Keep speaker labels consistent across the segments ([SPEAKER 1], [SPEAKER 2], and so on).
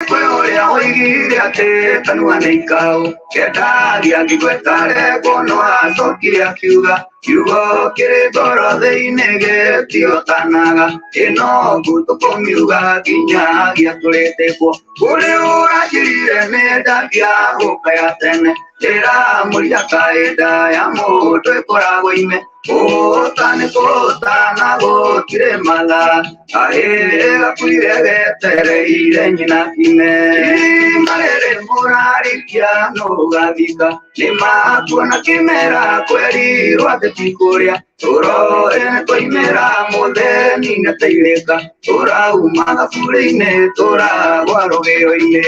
[SPEAKER 1] Kwĩ ũrĩa oigire atĩ kanua nĩ ikau kendagia ngigwetare no acokire akiuga kiugo kĩrĩ ngoro thĩinĩ gĩtiotanaga ĩno ngũtũkũmiuga nginyagia tũrĩtĩkwo ũrĩ ũranjĩrire nĩ ndambia gũkaya tene ndĩramũria kaĩ nda ya mũndũ ĩkoragwo ime kũũta nĩ kũũta na gũtirĩ mathaa kahĩĩ gakuire getereire nyina kime marĩrĩ mũrarĩkia nũgathika nĩ makuona kĩmera kwerirwo atĩ ti kũrĩa tũroe twaimĩra mũtheni nĩateithĩka tũrauma thaburĩ-inĩ tũragwa rũgĩo-inĩ.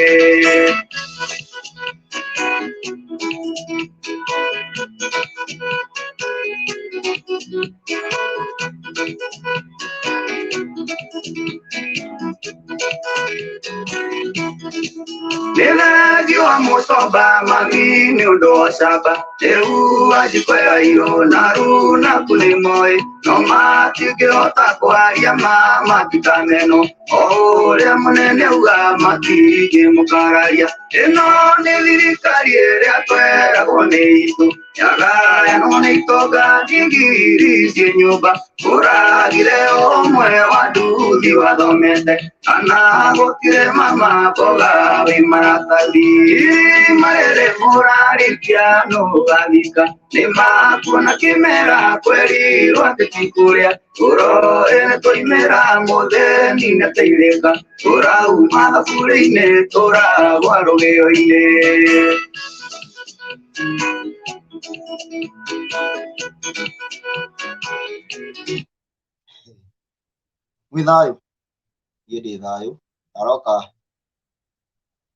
[SPEAKER 1] Nĩ thengi wa mũcomba mami nĩ ũndũ wa camba rĩu wanjikũ ya irũ na runaku nĩ moĩ no matingĩhota kwaria ma matikameno o ũrĩa mũnene auga matingĩmũkararia ĩno nĩ thirikari ĩrĩa tweragwo nĩ itũ yagayanwo nĩ itonga ngiri ciĩ nyũmba ũragire ũmwe wa nduthi wathomete kana gũtirĩ mama mboga wĩ maratathi marĩrĩ mũrarĩkia nũgathika nĩ makuona kĩmera kwerirwo atĩ ti kũrĩa tũroe twaimĩra mũtheni nĩateithĩka tũrauma thaburĩ-inĩ tũragwa rũgĩo-inĩ.
[SPEAKER 2] Mwĩ thayũ? Niĩ ndĩ thayũ. Aroka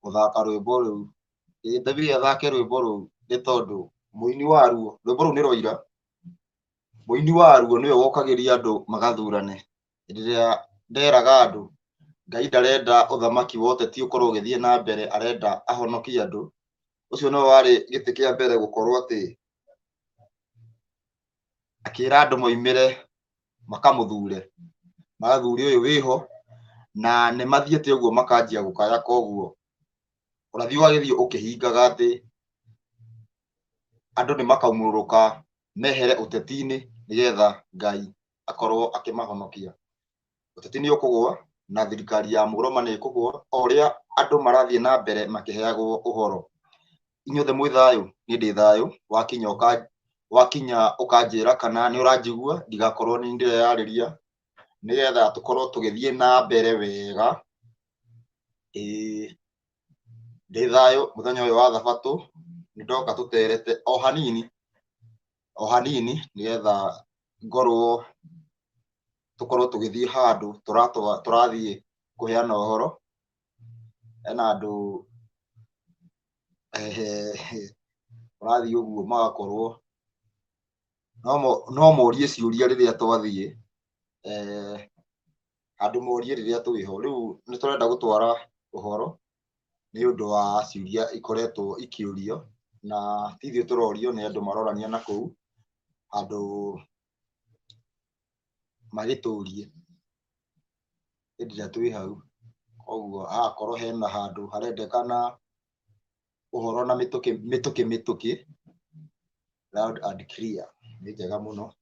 [SPEAKER 2] gũthaka rwĩmbo rũu. Ndabire athake rwĩmbo rũu nĩ tondũ mũini waruo, rwĩmbo rũu nĩ rwaira, mũini waruo nĩwe wokagĩria andũ magathurane. Hĩndĩ ĩrĩa nderaga andũ Ngai ndarenda ũthamaki wa ũteti ũkorwo ũgĩthiĩ na mbere, arenda ahonokie andũ. Ũcio nĩwe warĩ gĩtĩ kĩa mbere gũkorwo atĩ akĩra andũ moimĩre makamũthure, magathure ũyũ wĩho, na nĩ mathiĩte ũguo makanjia gũkaya. Koguo ũrathi ũgagĩthiĩ ũkĩhingaga atĩ andũ nĩ makaumũrũrũka mehere ũteti-inĩ nĩgetha Ngai akorwo akĩmahonokia. Ũteti nĩ ũkũgũa na thirikari ya mũroma nĩ ĩkũgũa o ũrĩa andũ marathiĩ na mbere makĩheagwo ũhoro. Inyuothe mwĩ thayũ? Niĩ ndĩ thayũ. Wakinya ũka wakinya ũkanjĩra kana nĩ ũranjigua, ndigakorwo nĩ ndĩreyarĩria, nĩgetha tũkorwo tũgĩthiĩ na mbere wega. Ĩĩ ndĩ thayũ mũthenya ũyũ wa thabatũ, nĩ ndoka tũterete o hanini o hanini nĩgetha ngorwo tũkorwo tũgĩthiĩ handũ tũrathiĩ kũheana ũhoro. Hena andũ ũrathiĩ ũguo magakorwo no morie ciũria rĩrĩa twathiĩ, andũ morie rĩrĩa twĩho. Rĩu nĩ tũrenda gũtwara ũhoro nĩ ũndũ wa ciũria ikoretwo ikĩũrio, na ti ithuĩ tũrorio, nĩ andũ marorania na kũu handũ magĩtũrie hĩndĩ ĩrĩa twĩ hau. Koguo hagakorwo hena handũ harendekana ũhoro na mĩtũkĩ mĩtũkĩ mĩtũkĩ, loud and clear, nĩ njega mũno,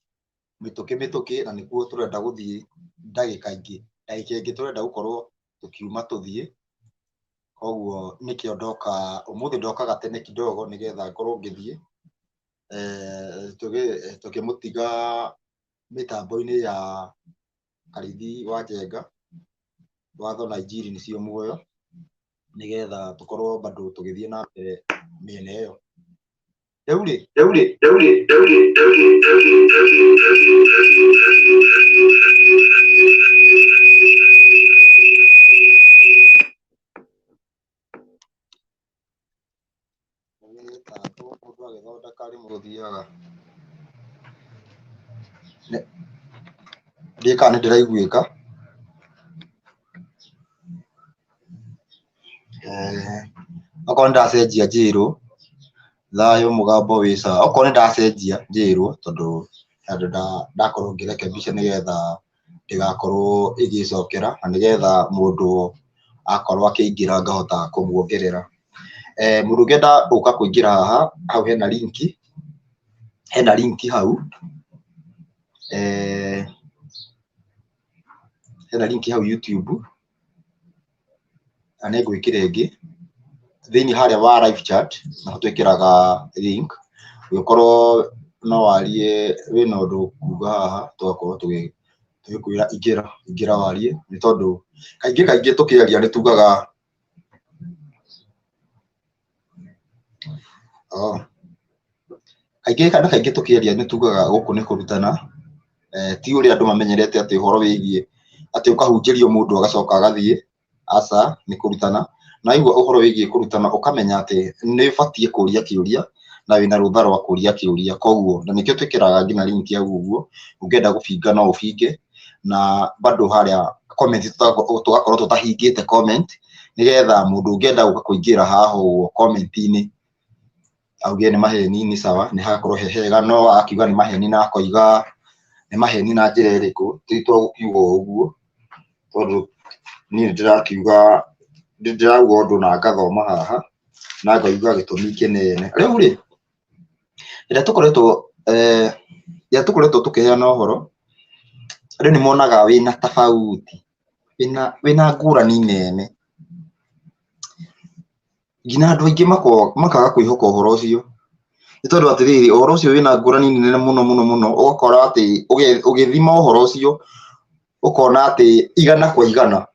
[SPEAKER 2] mĩtũkĩ mĩtũkĩ, na nĩkuo tũrenda gũthiĩ ndagĩka ingĩ, ndagĩka ĩngĩ tũrenda gũkorwo tũkiuma tũthiĩ. Koguo nĩkĩo ndoka ũmũthĩ, ndokaga tene kidogo nĩgetha ngorwo ngĩthiĩ tũkĩmũtiga mĩtambo-inĩ ya Karithi wa Njenga, watho na injiri nĩcio muoyo, nĩgetha tũkorwo bado tũgĩthiĩ na mbere mĩena ĩyo. Rĩu rĩ,
[SPEAKER 1] Rĩu rĩ, rĩu rĩ, rĩu rĩ, rĩu rĩ, rĩu rĩ, rĩu rĩ, rĩu rĩ, rĩu rĩ, rĩu rĩ, rĩu rĩ.
[SPEAKER 2] Nĩgĩtatũ mũndũ agĩthondeka rĩmwe gũthiaga ndiũĩ kana nĩ ndĩraiguĩka. Okorwo nĩ ndacenjia njĩrwo, thayũ mũgambo wĩ sawa. Okorwo nĩ ndacenjia njĩrwo, tondũ handũ ndakorwo ngĩrekebisha nĩgetha ndĩgakorwo ĩgĩcokera, na nĩgetha mũndũ Akorwo akĩingĩra ngahota kũmuongerera. Mũndũ ũngĩenda gũka kũingĩra haha, hau hena link, hena link hau, hena link hau YouTube, na nĩ ngwĩkĩra ĩngĩ thĩinĩ harĩa wa live chat, naho twĩkĩraga link, ũngĩkorwo no warie wĩna ũndũ ũkuga haha, tũgakorwo tũgĩkwĩra ingĩra, ingĩra warie, nĩ tondũ kaingĩ kaingĩ tũkĩaria nĩ tugaga oh, kaingĩ na kaingĩ tũkĩaria nĩ tugaga gũkũ nĩ kũrutana, ti ũrĩa andũ mamenyerete atĩ ũhoro wĩgiĩ atĩ ũkahunjĩrio mũndũ agacoka agathiĩ, aca, nĩ kũrutana. Na waigua ũhoro wĩgiĩ kũrutana ũkamenya atĩ nĩ ũbatiĩ kũria kĩũria na wĩna rũtha rwa kũria kĩũria. Koguo na nĩkĩo twĩkĩraga nginya link hau ũguo, ũngĩenda gũbinga no ũbinge, na bado harĩa comment tũgakorwo tũtahingĩte comment, nĩgetha mũndũ ũngĩenda gũka kũingĩra haha ũguo comment-inĩ auge nĩ maheni nĩ sawa, nĩ hagakorwo he hega, no akiuga nĩ maheni na akoiga nĩ maheni na njĩra ĩrĩkũ, ti to gũkiuga o ũguo, tondũ niĩ nĩndĩrakiuga, nĩndĩrauga ũndũ na ngathoma haha na ngauga gĩtũmi kĩnene. Rĩu rĩ, rĩrĩa tũkoretwo rĩrĩa tũkoretwo tũkĩheana ũhoro, andũ nĩ monaga wĩna tofauti, wĩna ngũrani nene, nginya andũ aingĩ makaga kwĩhoka ũhoro ũcio, nĩ tondũ atĩrĩrĩ, ũhoro ũcio wĩna ngũrani nene mũno mũno mũno, ũgakora atĩ ũgĩthima ũhoro ũcio, ũkona atĩ igana kwa igana,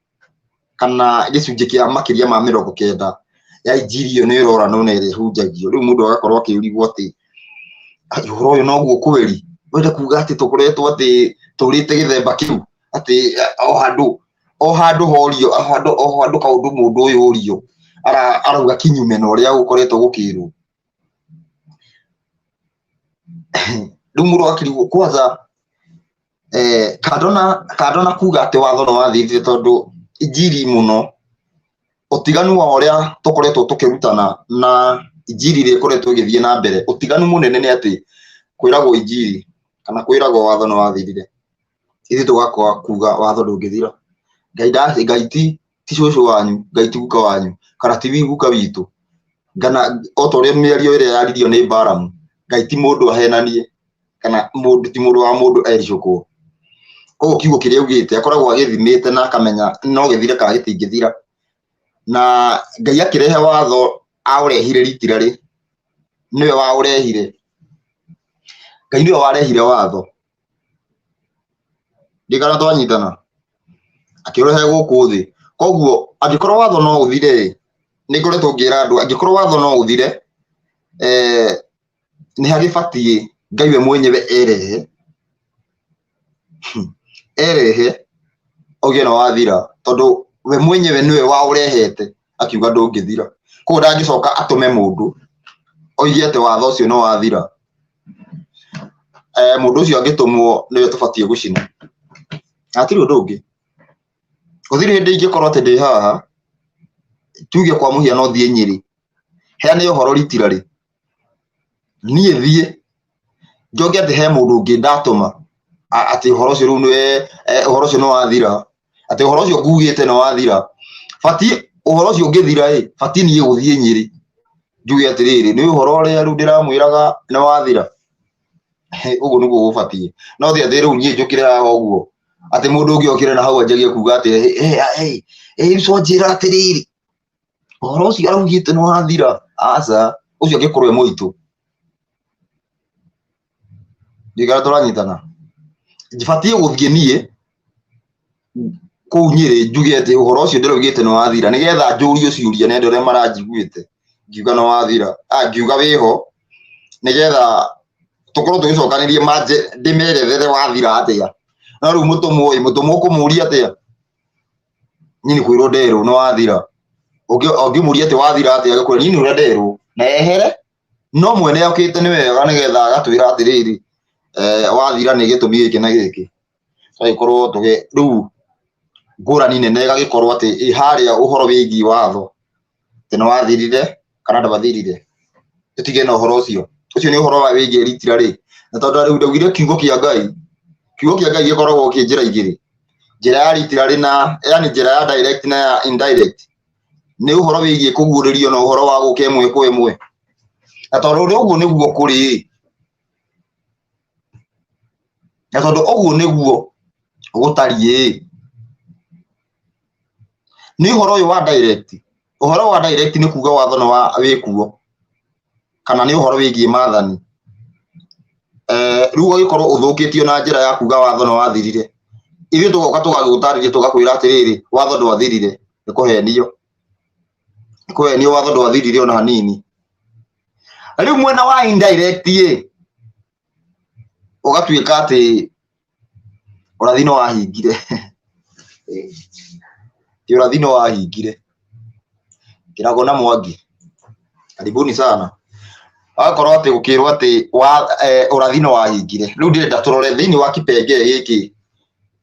[SPEAKER 2] kana gĩcunjĩ kĩa makĩria ma 90 ya injiri ĩyo nĩ ĩroranwo na ĩrĩa ĩhunjagio. Rĩu mũndũ agakorwo akĩrigwo atĩ ũhoro ũyũ noguo kweri, wenda kuga atĩ tũkoretwo atĩ tũrĩte gĩthemba kĩu, atĩ o handũ horio, o handũ kaũndũ mũndũ ũyũ orio, arauga kinyume na ũrĩa gũkoretwo gũkĩrwo. Rĩu mũndũ agakĩrigwo kwanza kando na kuga atĩ watho nĩ wathirire tondũ injiri mũno, ũtiganu wa ũrĩa tũkoretwo tũkĩrutana na injiri ĩrĩa ĩkoretwo ĩgĩthiĩ na mbere, ũtiganu mũnene nĩ atĩ kwĩragwo injiri kana kwĩragwo watho nĩ wathirire, ithuĩ tũgakorwo kuga watho ndũngĩthira. Ngai Ngai ti cũcũ wanyu, Ngai ti guka wanyu, kana ti guka witũ, kana o ta ũrĩa mĩario ĩrĩa yaririo nĩ Balamu, Ngai ti mũndũ ahenanie, kana mũndũ ti mũndũ wa mũndũ ericũkwo. Koguo kiugo kĩrĩa augĩte akoragwo agĩthimĩte na akamenya no gĩthire kana gĩtingĩthira. Na Ngai akĩrehe watho aũrehire ritirarĩ, nĩwe waũrehire. Ngai nĩwe warehire watho. Ndiũĩ kana twanyitana, akĩũrehe gũkũ thĩ. Koguo angĩkorwo watho no ũthire ĩ, nĩ ngoretwo ngĩra andũ angĩkorwo watho no ũthire, nĩ hagĩbatiĩ Ngai we mwenyewe erehe, erehe auge nĩ wathira, tondũ we mwenyewe nĩwe waũrehete akiuga ndũngĩthira. Koguo ndangĩcoka atũme mũndũ oige atĩ watho ũcio nĩ wathira. Mũndũ ũcio angĩtũmwo nĩwe tũbatiĩ gũcina, hatirĩ ũndũ ũngĩ. Gũtirĩ hĩndĩ ingĩkorwo atĩ ndĩ haha, tuge kwa mũhiano thiĩ Nyĩrĩ, heane ũhoro ritirarĩ, niĩ thiĩ njoke atĩ he mũndũ ũngĩ ndatũma atĩ ũhoro ũcio rĩu nĩ ũhoro ũcio nĩ wathira, atĩ ũhoro ũcio ngugĩte nĩ wathira. Batiĩ ũhoro ũcio ũngĩthira ĩ, batiĩ niĩ gũthiĩ Nyĩrĩ njuge atĩrĩrĩ, nĩ ũhoro ũrĩa rĩu ndĩramwĩraga nĩ wathira. Ũguo nĩguo gũbatiĩ. No ti atĩ rĩu niĩ njũkĩre haha ũguo, atĩ mũndũ ũngĩ okĩre na hau anjagie kuga atĩ rĩu wanjĩra atĩrĩrĩ, ũhoro ũcio araugĩte nĩ wathira. Aca, ũcio angĩkorwo e mũritũ. Ndiũĩ kana tũranyitana. Batiĩ gũthiĩ niĩ kũu Nyĩrĩ njuge atĩ ũhoro ũcio ndĩraugĩte nĩ wathira, nĩgetha njũrio ciũria nĩ andũ arĩa maranjiguĩte ngiuga nĩ wathira, ngiuga wĩho, nĩgetha tũkorwo tũgĩcokanĩria ndĩmerethere wathira atĩa. No rĩu mũtũmwo ĩ, mũtũmwo ũkũmũria atĩa? Niĩ nĩ kwĩrwo nderwo nĩ wathira. Ũngĩmũria atĩ wathira atĩa, agĩkwĩra niĩ nĩ ũrĩa nderwo, na ehere. No mwene okĩte nĩ wega nĩgetha agatwĩra atĩrĩrĩ, wathira nĩ gĩtũmi gĩkĩ na gĩkĩ. Tũgagĩkorwo tũgĩ, rĩu ngũrani nene ĩgagĩkorwo atĩ ĩ harĩa ũhoro wĩgiĩ watho, atĩ nĩ wathirire kana ndwathirire. Tũtige na ũhoro ũcio. Ũcio nĩ ũhoro wĩgiĩ ritira rĩ, na tondũ rĩu ndaugire kiugo kĩa Ngai, kiugo kĩa Ngai gĩkoragwo kĩ njĩra igĩrĩ. Njĩra ya literally na yani njĩra ya direct na ya indirect nĩ ũhoro wĩgiĩ kũguũrĩrio na ũhoro wa gũka ĩmwe kwa ĩmwe. Na tondũ ũrĩa ũguo nĩguo kũrĩ, na tondũ ũguo nĩguo gũtariĩ, nĩ ũhoro ũyũ wa direct. Ũhoro wa direct nĩ kuga watho nĩ wa wĩkuo, kana nĩ ũhoro wĩgiĩ maathani. Rĩu ũgagĩkorwo ũthũkĩtio na njĩra ya kuga watho nĩ wathirire. Ithuĩ tũgoka tũgagũtarĩria tũgakwĩra atĩrĩrĩ, watho ndwathirire, nĩ kũhenio. Nĩ kũhenio, watho ndwathirire ona hanini. Rĩu mwena wa indirect ĩ, ũgatuĩka atĩ ũrathi nĩ wahingire. Ti ũrathi nĩ wahingire. Kĩrago na Mwangi, karibuni sana. Agakorwo atĩ gũkĩrwo atĩ ũrathi nĩ wahingire. Rĩu ndĩrenda tũrore thĩinĩ wa kipengee gĩkĩ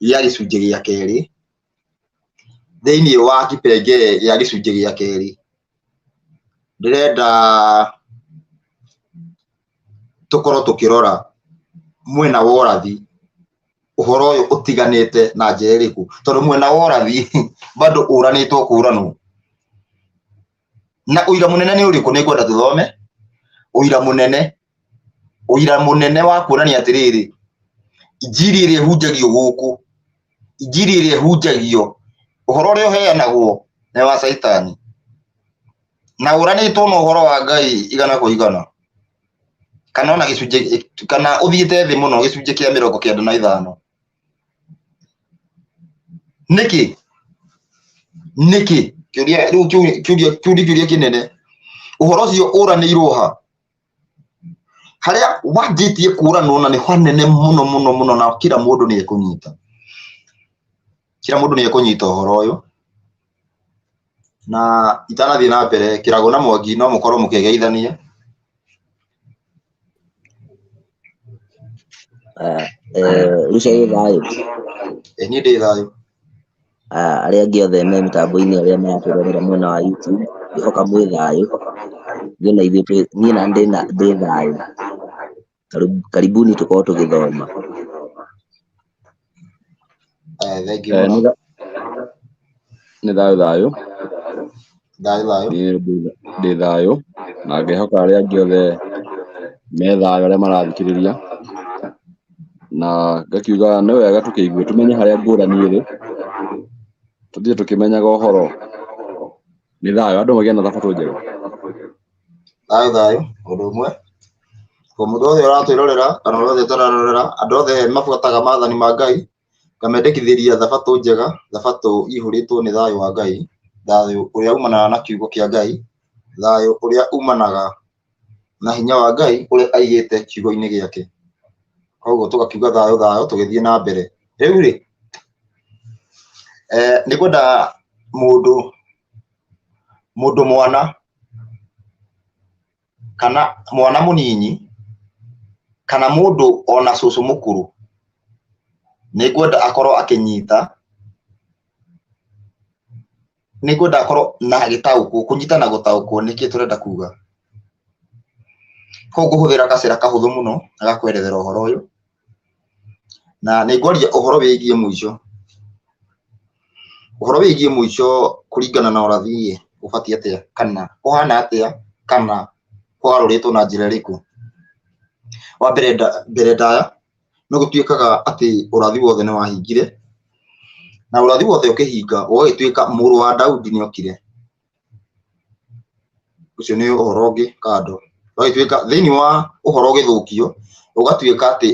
[SPEAKER 2] gĩa gĩcunjĩ gĩa kerĩ, thĩinĩ wa kipengee gĩa gĩcunjĩ gĩa kerĩ, ndĩrenda tũkorwo tũkĩrora mwena wa ũrathi ũhoro ũyũ ũtiganĩte na njĩra ĩrĩkũ, tondũ mwena wa ũrathi bado ũranĩtwo kũranwo. Na ũira mũnene nĩ ũrĩkũ? Nĩ ngwenda tũthome ũira mũnene, ũira mũnene wa kuonania atĩrĩrĩ, injiri ĩrĩa ĩhunjagio gũkũ, injiri ĩrĩa ĩhunjagio, ũhoro ũrĩa ũheanagwo nĩ wa Caitani na ũranĩtwo na ũhoro wa Ngai igana kwa igana, kana ona gĩcunjĩ, kana ũthiĩte thĩ mũno gĩcunjĩ kĩa 95. Nĩkĩ? Nĩkĩ? Kĩũria rĩu kĩũria kĩu nĩ kĩũria kĩnene. Ũhoro ũcio ũranĩirwo ha? Harĩa wanjĩtie kũranwo na nĩ hanene mũno mũno mũno, na kila mũndũ nĩ ekũnyita. Kila mũndũ nĩ ekũnyita ũhoro ũyũ. Na itanathiĩ na mbere, Kĩrago na Mwangi no mũkorwo mũkĩgeithania.
[SPEAKER 3] Ruca wĩ thayũ?
[SPEAKER 2] Ĩ niĩ ndĩ thayũ.
[SPEAKER 3] Arĩa angĩ othe me mĩtambo-inĩ arĩa maratũrorera mwena wa YouTube, ngĩhoka mwĩ thayũ. Niĩ na ithuĩ niĩ na ndĩ thayũ. Karibuni tũkorwo tũgĩthoma.
[SPEAKER 2] Thank you mũno.
[SPEAKER 4] Nĩ thayũ thayũ.
[SPEAKER 2] Thayũ thayũ.
[SPEAKER 4] Niĩ ndĩ thayũ na ngehoka arĩa angĩ othe me thayũ arĩa marathikĩrĩria, na ngakiuga nĩ wega tũkĩigue tũmenye harĩa ngũrani ĩrĩ, tũthiĩ tũkĩmenyaga ũhoro. Nĩ thayũ, andũ magĩe na thabatũ njega.
[SPEAKER 2] Thayũ thayũ, ũndũ ũmwe. Ko mũndũ wothe ũratwĩrorera kana ũrĩa wothe ũtararorera, andũ othe mabuataga maathani ma Ngai, ngamendekithĩria thabatũ njega, thabatũ ihũrĩtwo nĩ thayũ wa Ngai, thayũ ũrĩa umanaga na kiugo kĩa Ngai, thayũ ũrĩa umanaga na hinya wa Ngai ũrĩa aigĩte kiugo-inĩ gĩake. Koguo tũgakiuga thayũ thayũ tũgĩthiĩ na mbere. Rĩu rĩ, nĩ ngwenda mũndũ mwana kana mwana mũnini kana mũndũ ona cũcũ mũkũrũ, nĩ ngwenda akorwo akĩnyita, nĩ ngwenda akorwo na agĩtaũkwo, kũnyita na gũtaũkwo nĩkĩ tũrenda kuga. Koguo ngũhũthĩra gacĩra kahũthũ mũno ga kwerethera ũhoro ũyũ, na nĩ ngwaria ũhoro wĩgiĩ mũico. Ũhoro wĩgiĩ mũico kũringana na ũrathi ũbatiĩ atĩa, kana ũhana atĩa, kana ũgarũrĩtwo na njĩra ĩrĩkũ. Wa mbere mbere ndaya, nĩ gũtuĩkaga atĩ ũrathi wothe nĩ wahingire, na ũrathi wothe ũkĩhinga ũgagĩtuĩka mũrũ wa Daudi nĩ okire. Ũcio nĩ ũhoro ũngĩ kando. Ũgagĩtuĩka thĩinĩ wa ũhoro ũgĩthũkio, ũgatuĩka atĩ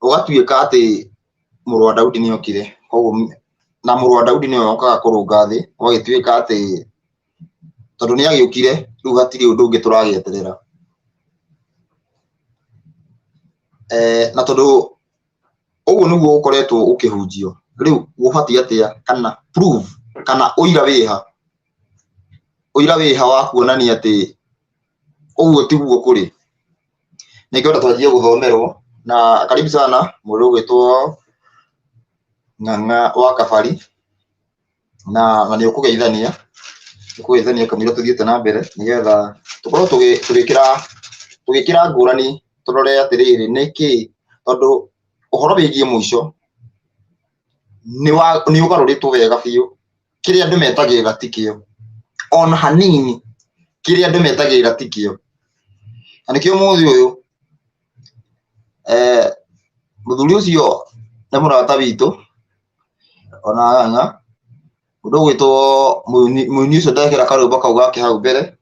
[SPEAKER 2] ũgatuĩka atĩ mũrũ wa Daudi nĩ okire. Koguo na mũrũ wa Daudi nĩwe okaga kũrũnga thĩ, ũgagĩtuĩka atĩ tondũ nĩ agĩũkire, rĩu hatirĩ ũndũ ũngĩ tũragĩeterera. Na tondũ ũguo nĩguo ũkoretwo ũkĩhunjio, rĩu gũbatiĩ atĩa, kana proof, kana ũira wĩha, ũira wĩha wa kuonania atĩ ũguo tiguo kũrĩ. Nĩ ngwenda twanjie gũthomerwo, na karibu sana mũndũ ũgwĩtwo Ng'ang'a wa Kabari, na nĩ ũkũgeithania, ũkũgeithania kamũira tũthiĩte na mbere, nĩgetha tũkorwo tũgĩkĩra ngũrani, tũrore atĩrĩrĩ nĩkĩ, tondũ Ũhoro wĩgiĩ mũico nĩ ũgarũrĩtwo wega biũ. Kĩrĩa andũ metagĩrĩra ti kĩo ona hanini, kĩrĩa andũ metagĩrĩra ti kĩo. Na nĩkĩo ũmũthĩ ũyũ mũthuri ũcio nĩ mũrata witũ ona ng'ang'a, mũndũ ũgwĩtwo mũini ũcio ndekĩra karwĩmbo kau gake hau mbere,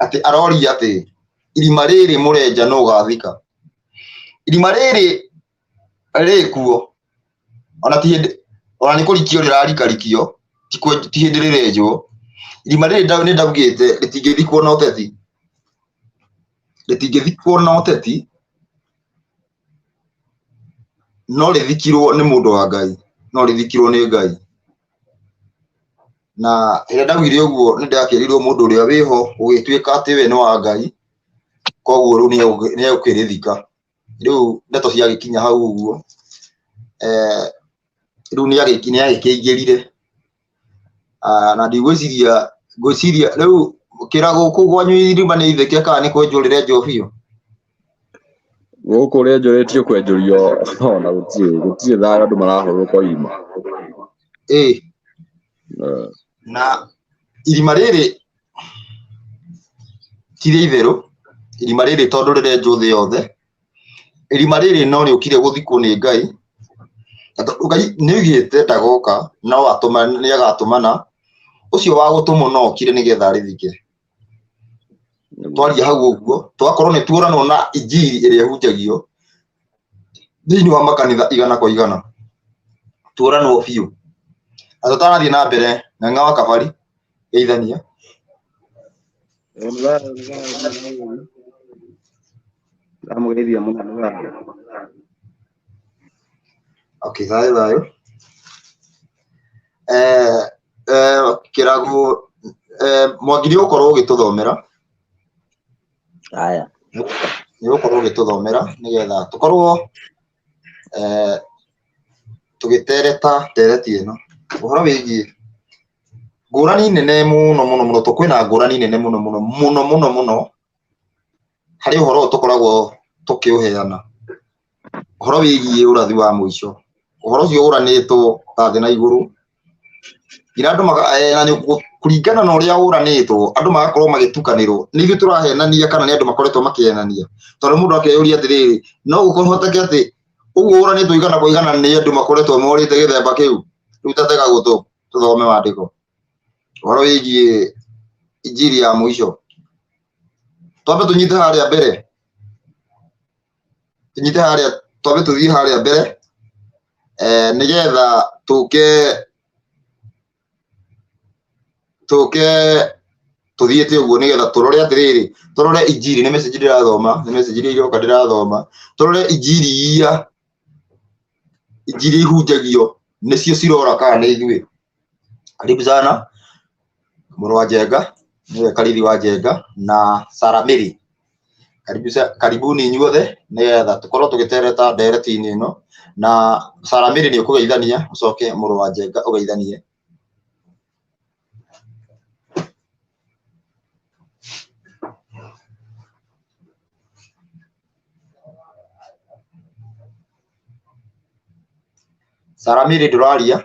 [SPEAKER 2] atĩ aroria atĩ irima rĩrĩ mũrenja nũ ũgathika? Irima rĩrĩ rĩkuo ona ti hĩndĩ, ona nĩ kũrikio rĩrarikarikio, ti hĩndĩ rĩrenjwo. Irima rĩrĩ nĩ ndaugĩte rĩtingĩthikwo na ũteti, rĩtingĩthikwo na ũteti, no rĩthikirwo nĩ mũndũ wa Ngai, no rĩthikirwo nĩ Ngai. Na rĩrĩa ndaugire ũguo nĩ ndakĩrirwo mũndũ ũrĩa wĩho gũgĩtuĩka atĩ we nĩ wa Ngai, koguo rĩu nĩ egũkĩrĩthika. Rĩu ndeto ciagĩkinya hau ũguo, rĩu nĩ agĩkĩingĩrire. Na ndigwĩciria, ngwĩciria rĩu kĩrago kũu kwanyu irima nĩ itheke kana nĩ kwenjwo rĩrenjwo biũ?
[SPEAKER 4] Gũkũ rĩenjũrĩtio kwenjũrio ona gũtirĩ thayũ, andũ marahũrũka irima.
[SPEAKER 2] Ĩĩ. Na irima rĩrĩ ti rĩa itherũ, irima rĩrĩ tondũ rĩrenjwo thĩ yothe, irima rĩrĩ no rĩũkire gũthikwo nĩ Ngai, na tondũ Ngai nĩ oigĩte ndagoka, no nĩ agatũmana, ũcio wa gũtũmwo no okire nĩgetha arĩthike. Twaria hau ũguo, twakorwo nĩ tuoranwo na injiri ĩrĩa ĩhunjagio thĩinĩ wa makanitha igana kwa igana, tuoranwo biũ. Na tũtanathiĩ na mbere, Ng'ang'a wa Kabari, geithania.
[SPEAKER 5] Ndamũgeithia mũno nĩ thayũ.
[SPEAKER 2] Okay, thayũ thayũ. Kĩrago, Mwangi nĩ ũgũkorwo ũgĩtũthomera.
[SPEAKER 3] Haya.
[SPEAKER 2] Nĩ ũgũkorwo ũgĩtũthomera nĩgetha tũkorwo tũgĩtereta ndereti ĩno ũhoro wĩgiĩ ngũrani nene mũno mũno mũno. Kwĩna ngũrani nene mũno mũno mũno mũno mũno harĩ ũhoro ũyũ tũkoragwo tũkĩũheana, ũhoro wĩgiĩ ũrathi wa mũico. Ũhoro ũcio ũranĩtwo ta thĩ na igũrũ, nginya andũ na nĩ kũringana na ũrĩa ũranĩtwo, andũ magakorwo magĩtukanĩrwo. Nĩ ithuĩ tũrahenania kana nĩ andũ makoretwo makĩhenania? Tondũ mũndũ akeyũria atĩrĩrĩ, no gũkũhoteke atĩ ũguo ũranĩtwo igana kwa igana nĩ andũ makoretwo morĩte gĩthemba kĩu? Rĩu tatega gũtũ tũthome maandĩko ũhoro wĩgiĩ injiri ya mũico. Twambe tũnyite harĩa mbere, tũnyite harĩa, twambe tũthiĩ harĩa mbere, nĩgetha tũke tũthiĩte ũguo, nĩgetha tũrore atĩrĩrĩ, tũrore injiri. Nĩ message ndĩrathoma, nĩ message iria iroka ndĩrathoma. Tũrore injiri iria, injiri ihunjagio nĩcio cirora kana nĩ ithuĩ. Karibu sana mũrũ wa Njenga, nĩwe Karithi wa Njenga na Saramĩri. Karibu karibuni inyuothe nĩgetha tũkorwo tũgĩtereta ndereti-inĩ ĩno. Na Saramĩri nĩ ũkũgeithania, ũcoke mũrũ wa Njenga ũgeithanie. Saramĩri ndũraria?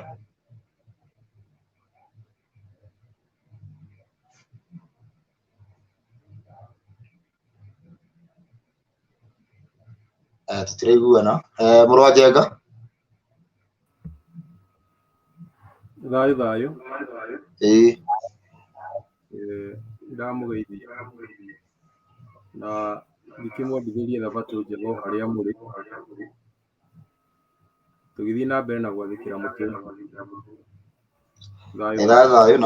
[SPEAKER 2] Tũtiraiguana. Mũrũ wa Njenga.
[SPEAKER 6] Thayũ thayũ.
[SPEAKER 2] Ĩĩ.
[SPEAKER 6] Ndamũgeithia na ndikĩmwendithĩrie thabatũ njega o harĩa mũrĩ, tũgĩthiĩ na mbere na gwathĩkĩra mũtĩ. Thayũ.
[SPEAKER 2] Thayũ thayũ.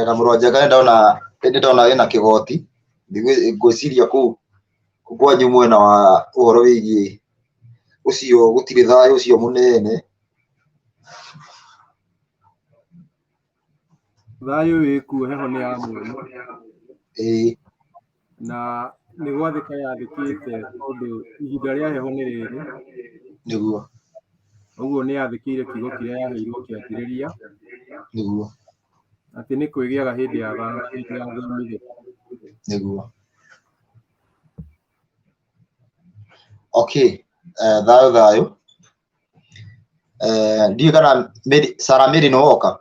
[SPEAKER 2] Na mũrũ wa Njenga, nĩ ndona wĩna kĩgoti. Ngwĩciria kũu kwanyu mwena wa ũhoro wĩgiĩ ũcio gũtirĩ thayũ ũcio mũnene.
[SPEAKER 6] Thayũ wĩkuo, heho nĩ ya mwene.
[SPEAKER 2] Ĩĩ.
[SPEAKER 6] Na nĩ gwathĩka yathĩkĩte tondũ ihinda rĩa heho nĩ rĩrĩ.
[SPEAKER 2] Nĩguo.
[SPEAKER 6] Ũguo nĩ yathĩkĩire kiugo kĩrĩa yaheirwo kĩambĩrĩria.
[SPEAKER 2] Nĩguo.
[SPEAKER 6] Atĩ nĩ kwĩgĩaga hĩndĩ ya thano na hĩndĩ ya thomithia.
[SPEAKER 2] Nĩguo. Okay, thayũ thayũ. Ndiũĩ kana Sarah Mary nĩ woka.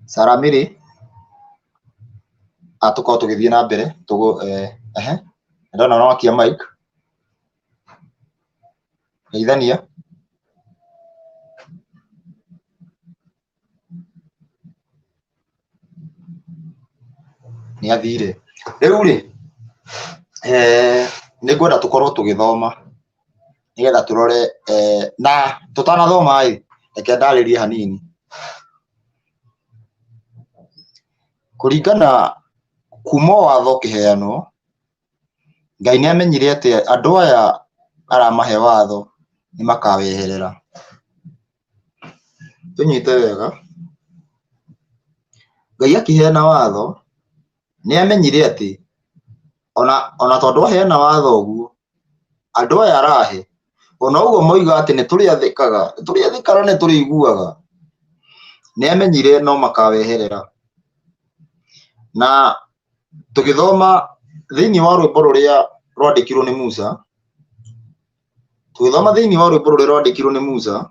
[SPEAKER 2] Sarah Mary tũkorwo tũgĩthiĩ na mbere tũgũ ehe ndona no wakia mic geithania. Nĩ athire. Rĩu rĩ, nĩ ngwenda tũkorwo tũgĩthoma nĩgetha tũrore na tũtanathoma ĩ, reke ndarĩrie hanini. Kũringana kuma o watho ũkĩheanwo, Ngai nĩ amenyire atĩ andũ aya aramahe watho nĩ makaweherera. Tũnyite wega, Ngai akĩheana watho nĩ amenyire atĩ ona tondũ aheana watho ũguo, andũ aya arahe, ona ũguo moiga atĩ nĩ tũrĩathĩkaga, nĩ tũrĩathĩkaga na nĩ tũrĩiguaga, nĩ amenyire no makaweherera. Na tũgĩthoma thĩinĩ wa rwĩmbo rũrĩa rwandĩkirwo nĩ Musa, tũgĩthoma thĩinĩ wa rwĩmbo rũrĩa rwandĩkirwo nĩ Musa,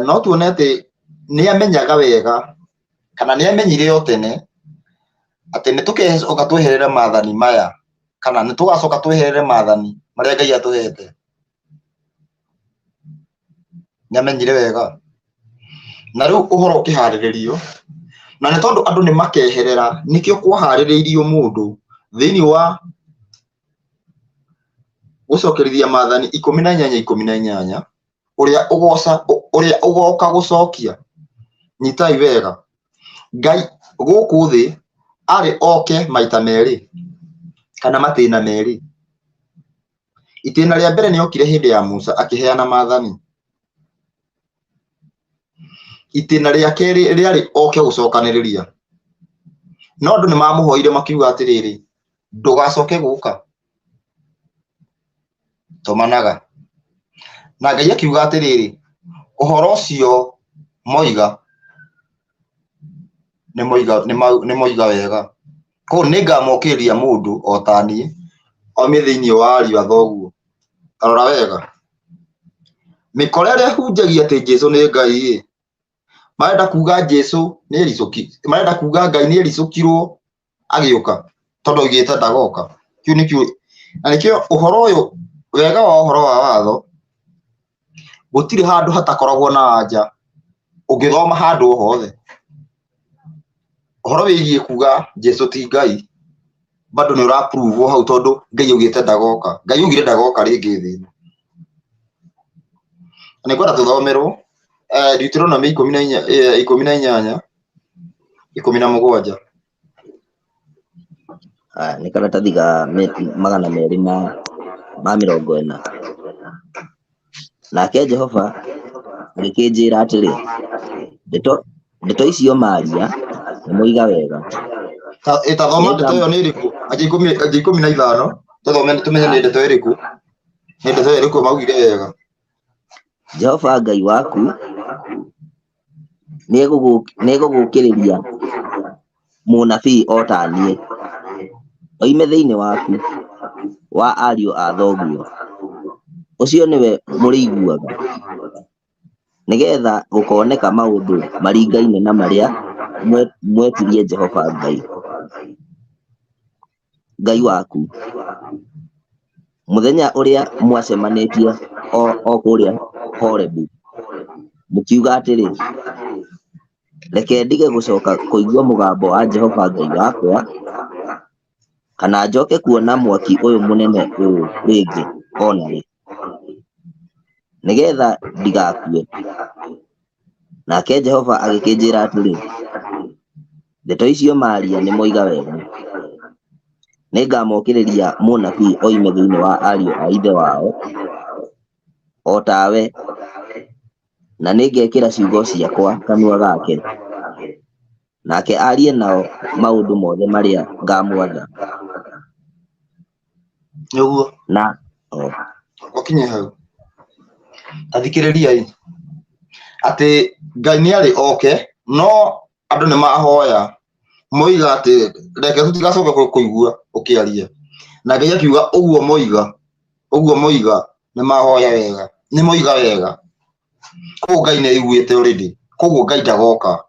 [SPEAKER 2] no tuone atĩ nĩ amenyaga wega kana nĩ amenyire o tene atĩ nĩ tũkecoka tweherere maathani maya kana nĩ tũgacoka tweherere maathani marĩa Ngai atũhete. Nĩ amenyire wega. Na rĩu ũhoro ũkĩharĩrĩrio, na nĩ tondũ andũ nĩ makeherera, nĩkĩo kwaharĩrĩirio mũndũ thĩinĩ wa gũcokerithia maathani 18 18, ũrĩa ũgoca, ũrĩa ũgoka gũcokia. Nyitai wega, Ngai gũkũ thĩ arĩ oke maita merĩ kana matĩna merĩ. Itĩna rĩa mbere nĩ okire hĩndĩ ya Musa akĩheana maathani. Itĩna rĩa kerĩ rĩarĩ oke gũcokanĩrĩria. No andũ nĩ mamũhoire makiuga atĩrĩrĩ, ndũgacoke gũka, tũmanaga. Na Ngai akiuga atĩrĩrĩ, ũhoro ũcio moiga nĩ moiga wega. Koguo nĩ ngamokĩria mũndũ o ta niĩ oime thĩinĩ wa ariũ a thoguo. Ta rora wega, mĩkora ĩrĩa ĩhunjagia atĩ Jesu nĩ Ngai ĩ, marenda kuga Jesu nĩ ericũki, marenda kuga Ngai nĩ ericũkirwo agĩũka tondũ oigĩte ndagoka. Kĩu nĩkĩo, na nĩkĩo ũhoro ũyũ, wega wa ũhoro wa watho, gũtirĩ handũ hatakoragwo na anja ũngĩthoma handũ o hothe. Ũhoro wĩgiĩ kuga Jesu ti Ngai, bado nĩ ũra prove hau tondũ Ngai augĩte ndagoka. Ngai augire ndagoka rĩngĩ thĩ ĩno. Na nĩngwenda tũthomerwo Deuteronomy 14 18 17.
[SPEAKER 3] Aya, nĩ karatathi ga 240. Nake Jehova agĩkĩnjĩra atĩrĩ, ndeto icio maaria nĩ moiga wega.
[SPEAKER 2] Ta thoma ndeto ĩyo nĩ ĩrĩkũ? Anja 15, tũthome tũmenye nĩ ndeto ĩrĩkũ. Nĩ ndeto ĩrĩkũ maugire wega.
[SPEAKER 3] Jehova Ngai waku nĩegũgũũkĩrĩria mũnabii o ta niĩ, oime thĩinĩ waku, wa ariũ a thoguo, ũcio nĩwe mũrĩiguaga, nĩgetha gũkoneka maũndũ maringaine na marĩa mwetirie Jehova Ngai waku, mũthenya ũrĩa mwacemanĩtie o kũrĩa Horebu, mũkiuga atĩrĩ, reke ndige gũcoka kũigua mũgambo wa Jehova Ngai wakwa, kana njoke kuona mwaki ũyũ mũnene ũũ rĩngĩ o na rĩ, nĩgetha ndigakue. Nake Jehova agĩkĩnjĩra atĩrĩ, ndeto icio maaria nĩ moiga wega. Nĩngamokĩrĩria mũnabii oime thĩinĩ wa ariũ a ithe wao, o tawe, na nĩngekĩra ciugo ciakwa kanua gake, nake aarie nao maũndũ mothe marĩa ngamwatha.
[SPEAKER 2] Nĩguo.
[SPEAKER 3] Na o.
[SPEAKER 2] Ũkinye hau. Ta thikĩrĩriai atĩ Ngai nĩ arĩ oke, no andũ nĩ mahoya. Moiga atĩ reke tũtigacoke kũigua ũkĩaria. Na Ngai akiuga ũguo moiga, ũguo moiga nĩ mahoya wega, nĩ moiga wega. Koguo Ngai nĩ aiguĩte already. Koguo Ngai ndagoka.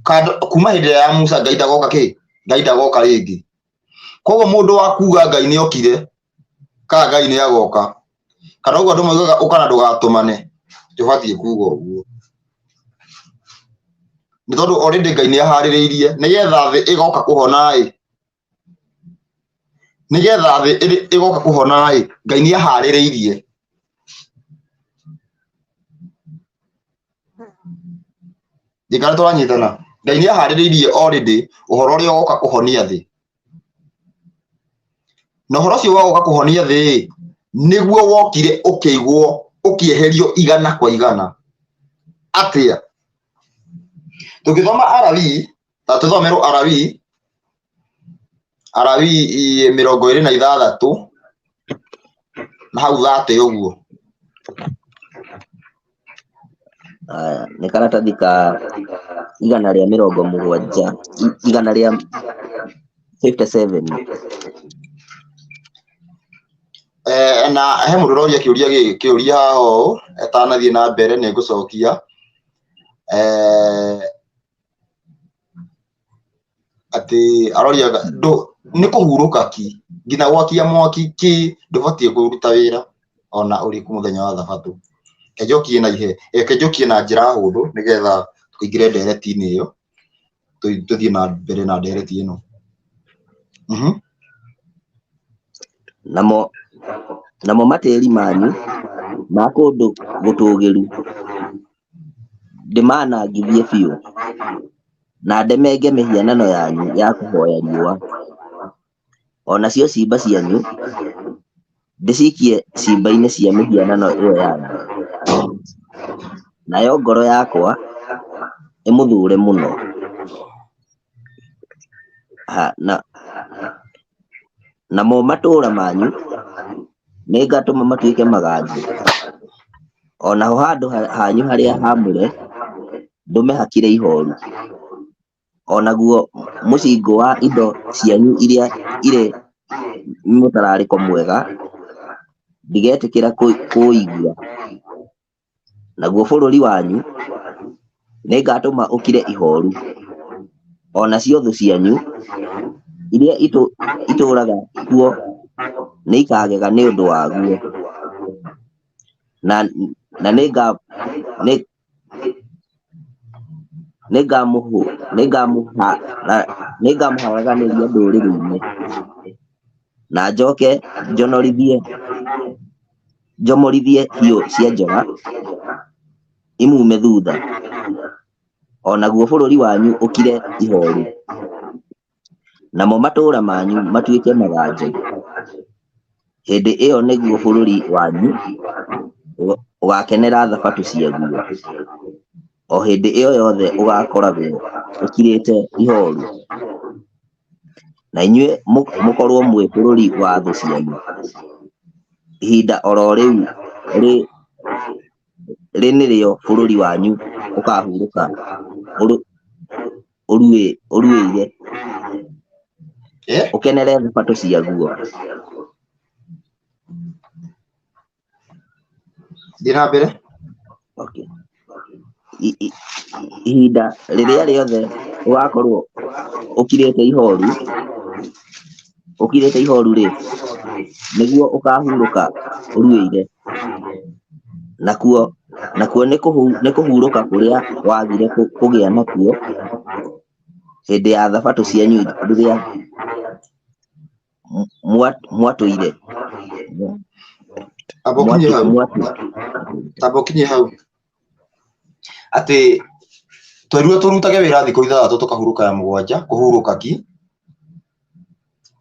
[SPEAKER 2] Kando kuma hĩndĩ ĩrĩa ya Musa Ngai ndagoka kĩ? Ngai ndagoka rĩngĩ. Koguo mũndũ wa kuga Ngai nĩ okire, kana Ngai nĩ agoka, kana ũguo andũ moigaga ũka na ndũgatũmane, ndũbatiĩ kuga ũguo. Nĩ tondũ already Ngai nĩ aharĩrĩirie nĩgetha thĩ ĩgoka kũhona ĩ, nĩgetha thĩ ĩgoka kũhona ĩ, Ngai nĩ aharĩrĩirie. Ndikana tũranyitana. Ngai nĩ aharĩrĩirie already ũhoro ũrĩa ũgoka kũhonia thĩ. Na ũhoro ũcio wa gũka kũhonia thĩ ĩ, nĩguo wokire ũkĩigwo ũkĩeherio igana kwa igana. Atĩa? Tũngĩthoma Alawii, ta tũthomerwo Alawii, Alawii 26 na hau 30 ũguo.
[SPEAKER 3] Aya, nĩ karatathi ka 170, 157.
[SPEAKER 2] Na he mũndũ ũroria kĩũria gĩkĩ, kĩũria haha ũũ, atanathiĩ na mbere nĩ ngũcokia. Atĩ aroria ndũ nĩ kũhurũka ki nginya gwakia mwaki ki ndũbatiĩ kũruta wĩra ona ũrĩkũ mũthenya wa thabatũ. Reke njokie na ihe, reke njokie na njĩra hũthũ nĩgetha tũingĩre ndereti-inĩ ĩyo, tũthiĩ na mbere na ndereti ĩno.
[SPEAKER 3] Namo namo matĩri manyu ma kũndũ gũtũũgĩru ndĩmanangithie biũ, na ndemenge mĩhianano yanyu ya kũhoya riũa, o nacio ciimba cianyu ndĩcikie ciimba-inĩ cia mĩhianano ĩyo yanyu, nayo ngoro yakwa ĩmũthũũre mũno. Ha, na namo matũũra manyu nĩngatũma matuĩke maganjo, o naho handũ hanyu harĩa haamũre ndũme hakire ihooru, o naguo mũcingũ wa indo cianyu iria irĩ mũtararĩko mwega ndigetĩkĩra kũũigua, naguo bũrũri wanyu nĩngatũma ũkire ihooru, o nacio thũ cianyu iria itũũraga kuo nĩikagega nĩ ũndũ waguo, na nĩngamũharaganĩria ndũrĩrĩ-inĩ, na njoke njonorithie njomorithie hiũ cia njora imume thutha, o naguo bũrũri wanyu ũkire ihooru, namo matũũra manyu matuĩke maganjo. Hĩndĩ ĩyo nĩguo bũrũri wanyu ũgaakenera thabatũ ciaguo, o hĩndĩ ĩyo yothe ũgaakoragwo ũkirĩte ihooru, na inyuĩ mũkorwo mwĩ bũrũri wa thũ cianyu. Ihinda oro rĩu rĩ nĩrĩo bũrũri wanyu ũkaahurũka ũruĩire, ũkenere thabatũ ciaguo.
[SPEAKER 2] Thiĩ na mbere.
[SPEAKER 3] Okay. Ihinda rĩrĩa rĩothe ũgakorwo ũkirĩte ihoru, ũkirĩte ihoru rĩ, nĩguo ũkahurũka ũruĩire, nakuo nĩ kũhurũka kũrĩa wagire kũgĩa nakuo hĩndĩ ya thabatũ cianyu rĩrĩa mwatũire.
[SPEAKER 2] Amba ũkinye hau. Amba ũkinye hau. Atĩ twerirwo tũrutage wĩra thikũ ithathatũ tũkahurũka ya mũgwanja, kũhurũka ki.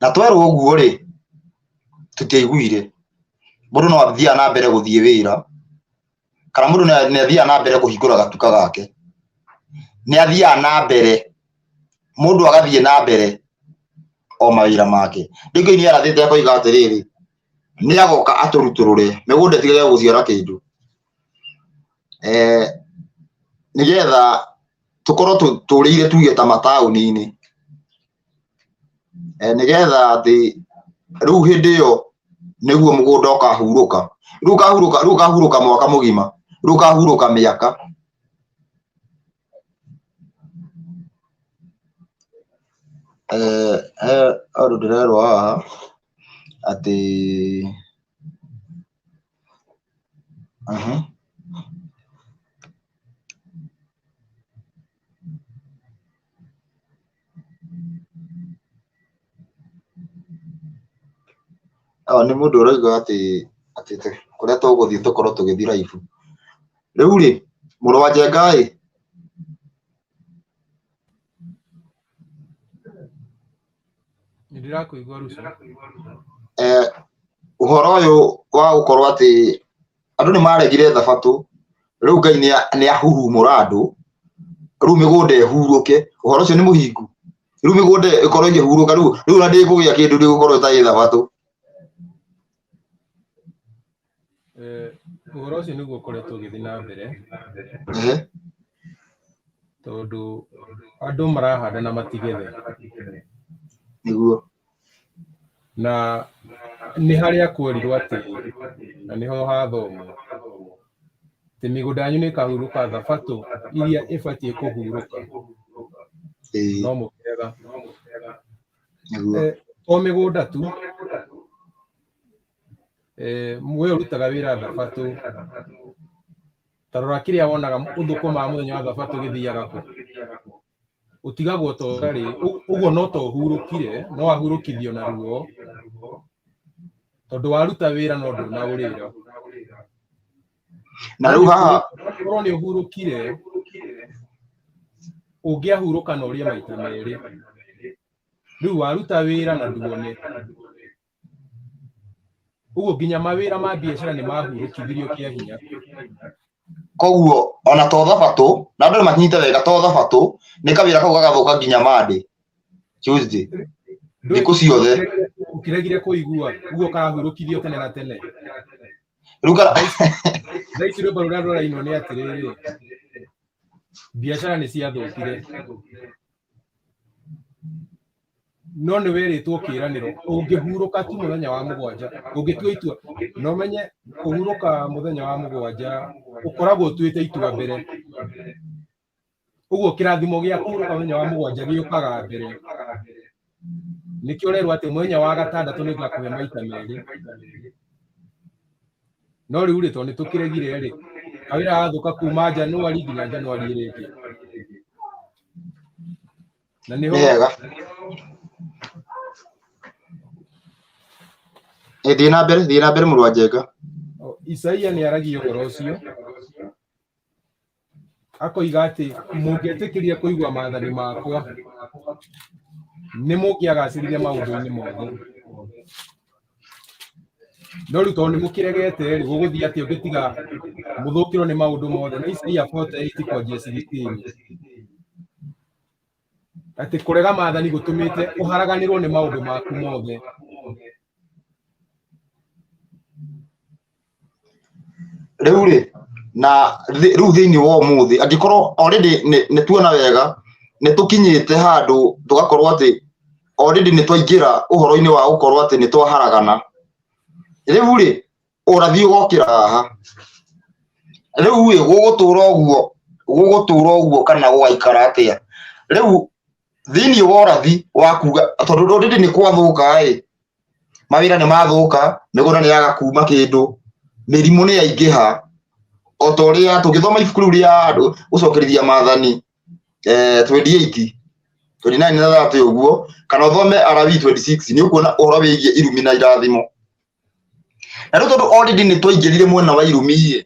[SPEAKER 2] Na twerwo ũguo rĩ, tũtiaiguire. Mũndũ no athiaga na mbere gũthiĩ wĩra, kana mũndũ nĩ athiaga na mbere kũhingũra gatuka gake. Nĩ athiaga na mbere, mũndũ agathiĩ na mbere o mawĩra make. Rĩu Ngai nĩ arathĩte akoiga atĩrĩrĩ, nĩ agoka atũrutũrũre, mĩgũnda ĩtigage gũciara kĩndũ. Nĩgetha tũkorwo tũrĩire tuge ta mataũni-inĩ. Nĩgetha atĩ rĩu hĩndĩ ĩyo nĩguo mũgũnda ũkahurũka. Rĩu ũkahurũka, rĩu ũkahurũka mwaka mũgima, rĩu ũkahurũka mĩaka. He ũndũ ndĩrerwo haha atĩ Nĩ mũndũ ũroiga atĩ atĩ kũrĩa tũgũthiĩ tũkorwo tũgĩthiĩ live. Rĩu rĩ, mũrũ wa Njenga ĩ,
[SPEAKER 6] Nĩ ndĩrakũigua Ruco.
[SPEAKER 2] Ũhoro ũyũ wa gũkorwo atĩ andũ nĩ maregire thabatũ, rĩu Ngai nĩ ahuhumũra andũ, rĩu mĩgũnda ĩhurũke, ũhoro ũcio nĩ mũhingu? Rĩu mĩgũnda ĩkorwo ĩkĩhurũka, rĩu rĩu ona ndĩkũgĩa kĩndũ ndĩgũkorwo ĩtarĩ thabatũ.
[SPEAKER 6] Ũhoro ũcio nĩguo ũkoretwo ũgĩthiĩ na mbere tondũ andũ marahanda na matigethe.
[SPEAKER 2] Nĩguo.
[SPEAKER 6] Na nĩ harĩa kwerirwo atĩ, na nĩho hathomwo, atĩ mĩgũnda yanyu nĩ ĩkahurũka thabatũ iria ĩbatiĩ kũhurũka, no mũkĩrega.
[SPEAKER 2] Nĩguo.
[SPEAKER 6] To mĩgũnda tu, we ũrutaga wĩra thabatũ, ta rora kĩrĩa wonaga ũthũkũmaga mũthenya wa thabatũ gĩthiaga kũ? Ũtigagwo ta ũtarĩ, ũguo no ta ũhurũkire, no wahurũkithio na ruo, tondũ waruta wĩra no ndũnaũrĩra.
[SPEAKER 2] Na rĩu haha
[SPEAKER 6] korwo nĩ ũhurũkire, ũngĩahurũka na ũrĩe maita merĩ. Rĩu waruta wĩra na nduone. Ũguo nginya mawĩra ma biacara nĩ mahurũkithirio kĩa hinya.
[SPEAKER 2] Koguo ona to thabatũ, na andũ nĩ manyite wega, to thabatũ nĩ kawĩra kau gagathũka nginya Monday, Tuesday, thikũ ciothe.
[SPEAKER 6] Ũkĩregire kũigua, ũguo karahurũkithio tene na tene.
[SPEAKER 2] Rĩu kara
[SPEAKER 6] Thaa ici rwĩmbo rũrĩa rũrainwo nĩ atĩrĩrĩ, biacara nĩ ciathũkire. No nĩ werĩtwo kĩĩranĩro, ũngĩhurũka tu mũthenya wa mũgwanja, ũngĩtua itua, na ũmenye kũhurũka mũthenya wa mũgwanja ũkoragwo ũtuĩte itua mbere. Ũguo kĩrathimo gĩa kũhurũka mũthenya wa mũgwanja gĩũkaga mbere. Nĩkĩo ũrerwo atĩ mũthenya wa gatandatũ nĩ ngakũhe maita merĩ. No rĩu rĩ, tondũ nĩ tũkĩregire rĩ, kawĩra gathũka kuma Januari nginya Januari ĩrĩa ĩngĩ. Na
[SPEAKER 2] nĩho Nĩ hega. Thiĩ na mbere, thiĩ na mbere mũrũ wa Njenga.
[SPEAKER 6] Isaia nĩ aragia ũhoro ũcio akoiga atĩ mũngĩetĩkĩria kũigua maathani makwa nĩ mũngĩagacĩrire maũndũ-inĩ mothe. No rĩu tondũ nĩ mũkĩregete rĩ, gũgũthiĩ atĩa ũngĩtiga mũthũkĩrwo nĩ maũndũ mothe? Nĩ Isaia 48 kwanjia 16. Atĩ kũrega maathani gũtũmĩte ũharaganĩrwo nĩ maũndũ maku mothe.
[SPEAKER 2] Rĩu rĩ, na rĩu thĩinĩ wa ũmũthĩ angĩkorwo already nĩ tuona wega nĩ tũkinyĩte handũ tũgakorwo atĩ already nĩ twaingĩra ũhoro-inĩ wa gũkorwo atĩ nĩ twaharagana. Rĩu rĩ, ũrathi ũgokĩra haha. Rĩu rĩ, gũgũtũra ũguo, gũgũtũra ũguo kana gũgaikara atĩa? Rĩu thĩinĩ wa ũrathi wa kuga tondũ already nĩ gwathũka ĩ, mawĩra nĩ mathũka, mĩgũnda nĩ yaga kuma kĩndũ, mĩrimũ nĩ yaingĩha, o ta ũrĩa tũngĩthoma ibuku rĩu rĩa gũcokerithia maathani 28, 29 na 30 ũguo, kana ũthome Alawii 26 nĩ ũkuona ũhoro wĩgiĩ irumi na irathimo. Na rĩu tondũ already nĩ twaingĩrire mwena wa irumi ĩ,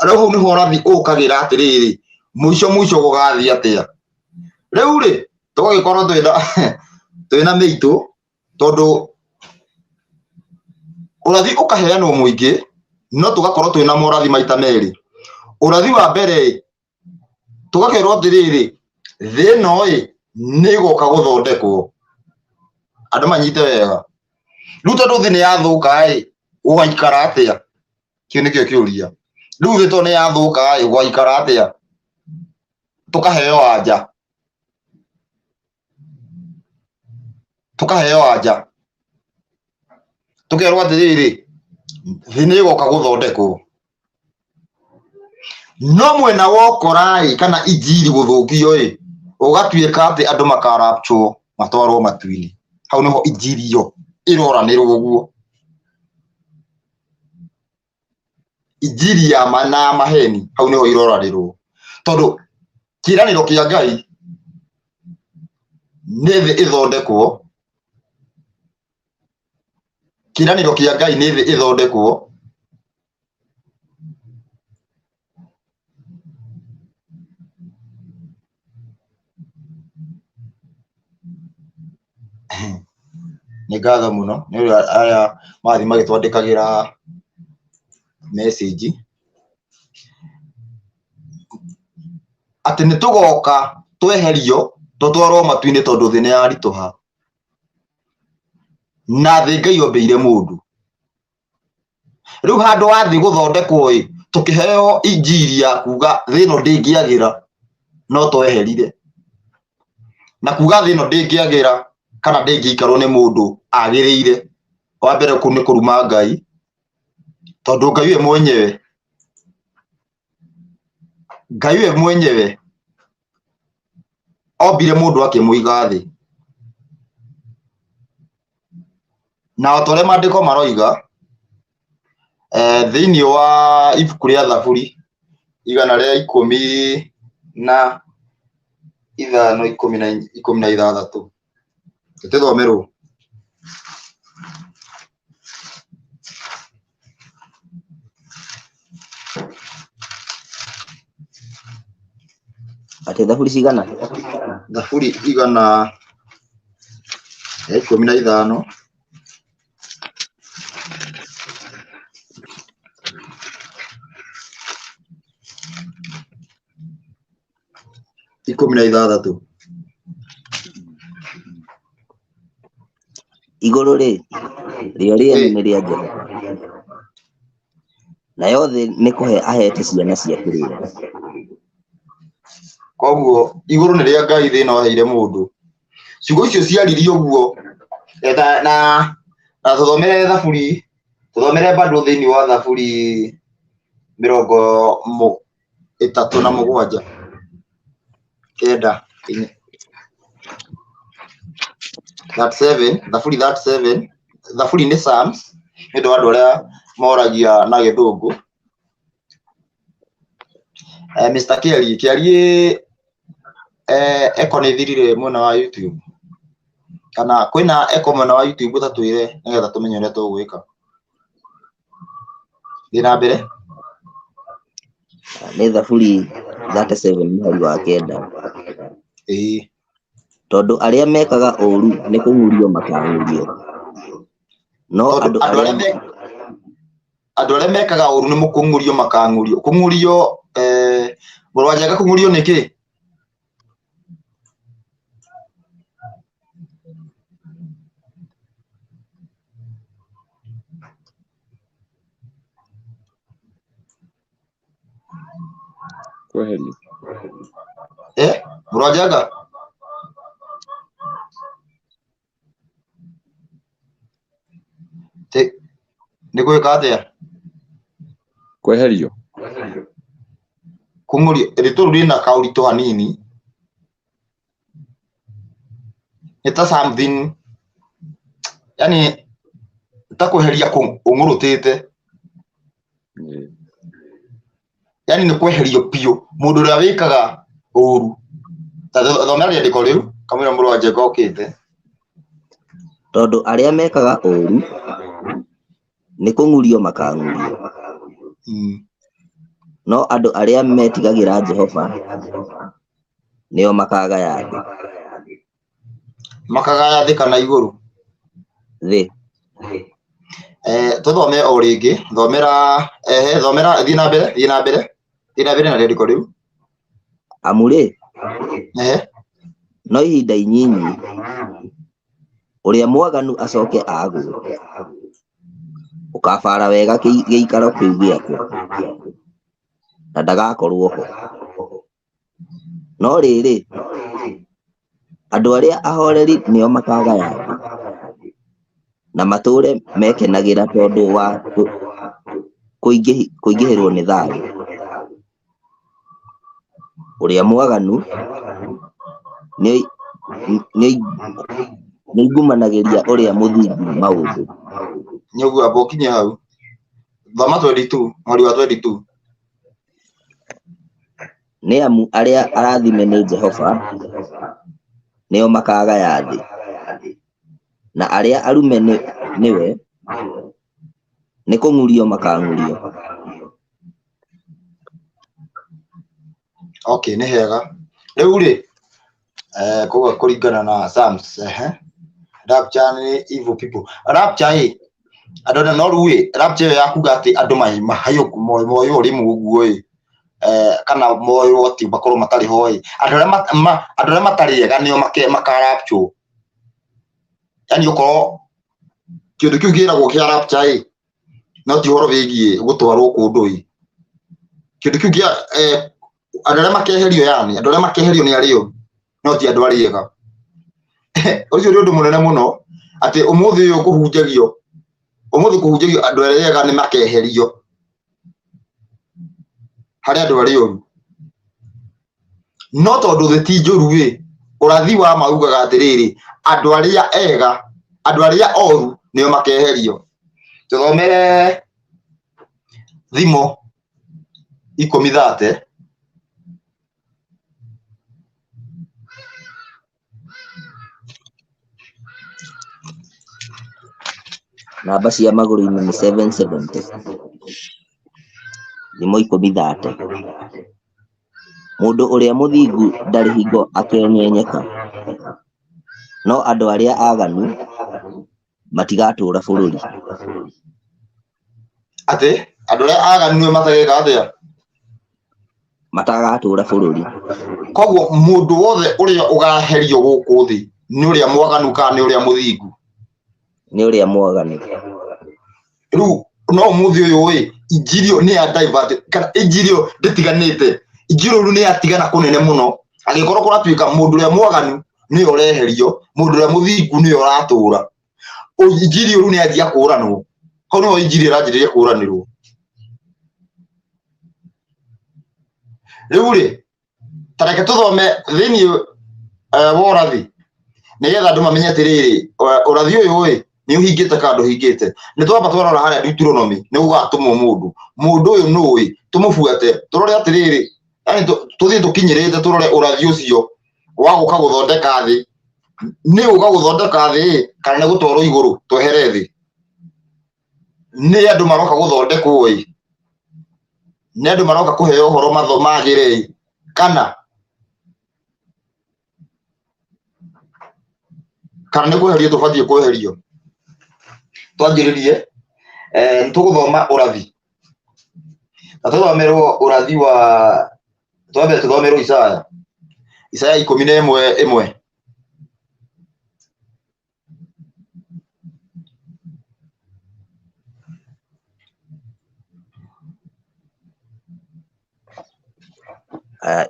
[SPEAKER 2] rĩu hau nĩho ũrathi ũkagĩra atĩrĩrĩ, mũico mũico gũgathiĩ atĩa? Rĩu rĩ, tũgagĩkorwo twĩna mĩitũ tondũ ũrathi ũkaheanwo mũingĩ, no tũgakorwo twĩna morathi maita merĩ. Ũrathi wa mbere ĩ, tũgakerwo atĩrĩrĩ, thĩ ĩno ĩ, nĩ ĩgoka gũthondekwo. Andũ manyite wega. Rĩu tondũ thĩ nĩ yathũka ĩ, gũgaikara atĩa? Kĩu nĩkĩo kĩũria. Rĩu thĩ tondũ nĩ yathũka ĩ, gũgaikara atĩa? Tũkaheo anja. Tũkaheo anja tũkerwo atĩrĩrĩ, thĩ nĩ ĩgoka gũthondekwo. No mwena wa ũkora-ĩ kana injiri gũthũkio-ĩ, ũgatuĩka atĩ andũ makarapchwo matwarwo matu-inĩ. Hau nĩho injiri ĩyo ĩroranĩrwo ũguo. Injiri ya ma na ya maheni hau nĩho iroranĩrwo, tondũ kĩĩranĩro kĩa Ngai nĩ thĩ ĩthondekwo, kĩĩranĩro kĩa Ngai nĩ thĩ ĩthondekwo. Nĩ ngatho mũno nĩ ũrĩa aya marathiĩ magĩtwandĩkagĩra message atĩ nĩ tũgoka tweherio tũtwarwo matu-inĩ tondũ thĩ nĩ yaritũha, na thĩ Ngai ombĩire mũndũ. Rĩu handũ ha thĩ gũthondekwo ĩ, tũkĩheo injiri ya kuga thĩ ĩno ndĩngĩagĩra no tweherire, na kuga thĩ ĩno ndĩngĩagĩra kana ndĩngĩikarwo nĩ mũndũ agĩrĩire, wa mbere kũu nĩ kũruma Ngai, tondũ Ngai we mwenyewe, Ngai we mwenyewe ombire mũndũ akĩmũiga thĩ. Na o ta ũrĩa maandĩko maroiga, thĩinĩ wa ibuku rĩa Thaburi 115 16, tũthomerwo.
[SPEAKER 3] Atĩ thaburi cigana?
[SPEAKER 2] Thaburi 115 16.
[SPEAKER 3] Igũrũ rĩ, rĩo rĩene nĩ rĩa Jehova, nayo thĩ nĩ kũhe aheete ciana cia kĩrĩra.
[SPEAKER 2] Koguo igũrũ nĩ rĩa Ngai, thĩ no aheire mũndũ. Ciugo icio ciaririo ũguo na tũthomere thaburi, tũthomere bado thĩinĩ wa Thaburi 37 9 4 37, Thaburi 37, Thaburi nĩ Psalms nĩ ũndũ wa andũ arĩa moragia na gĩthũngũ. Mr. Kelly, Kelly, eko nĩ ĩthirire mwena wa YouTube, kana kwĩna eko mwena wa YouTube, ũtatwĩre nĩgetha tũmenye ũrĩa tũgwĩka. Thiĩ na mbere.
[SPEAKER 3] Nĩ Thaburi 37 mũhari wa 9.
[SPEAKER 2] Ĩĩ.
[SPEAKER 3] Tondũ arĩa mekaga ũũru nĩ kũng'urio makang'urio, no
[SPEAKER 2] Tondũ
[SPEAKER 3] andũ
[SPEAKER 2] andũ
[SPEAKER 3] arĩa
[SPEAKER 2] arĩa andũ arĩa mekaga ũũru nĩ kũng'urio makang'urio. Kũng'urio, mũrũ wa Njenga, kũng'urio nĩ kĩ?
[SPEAKER 4] Kweherio.
[SPEAKER 2] Mũrũ wa Njenga? Nĩ gwĩka atĩa?
[SPEAKER 4] Kweherio.
[SPEAKER 2] Kũng'ũrio rĩtũ rĩu rĩna kaũritũ hanini, nĩ ta something, yani ta kweheria ũng'ũrũtĩte. Yani nĩ kweherio biũ mũndũ ũrĩa wĩkaga ũru. Ta thomera rĩandĩko rĩu kamũira mũrũ wa Njenga okĩte.
[SPEAKER 3] Tondũ arĩa mekaga ũũru nĩ kũng'urio makang'urio, no andũ arĩa metigagĩra Jehova nĩo makagaya thĩ.
[SPEAKER 2] Makagaya thĩ kana igũrũ?
[SPEAKER 3] Thĩ.
[SPEAKER 2] Tũthome o rĩngĩ, thomera, ehe, thomera, thiĩ na mbere, thiĩ na mbere, thiĩ na mbere na rĩandĩko rĩu.
[SPEAKER 3] Amu rĩ,
[SPEAKER 2] Ehe.
[SPEAKER 3] no ihinda inyinyi ũrĩa mwaganu acoke agwe, ũkabara wega gĩikaro kĩu gĩake, na ndagakorwo ho. No rĩrĩ, andũ arĩa ahoreri nĩo makagaya thĩ. Na matũũre mekenagĩra tondũ wa kũingĩhĩrwo nĩ thayũ. Ũrĩa mwaganu nĩaingumanagĩria ũrĩa mũthingu maũndũ.
[SPEAKER 2] Nĩ ũguo amba ũkinye hau. Thoma 22, mweri wa 22.
[SPEAKER 3] Nĩ amu arĩa arathime nĩ Jehova nĩo makagaya thĩ, na arĩa arume nĩwe nĩ kũng'urio makang'urio.
[SPEAKER 2] Okay, nĩ hega. Rĩu rĩ, koguo kũringana na Psalms, ehe. Rapture nĩ evil people. Rapture ĩ, andũ no rĩu ĩ, rapture ĩyo ya kuga atĩ andũ mahayũku moywo rĩmwe ũguo ĩ, kana moywo atĩ makorwo matarĩ ho ĩ, andũ arĩa matarĩ ega nĩo makarapture. Yaani okorwo kĩndũ kĩu kĩragwo kĩa rapture ĩ, no ti ũhoro wĩgiĩ gũtwarwo kũndũ ĩ. Kĩndũ kĩu kĩa andũ arĩa makeherio, yani andũ arĩa makeherio nĩ arĩa oru, no ti andũ arĩa ega. Ũcio nĩ ũndũ mũnene mũno atĩ ũmũthĩ ũyũ kũhunjagio, ũmũthĩ kũhunjagio andũ arĩa ega nĩ makeherio harĩ andũ arĩa oru. No tondũ thĩ ti njũru ĩ, ũrathi wa ma ugaga atĩrĩrĩ, andũ arĩa ega, andũ arĩa oru nĩo makeherio. Tũthomere Thimo 10:30.
[SPEAKER 3] Namba cia magũrũ-inĩ nĩ 770. Thimo 10:30. Mũndũ ũrĩa mũthingu ndarĩ hingo akenyenyeka, no andũ arĩa aaganu matigatũũra bũrũri.
[SPEAKER 2] Atĩ andũ arĩa aaganu nĩo matageka atĩa?
[SPEAKER 3] Matagatũũra bũrũri.
[SPEAKER 2] Koguo mũndũ wothe ũrĩa ũgaherio gũkũ thĩ nĩ ũrĩa mwaganu kana nĩ ũrĩa mũthingu?
[SPEAKER 3] Nĩ ũrĩa mwaganu.
[SPEAKER 2] Rĩu no ũmũthĩ ũyũ ĩ, injiri ĩyo nĩ ya divert, kana injiri ĩyo ndĩtiganĩte. Injiri ĩyo rĩu nĩ yatigana kũnene mũno. Angĩkorwo kũratuĩka mũndũ ũrĩa mwaganu nĩwe ũreherio, mũndũ ũrĩa mũthingu nĩwe ũratũra. Injiri ĩyo rĩu nĩ yanjia kũranwo. Hau nĩho injiri ĩranjĩrĩria kũranĩrwo. Rĩu rĩ, ta reke tũthome thĩinĩ wa ũrathi nĩgetha andũ mamenye atĩrĩrĩ, ũrathi ũyũ ĩ nĩ ũhingĩte kana ndũhingĩte. Nĩ twamba twarora harĩa Deuteronomy nĩ gũgatũmwo mũndũ, mũndũ ũyũ nũ ĩ, tũmũbuate tũrore atĩrĩrĩ, yani tũthiĩ tũkinyĩrĩte tũrore ũrathi ũcio wa gũka gũthondeka thĩ, nĩ gũka gũthondeka thĩ ĩ, kana nĩ gũtwarwo igũrũ twehere thĩ. Nĩ andũ maroka gũthondekwo ĩ, nĩ andũ maroka kũheo ũhoro magĩre ĩ, kana kana nĩ kweherio tũbatiĩ kweherio. Twanjĩrĩrie, nĩ tũgũthoma ũrathi na tũthomerwo ũrathi wa, twambe tũthomerwo Isaya, Isaya 11:1.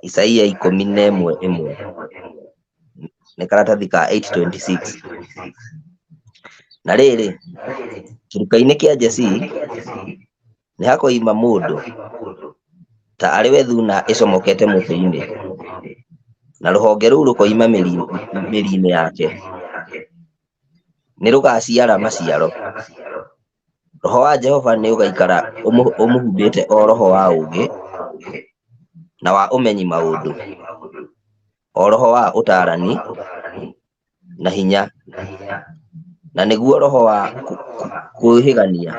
[SPEAKER 3] Isaia 11:1 nĩ karatathi ka 826. Na rĩrĩ, kĩruka-inĩ kĩa Jesii nĩ hakoima mũndũ ta arĩ we thuna ĩcomokete mũtĩ-inĩ, na rũhonge rũu rũkoima mĩri-inĩ yake. Nĩ rũgaciara maciaro. Roho wa Jehova nĩ ũgaikara ũmũhumbĩte, o roho wa ũũgĩ na wa ũmenyi maũndũ, o roho wa ũtaarani na hinya, na nĩguo roho wa kwĩhĩgania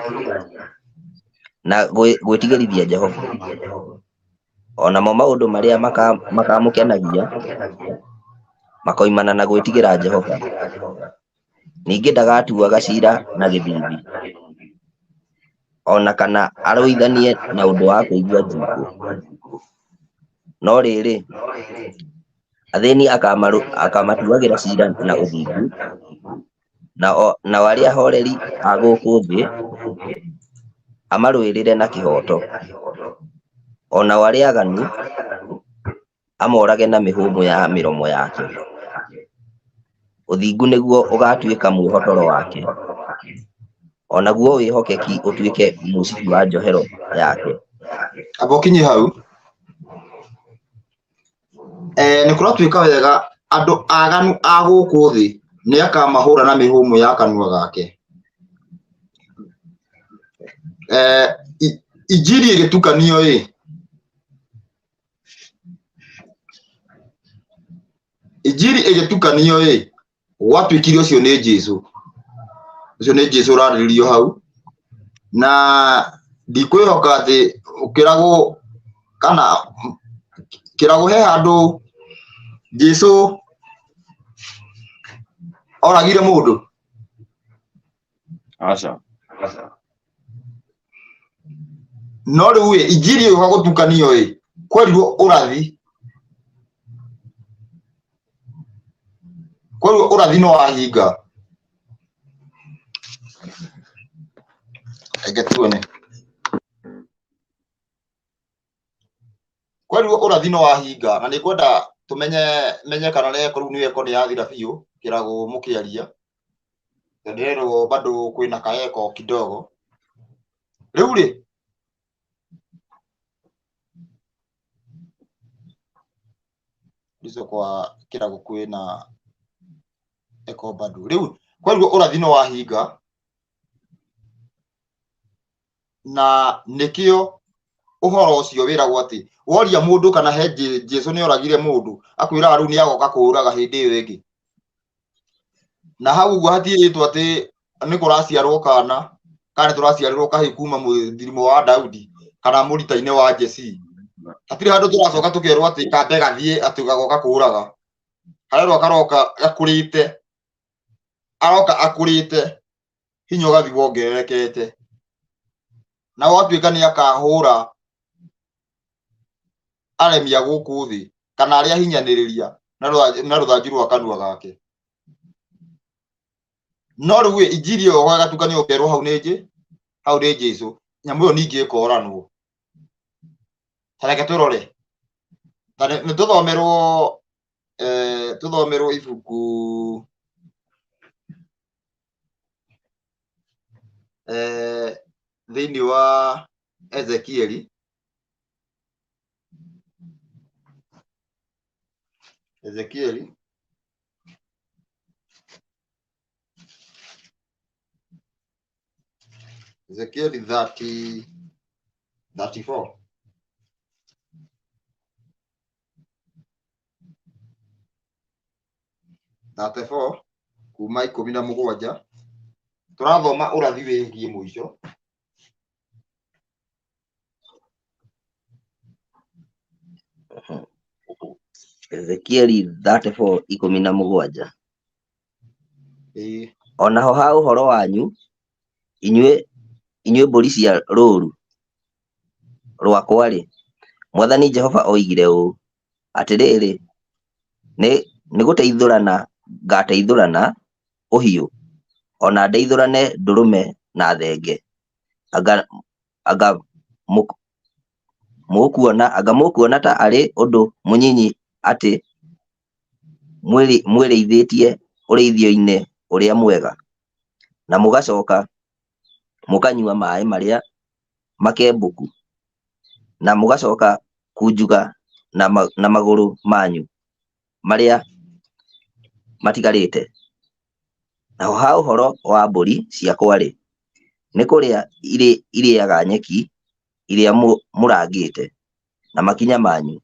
[SPEAKER 3] na gwĩtigĩrithia Jehova. O namo maũndũ marĩa makamũkenagia makoimana na gwĩtigĩra Jehova. Ningĩ ndagatuaga ciira na gĩthiithi, o na kana arũithanie na ũndũ wa kũigua njuukũ. No rĩrĩ, athĩni akamatuagĩra ciira na ũthingu, nao arĩa ahoreri a gũkũ thĩ amarũĩrĩre na kĩhooto, o nao arĩa aaganu amorage na mĩhũmũ ya mĩromo yake. Ũthingu nĩguo ũgaatuĩka mwĩhotoro wake, o naguo wĩhokeki ũtuĩke mũcibi wa njohero yake.
[SPEAKER 2] Amba ũkinye hau. Nĩ kũratuĩka wega andũ aganu a gũkũ thĩ nĩ akamahũra na mĩhũmũ ya kanua gake. Injiri ĩgĩtukanio ĩ, injiri ĩgĩtukanio ĩ, gwatuĩkire ũcio nĩ Jesũ, ũcio nĩ Jesũ ũrarĩrĩrio hau, na ndikwĩhoka atĩ ũkĩragwo kana kĩragwo he handũ Jesũ oragire mũndũ.
[SPEAKER 4] Aca.
[SPEAKER 2] No rĩu ĩ, injiri ĩyo gũtukanio ĩ, kwerirwo ũrathi, kwerirwo ũrathi no wahinga. Reke tuone. Kwerirwo ũrathi no wahinga, na nĩ ngwenda tũmenye menye kana reko rĩu nĩ eko nĩ yathira biũ kĩragwo mũkĩaria. Na ndĩrerwo bado kwĩna kaeko kidogo. Rĩu rĩ, ndico kwa kĩrago kwĩna eko bado. Rĩu kwerirwo ũrathi no wahinga, na nĩkĩo ũhoro ũcio wĩragwo atĩ woria mũndũ kana he Jesu nĩ oragire mũndũ, akwĩraga rĩu nĩ agoka kũũraga hĩndĩ ĩyo ĩngĩ. Na hau ũguo hatiĩrĩtwo atĩ nĩ kũraciarwo kana, kana nĩ tũraciarĩrwo kahĩĩ kuma mũthirimo wa Daudi kana mũrita-inĩ wa Jesii. Hatirĩ handũ tũracoka tũkerwo atĩ kambe gathiĩ atĩ gagoka kũũraga. Harerwo karoka gakũrĩte, aroka akũrĩte, hinya ũgathiĩ wongererekete. Na gwatuĩka nĩ akahũra aremi a gũkũ thĩ kana arĩa ahinyanĩrĩria na rũthanju rwa kanua gake. No rĩu ĩ, injiri ĩyo ĩgatukanio ũkerwo hau nĩ hau nĩ Jesũ, nyamũ ĩyo ningĩ ĩkoranwo. Ta reke tũrore, ta nĩ tũthomerwo tũthomerwo ibuku thĩinĩ wa Ezekieli. Ezekieli Ezekieli 30 34. 34 kuma 17 tũrathoma ũrathi wĩgiĩ mũico.
[SPEAKER 3] Ezekieli 34:17.
[SPEAKER 2] Ĩĩ.
[SPEAKER 3] O naho ha ũhoro wanyu, inyuĩ mbũri cia rũũru rwakwa-rĩ, Mwathani Jehova oigire ũũ, atĩrĩrĩ, nĩ gũteithũrana ngateithũrana ũhiũ, o na ndeithũrane ndũrũme na thenge. Anga, anga mũkuona ta arĩ ũndũ mũnyinyi atĩ mwĩrĩithĩtie ũrĩithio-inĩ ũrĩa mwega, na mũgacoka mũkanyua maĩ marĩa makembũku, na mũgacoka kunjuga na magũrũ manyu marĩa matigarĩte. Naho ha ũhoro wa mbũri ciakwa-rĩ, nĩ kũrĩa irĩaga nyeki ĩrĩa mũrangĩte na makinya manyu,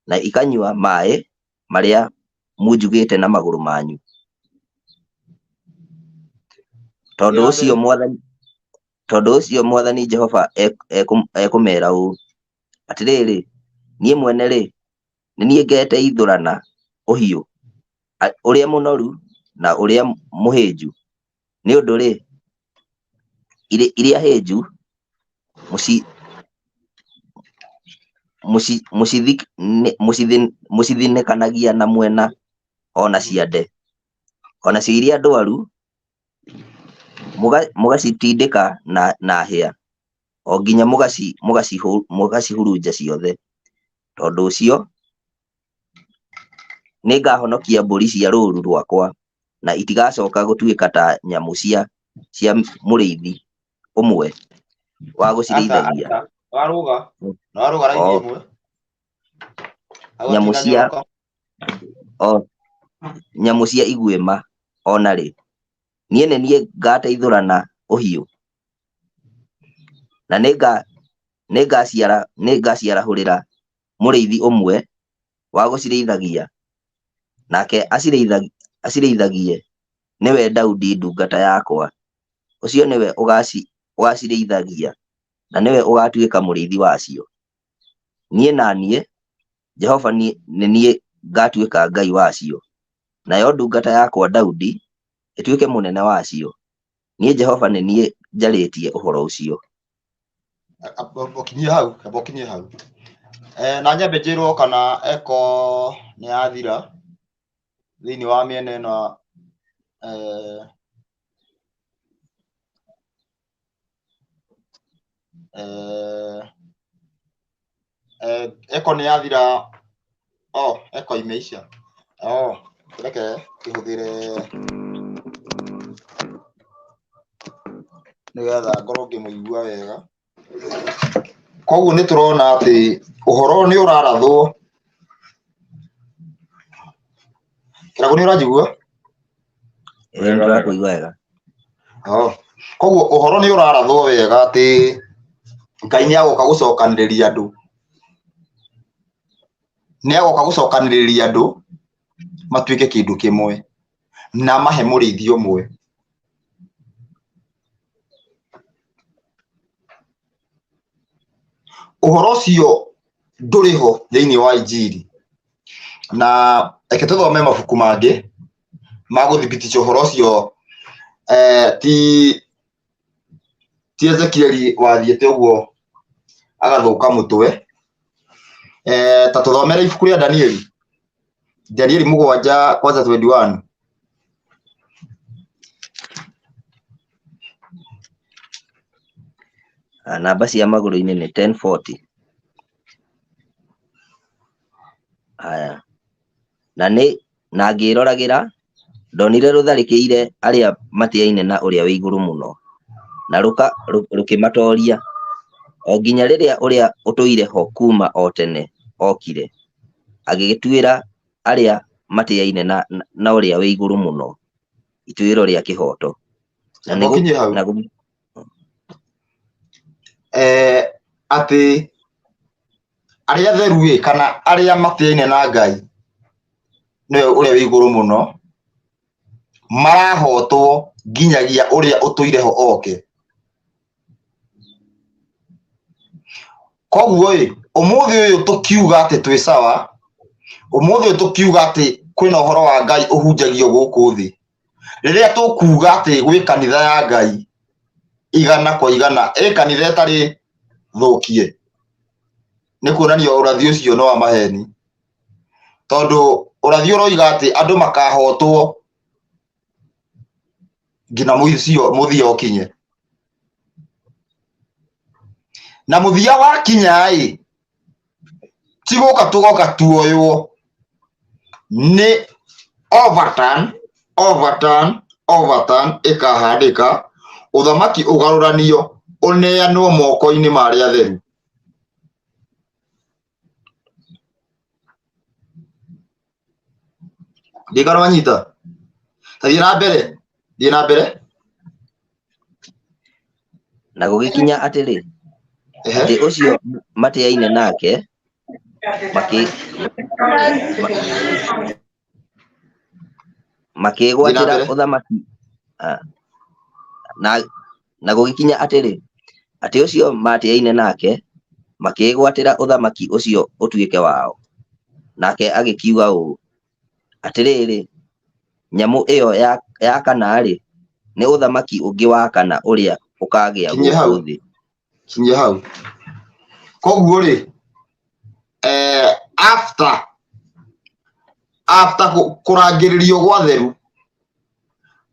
[SPEAKER 3] na ikanyua maĩ marĩa munjugĩte na magũrũ manyu. Tondũ ũcio Mwathani, tondũ ũcio Mwathani Jehova ekũmeera ũũ, atĩrĩrĩ, niĩ mwene-rĩ, nĩ niĩ ngeteithũrana ũhiũ, ũrĩa mũnoru na ũrĩa mũhĩnju. Nĩ ũndũ-rĩ, iria hĩnju mũcithinĩkanagia na mwena o na ciande, o nacio iria ndwaru mũgacitindĩka na hĩa, o nginya mũgacihurunja ciothe. Tondũ ũcio nĩngahonokia mbũri cia rũũru rwakwa Na itigacoka gũtuĩka ta nyamũ cia mũrĩithi ũmwe wa
[SPEAKER 2] Aca,
[SPEAKER 3] gũcirĩithagia.
[SPEAKER 2] aca. Warũga. Na warũga raini
[SPEAKER 3] O
[SPEAKER 2] ĩmwe. Hau
[SPEAKER 3] nyamũ cia
[SPEAKER 2] hatinanyoroka.
[SPEAKER 3] o nyamũ cia iguĩma ona rĩ, niĩ nĩ niĩ ngateithũrana ũhiũ, na nĩngaciarahũrĩra mũrĩithi ũmwe wa gũcirĩithagia, nake acirĩithagie, nĩwe Daudi ndungata yakwa. Ũcio nĩwe ũgaacirĩithagia, na nĩwe ũgaatuĩka mũrĩithi wacio. Niĩ na niĩ, Jehova, nĩ niĩ ngaatuĩka Ngai wacio, nayo ndungata yakwa Daudi ĩtuĩke mũnene wacio. Niĩ Jehova nĩ niĩ njarĩtie ũhoro ũcio.
[SPEAKER 2] Ũkinyie hau, amba ũkinyie hau. Eh, na nyambe njĩrwo kana eko nĩ yathira thĩinĩ wa mĩena ĩno eh, eh, eh, eko nĩ yathira. Oh, eko imeisha. Oh, reke kĩhũthĩre nĩgetha ngorwo ngĩmũigua wega. Koguo nĩ tũrona atĩ ũhoro nĩ ũrarathwo. Kĩrago nĩ ũranjigua?
[SPEAKER 3] Ĩĩ, nĩ tũrakũigua wega.
[SPEAKER 2] Oh. Koguo ũhoro nĩ ũrarathwo wega atĩ Ngai nĩ agoka gũcokanĩrĩria andũ. Nĩ agoka gũcokanĩrĩria andũ matuĩke kĩndũ kĩmwe na mahe mũrĩithi ũmwe. Ũhoro ũcio ndũrĩ ho thĩinĩ wa Injiri. Na reke tũthome mabuku mangĩ ma gũthibitisha ũhoro ũcio, ti Ezekieli wathiĩte ũguo agathũka mũtwe. Ta tũthomere ibuku rĩa Danieli, Danieli 7 kwanza 21.
[SPEAKER 3] Namba cia magũrũ-inĩ nĩ 1040. Haya. Na nĩ na ngĩĩroragĩra, ndonire rũtharĩkĩire arĩa matĩaine na ũrĩa wĩ igũrũ mũno, na rũkĩmatooria, o nginya rĩrĩa ũrĩa ũtũire ho kuuma o tene okire, agĩgĩtuĩra arĩa matĩaine na ũrĩa wĩ igũrũ mũno ituĩro rĩa kĩhooto. Na nĩ
[SPEAKER 2] Ũkinye hau.
[SPEAKER 3] na
[SPEAKER 2] Atĩ arĩa atheru ĩ, kana arĩa matĩaine na Ngai nĩwe ũrĩa wĩ igũrũ mũno, marahotwo nginyagia ũrĩa ũtũire ho oke. Koguo ĩ, ũmũthĩ ũyũ tũkiuga atĩ twĩ sawa, ũmũthĩ ũyũ tũkiuga atĩ kwĩna ũhoro wa Ngai ũhunjagio gũkũ thĩ, rĩrĩa tũkuga atĩ gwĩ kanitha ya Ngai igana kwa igana, ĩ kanitha ĩtarĩ thũkie, nĩ kuonania ũrathi ũcio nĩ wa maheni, tondũ ũrathi ũroiga atĩ andũ makahotwo nginya mũthia ũkinye. Na mũthia wakinya ĩ, ti gũka tũgoka tuoywo, nĩ overturn, overturn, overturn ĩkahandĩka, ũthamaki ũgarũranio, ũneanwo moko-inĩ ma arĩa atheru. Ndikana wanyita. Thiĩ na mbere, thiĩ na mbere.
[SPEAKER 3] Na gũgĩkinya atĩrĩ, atĩ ũcio matĩaine nake makĩĩgwatĩra ũthamaki, na gũgĩkinya atĩrĩ, atĩ ũcio matĩaine nake makĩĩgwatĩra ũthamaki ũcio ũtuĩke wao. Nake agĩkiuga ũũ, atĩrĩrĩ, nyamũ ĩyo ya kana-rĩ, nĩ ũthamaki ũngĩ wa kana ũrĩa ũkagĩa gũkũ thĩ.
[SPEAKER 2] Kinyia hau. Koguo rĩ, after kũrangĩrĩrio gwa theru,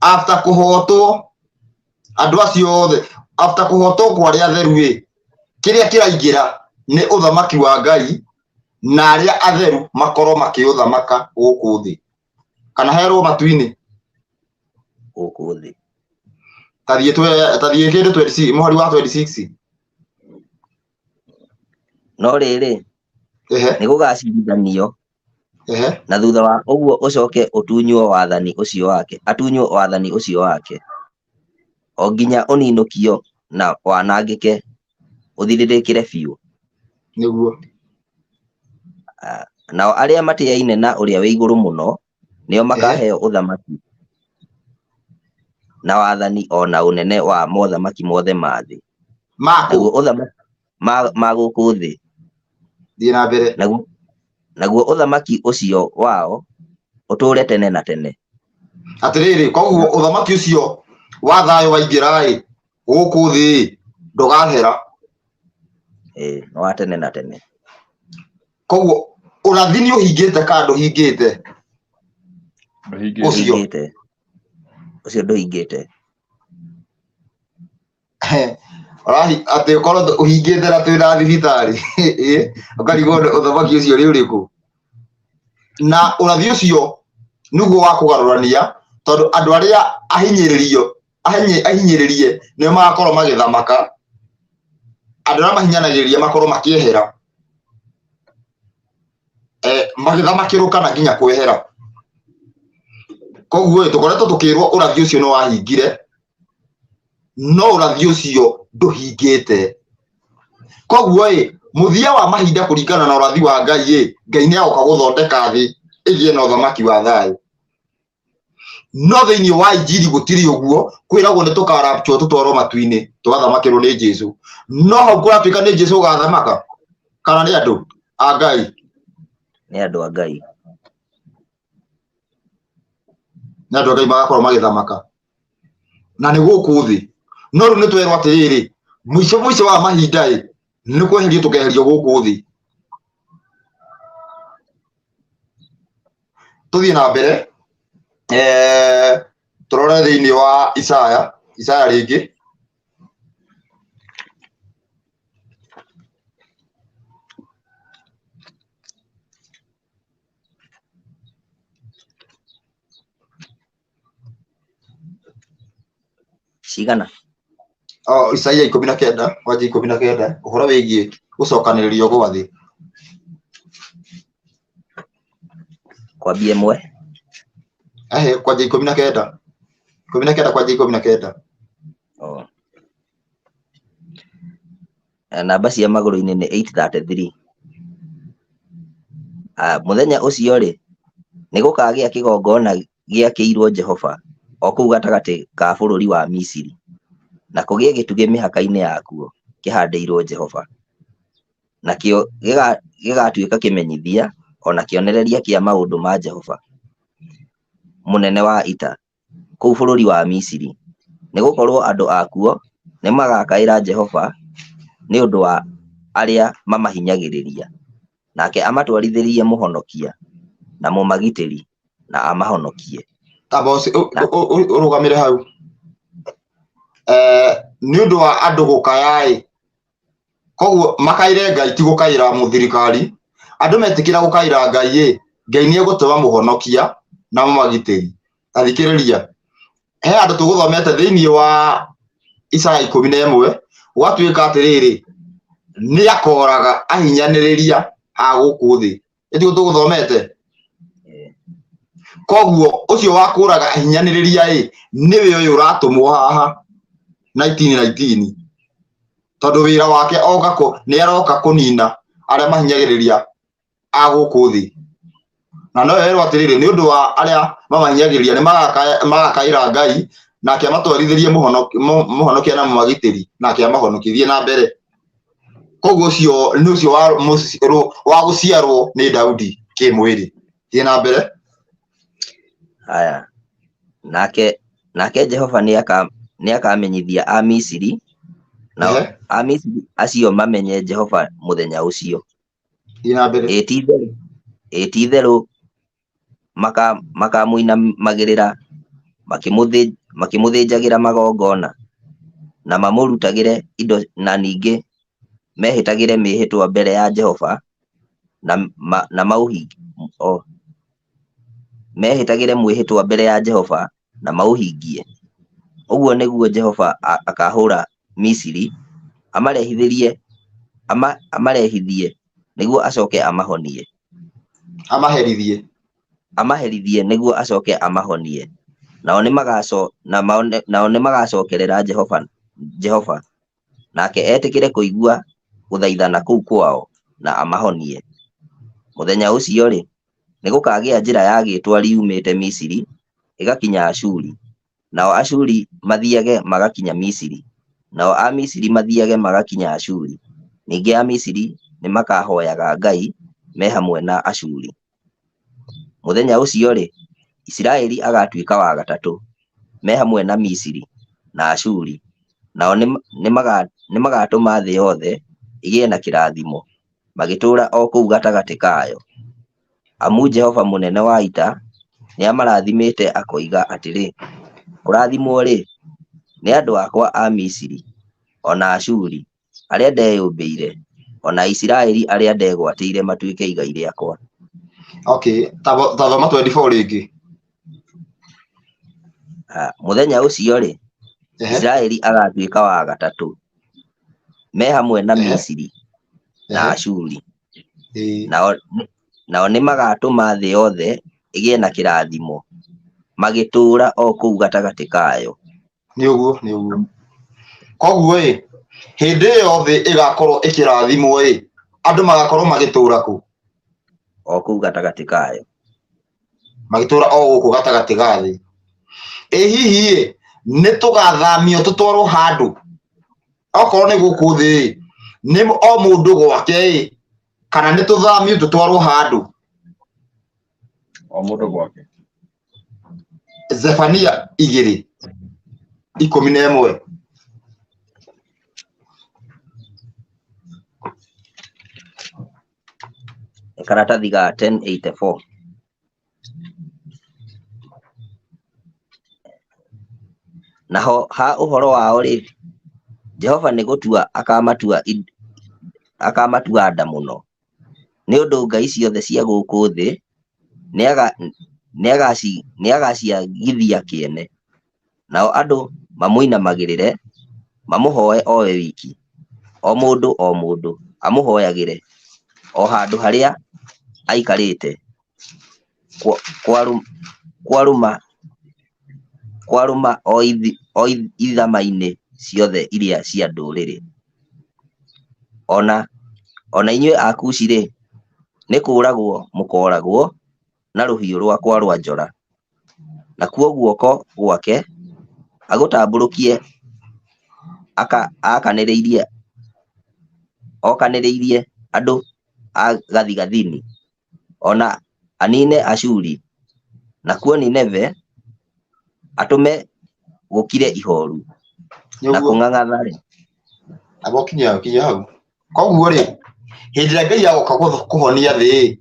[SPEAKER 2] after kũhotwo andũ acio othe, after kũhotwo kwa arĩa atheru ĩ, kĩrĩa kĩraingĩra nĩ ũthamaki wa Ngai na arĩa atheru makorwo makĩũthamaka gũkũ thĩ, kana herwo matu-inĩ.
[SPEAKER 3] Gũkũ thĩ.
[SPEAKER 2] Tathiĩ tathiĩ kĩndũ 26, mũhari wa 26.
[SPEAKER 3] No rĩrĩ, nĩ gũgacirithanio, na thutha wa ũguo ũcoke ũtunywo wathani ũcio wake, atunywo wathani ũcio wake, o nginya ũninũkio na wanangĩke ũthirĩrĩkĩre biũ.
[SPEAKER 2] Nĩguo.
[SPEAKER 3] Nao arĩa matĩaine na Ũrĩa-wĩ-Igũrũ-Mũno nĩo makaheo ũthamaki na wathani o na ũnene wa mothamaki mothe ma thĩ.
[SPEAKER 2] Makũ?
[SPEAKER 3] Naguo ũthamaki ma gũkũ thĩ.
[SPEAKER 2] Thiĩ na mbere.
[SPEAKER 3] Naguo ũthamaki ũcio wao ũtũũre tene na tene.
[SPEAKER 2] Atĩrĩrĩ, koguo ũthamaki ũcio wa thayũ waingĩra-ĩ, gũkũ thĩ-ĩ, ndũgathera.
[SPEAKER 3] Ĩĩ, nĩ wa tene na tene.
[SPEAKER 2] Koguo ũrathi nĩ ũhingĩte kana ndũhingĩte?
[SPEAKER 4] Ndũhingĩte.
[SPEAKER 2] Ũcio.
[SPEAKER 3] Ndũhingĩte. Ũcio ndũhingĩte.
[SPEAKER 2] Atĩ ũkorwo ũhingĩte na twĩna thibitarĩ, ĩ, ũkarigwo nĩ ũthamaki ũcio nĩ ũrĩkũ. Na ũrathi ũcio nĩguo wa kũgarũrania, tondũ andũ arĩa ahinyĩrĩrio, ahinyĩrĩrie nĩo magakorwo magĩthamaka, andũ arĩa mahinyanagĩrĩria makorwo makĩehera, magĩthamakĩrwo kana nginya kwehera. Koguo ĩ, tũkoretwo tũkĩrwo ũrathi ũcio nĩ wahingire, no ũrathi ũcio ndũhingĩte. Koguo ĩ, mũthia wa mahinda kũringana na ũrathi wa Ngai ĩ, Ngai nĩ agoka gũthondeka thĩ ĩgĩe na ũthamaki wa thayũ. No thĩinĩ wa injiri gũtirĩ ũguo, kwĩragwo nĩ tũkarapchwo tũtwarwo matu-inĩ tũgathamakĩrwo nĩ Jesu. No hau kũratuĩka nĩ Jesu ũgathamaka kana nĩ andũ a Ngai?
[SPEAKER 3] Nĩ andũ a Ngai.
[SPEAKER 2] Nĩ andũ a Ngai magakorwo magĩthamaka na nĩ gũkũ thĩ. No rĩu nĩ twerwo atĩrĩrĩ, mũico mũico wa mahinda ĩ, nĩ kweherio tũkeherio gũkũ thĩ. Tũthiĩ na mbere, tũrore thĩinĩ wa Isaya, Isaya rĩngĩ.
[SPEAKER 3] Cigana?
[SPEAKER 2] Oh, Isaia 19, kwanja 19, ũhoro wĩgiĩ gũcokanĩrĩrio gwa thĩ.
[SPEAKER 3] Kwambia ĩmwe.
[SPEAKER 2] Ehe, kwanja 19. 19 kwanja 19.
[SPEAKER 3] Oh. Namba cia magũrũ-inĩ nĩ 833. Mũthenya ũcio-rĩ, nĩ gũkagĩa kĩgongona gĩakĩirwo Jehova o kũu gatagatĩ ka bũrũri wa Misiri, na kũgĩe gĩtugĩ mĩhaka-inĩ yakuo kĩhandĩirwo Jehova. Nakĩo gĩgatuĩka kĩmenyithia o na kĩonereria kĩa maũndũ ma Jehova mũnene wa ita kũu bũrũri wa Misiri, nĩ gũkorũo andũ akuo nĩmagakaĩra Jehova nĩ ũndũ wa arĩa mamahinyagĩrĩria, nake amatwarithĩrie mũhonokia na mũmagitĩri, na amahonokie.
[SPEAKER 2] Tamba ũrũgamĩre hau. Nĩ ũndũ wa andũ gũkaya-ĩ, koguo makaĩre Ngai ti gũkaĩra mũthirikari. Andũ metĩkĩra gũkaĩra Ngai-ĩ, Ngai nĩ egũtũma mũhonokia na mũmagitĩri. Ta thikĩrĩria, he andũ tũgũthomete thĩinĩ wa Isaya 11, gwatuĩka atĩrĩrĩ, nĩ akoraga ahinyanĩrĩria a gũkũ thĩ. Ĩtiguo tũgũthomete? Koguo ũcio wa kũraga ahinyanĩrĩria ĩ, nĩwe ũyũ ũratũmwo haha 1919, tondũ wĩra wake oka nĩ aroka kũnina arĩa mahinyagĩrĩria a gũkũ thĩ. Na no erwo atĩrĩrĩ, nĩ ũndũ wa arĩa mamahinyagĩrĩria nĩ magakaĩra Ngai, nake amatwarithĩrie mũhonokia na mũmagitĩri, nake amahonokithie na mbere. Koguo ũcio nĩ ũcio wa gũciarwo nĩ Daudi kĩmwĩrĩ. Thiĩ na mbere.
[SPEAKER 3] Haya. Nake Jehova nĩakamenyithia Amisiri, nao Amisiri acio mamenye Jehova mũthenya ũcio.
[SPEAKER 2] Thiĩ na mbere.
[SPEAKER 3] Ĩ ti-itherũ makamũinamagĩrĩra makĩmũthĩnjagĩra magongona, na mamũrutagĩre indo na ningĩ mehĩtagĩre mĩĩhĩtwa mbere ya Jehova na mehĩtagĩre mwĩhĩtwa mbere ya Jehova na maũhingie. Ũguo nĩguo Jehova akahũra Misiri, amarehithĩrie amarehithie nĩguo acoke amahonie.
[SPEAKER 2] Amaherithie.
[SPEAKER 3] Amaherithie nĩguo acoke amahonie. Nao nĩmagaco nao nĩmagacokerera Jehova, Jehova, nake etĩkĩre kũigua gũthaithana kũu kwao na amahonie. Mũthenya ũcio-rĩ, nĩgũkagĩa njĩra ya gĩtwari yumĩte Misiri ĩgakinya Ashuri, nao Ashuri mathiage magakinya Misiri, nao Amisiri mathiage magakinya Ashuri. Ningĩ Amisiri nĩmakahoyaga Ngai me hamwe na Ashuri. Mũthenya ũcio-rĩ, Isiraeli agatuĩka wa gatatũ, me hamwe na Misiri na Ashuri, nao nĩmagatũma thĩ yothe ĩgĩe na kĩrathimo, magĩtũũra o kũu gatagatĩ kayo. Amu Jehova mũnene wa ita nĩamarathimĩte akoiga atĩrĩ, kũrathimwo-rĩ, nĩ andũ akwa a Misiri, o na Ashuri, arĩa ndeyũmbĩire, o na Isiraeli arĩa ndegwatĩire matuĩke igai rĩakwa.
[SPEAKER 2] Okay, ta thoma 24 rĩngĩ.
[SPEAKER 3] Mũthenya ũcio-rĩ, Isiraeli agatuĩka wa gatatũ, me hamwe na Misiri na Ashuri, nao nĩmagatũma thĩ yothe ĩgĩe na kĩrathimo, magĩtũũra o kũu gatagatĩ kayo.
[SPEAKER 2] Nĩ ũguo, nĩ ũguo. Koguo ĩ, hĩndĩ ĩyo thĩ ĩgakorwo ĩkĩrathimwo ĩ, andũ magakorwo magĩtũũra kũ?
[SPEAKER 3] O kũu gatagatĩ kayo.
[SPEAKER 2] Magĩtũũra o gũkũ gatagatĩ ga thĩ. Ĩ hihi ĩ, nĩ tũgathamio tũtwarwo handũ? Okorwo nĩ gũkũ thĩ ĩ, nĩ o mũndũ gwake ĩ, kana nĩ tũthamio tũtwarwo handũ?
[SPEAKER 4] O mũndũ gwake.
[SPEAKER 2] Zefania 2:11.
[SPEAKER 3] Karatathi ga 1084. Naho ha ũhoro wao-rĩ, Jehova nĩ gũtua akamatua nda mũno, nĩ ũndũ ngai ciothe cia gũkũ thĩ nĩagaciagithia kĩene, nao andũ mamũinamagĩrĩre, mamũhoe o we wiki, o mũndũ o mũndũ amũhoyagĩre o handũ harĩa aikarĩte, kwarũma o ithama-inĩ ciothe iria cia ndũrĩrĩ. Ona inyuĩ Akushi-rĩ, nĩ kũũragwo mũkooragwo na rũhiũ rwakwa rwa njora, nakuo guoko gwake agũtambũrũkie okanĩrĩirie andũ a gathigathini, o na anine Ashuri, nakuo Nineve atũme gũkire ihoru na kũng'ang'athare.
[SPEAKER 2] Abo kinya kinya hau. Koguo rĩ, hĩndĩ ĩrĩa Ngai agoka kũhonia thĩ,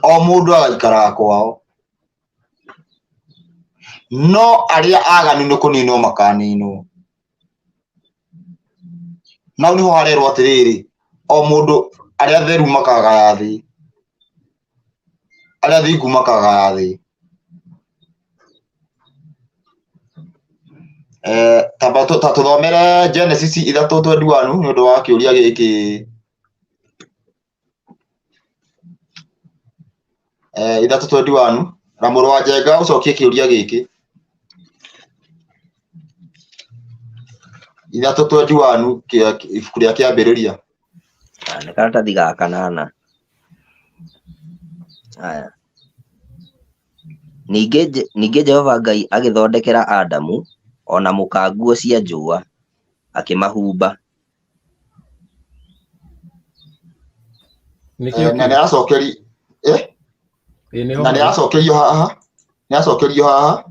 [SPEAKER 2] o mũndũ agaikaraga kwao. No arĩa aganu nĩ kũninwo makaninwo. Nau nĩho harerwo atĩrĩrĩ, o mũndũ arĩa atheru makagaya thĩ, arĩa athingu makagaya thĩ. Tamba ta tũthomere Genesis 3:21 nĩ ũndũ wa kĩũria gĩkĩ. 3:21 na mũrũ wa Njenga ũcokie kĩũria gĩkĩ. 3:21 kĩa ibuku rĩa Kĩambĩrĩria.
[SPEAKER 3] Nĩ karatathi ga kanana. Aya. Ningĩ Jehova Ngai agĩthondekera Adamu o na mũka nguo cia njũa, akĩmahumba.
[SPEAKER 6] Nĩkĩo
[SPEAKER 2] Na nĩ aracokeri
[SPEAKER 6] Ĩĩ, nĩho
[SPEAKER 2] na nĩ aracokerio haha, nĩ aracokerio haha.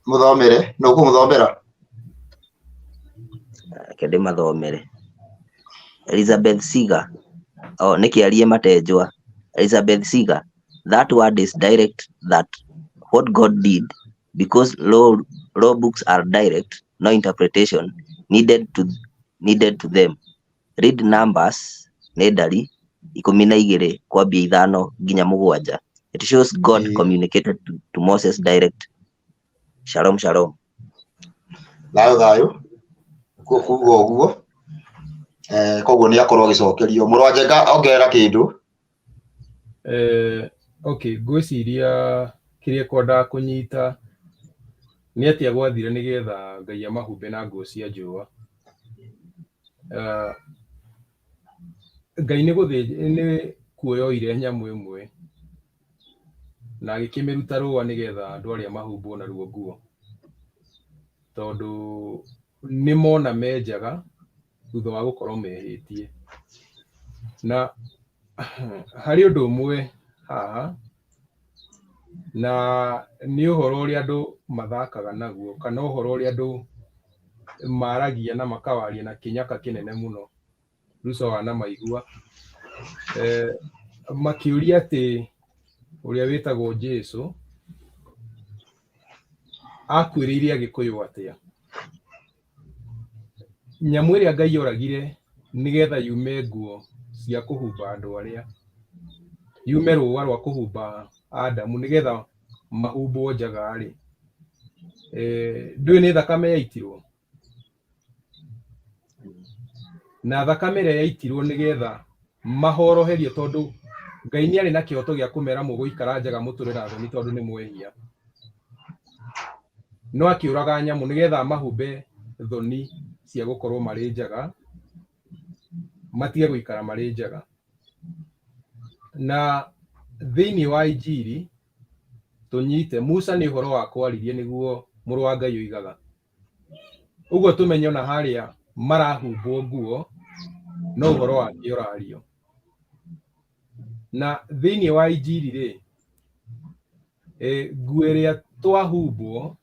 [SPEAKER 2] Mũthomere, nũ ũkũmũthomera?
[SPEAKER 3] Reke ndĩmathomere. Elizabeth Siga. Oh, nĩ kĩarie matenjwa. Elizabeth Siga. That word is direct that what God did, because law books are direct, no interpretation needed to them. Read Numbers, nĩ ndari, 12 kwambia 5 nginya 7. It shows God communicated to Moses direct. Shalom shalom.
[SPEAKER 2] Thayũ thayũ. Kuo kuga ũguo. Koguo nĩ akorwo agĩcokerio. Mũrũ wa Njenga ongerera kĩndũ.
[SPEAKER 6] Okay, ngwĩciria kĩrĩa kwendaga kũnyita nĩ atĩa gwathire nĩgetha Ngai amahumbe na nguo cia njũa. Ngai nĩ gũthĩnja nĩ kuoya oire nyamũ ĩmwe na agĩkĩmĩruta rũa nĩgetha andũ arĩa mahumbwo naruo nguo, tondũ nĩ mona me njaga thutha wa gũkorwo mehĩtie. Na harĩ ũndũ ũmwe haha, na nĩ ũhoro ũrĩa andũ mathakaga naguo kana ũhoro ũrĩa andũ maragia na makawaria na kĩnyaka kĩnene mũno Ruco wanamaigua makĩũria atĩ ũrĩa wĩtagwo Jesu akuĩrĩire Agĩkũyũ atĩa. Nyamũ ĩrĩa Ngai oragire nĩgetha yume nguo cia kũhumba andũ arĩa, yume rũa rwa kũhumba Adamu nĩgetha mahumbwo njaga rĩ, ndũĩ nĩ thakame yaitirwo? Na thakame ĩrĩa yaitirwo nĩgetha mahoroherio, tondũ Ngai nĩ arĩ na kĩhoto gĩa kũmera mũgũikara njaga mũtũre na thoni tondũ nĩ mwehia. No akĩũraga nyamũ nĩgetha amahumbe thoni cia gũkorwo marĩ njaga, matige gũikara marĩ njaga. Na thĩinĩ wa Injiri tũnyite Musa nĩ ũhoro wa kwaririe nĩguo mũrũ wa Ngai oigaga. Ũguo tũmenye ona harĩa marahumbwo nguo no ũhoro wake ũrario. Na thĩinĩ wa Injiri rĩ, nguo ĩrĩa twahumbwo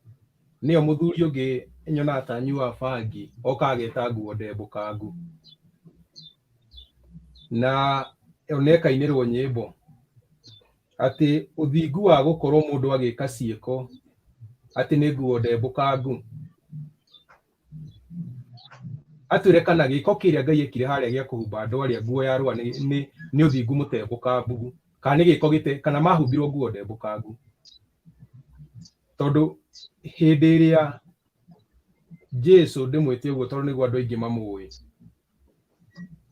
[SPEAKER 6] nĩyo mũthuri ũngĩ nyonaga ta anyuaga bangi oka ageta nguo ndembũkangu. Na ona ĩkainĩrwo nyĩmbo atĩ ũthingu wa gũkorwo mũndũ agĩka ciĩko atĩ nĩ nguo ndembũkangu. Atwĩre kana gĩko kĩrĩa Ngai ekire harĩa gĩa kũhumba andũ arĩa nguo ya rũa nĩ ũthingu mũtembũkangu, kana nĩ gĩko gĩte, kana mahumbirwo nguo ndembũkangu. Tondũ hĩndĩ ĩrĩa Jesu ndĩmwĩte ũguo tondũ nĩguo andũ aingĩ mamũĩ,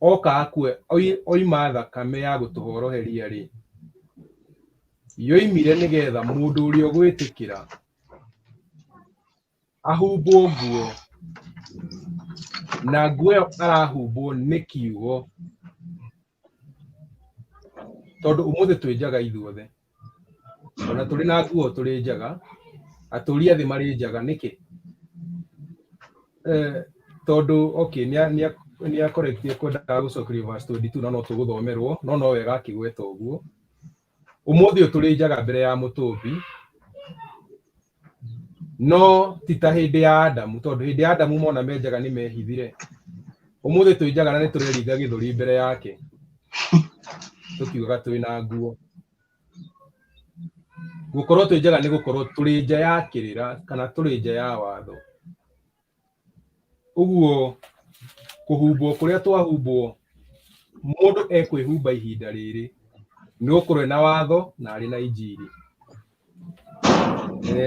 [SPEAKER 6] oka akue oima thakame ya gũtũhoroheria rĩ, yoimire nĩgetha mũndũ ũrĩa ũgwĩtĩkĩra ahumbwo nguo, na nguo ĩyo arahumbwo nĩ kiugo. Tondũ ũmũthĩ twĩ njaga ithuothe, ona tũrĩ na nguo tũrĩ njaga, atũri a thĩ marĩ njaga. Nĩkĩ? Tondũ okay, nĩ akorektie kwendaga gũcokerio verse 22 na no tũgũthomerwo, no no wega akĩgweta ũguo. Ũmũthĩ ũyũ tũrĩ njaga mbere ya mũtũmbi, no ti ta hĩndĩ ya Adamu, tondũ hĩndĩ ya Adamu mona me njaga nĩ mehithire. Ũmũthĩ twĩ njaga na nĩ tũreringa gĩthũri mbere yake tũkiugaga twĩ na nguo. Gũkorwo twĩ njaga nĩ gũkorwo tũrĩ nja ya kĩrĩra kana tũrĩ nja ya watho. Ũguo kũhumbwo kũrĩa twahumbwo, mũndũ ekwĩhumba ihinda rĩrĩ nĩ gũkorwo ena watho na arĩ na Injiri.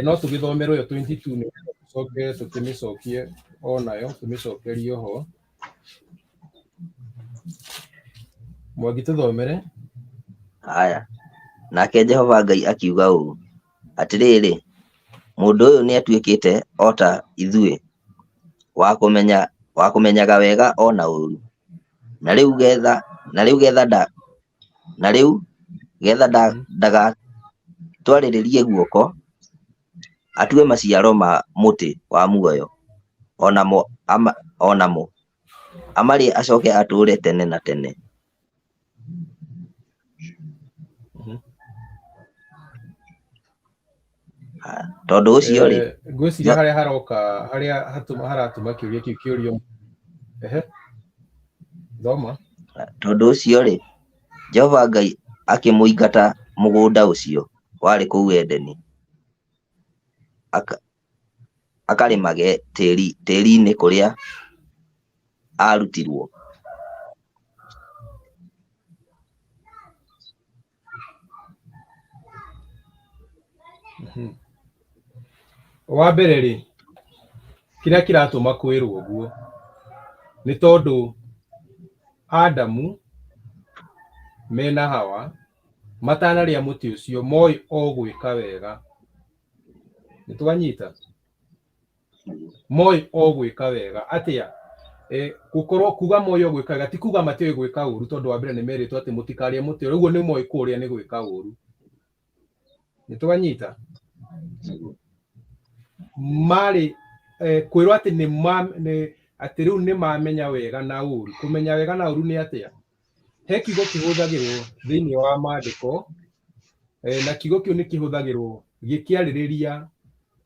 [SPEAKER 6] No tũgĩthomerwo ĩyo 22 nĩgetha tũcoke tũkĩmĩcokie onayo tũmĩcokerie ho. Mwangi tũthomere.
[SPEAKER 3] Haya. Nake Jehova Ngai akiuga ũũ, atĩrĩrĩ, mũndũ ũyũ nĩatuĩkĩte o ta ithuĩ, wa kũmenyaga wega o na ũũru. Na rĩu getha ndagatwarĩrĩrie guoko atue maciaro ma mũtĩ wa muoyo o namo, amarĩe acoke atũũre tene na tene. Tondũ ũcio rĩ,
[SPEAKER 6] Ngwĩciria harĩa haroka harĩa haratũma kĩũria kĩu kĩũrio. Ehe. Thoma.
[SPEAKER 3] Tondũ ũcio rĩ, Jehova Ngai akĩmũingata mũgũnda ũcio warĩ kũu Edeni, akarĩmage tĩri-inĩ kũrĩa aarutirwo.
[SPEAKER 6] Wa mbere rĩ, kĩrĩa kĩratũma kwĩrwo ũguo nĩ tondũ Adamu mena Hawa matanarĩa mũtĩ ũcio moĩ o gwĩka wega. Nĩ twanyita? Moĩ o gwĩka wega. Atĩa? Gũkorwo kuga moĩ o gwĩka wega ti kuga matioĩ gwĩka ũru, tondũ wa mbere nĩ merĩtwo atĩ mũtikarĩe mũtĩ ũrĩa, ũguo nĩ moĩ kũrĩa nĩ gwĩka ũru. Nĩ twanyita? Marĩ kwĩrwo atĩ nĩ atĩ rĩu nĩ mamenya wega na ũru. Kũmenya wega na ũru nĩ atĩa? He kiugo kĩhũthagĩrwo thĩinĩ wa maandĩko, na kiugo kĩu nĩ kĩhũthagĩrwo gĩkĩarĩrĩria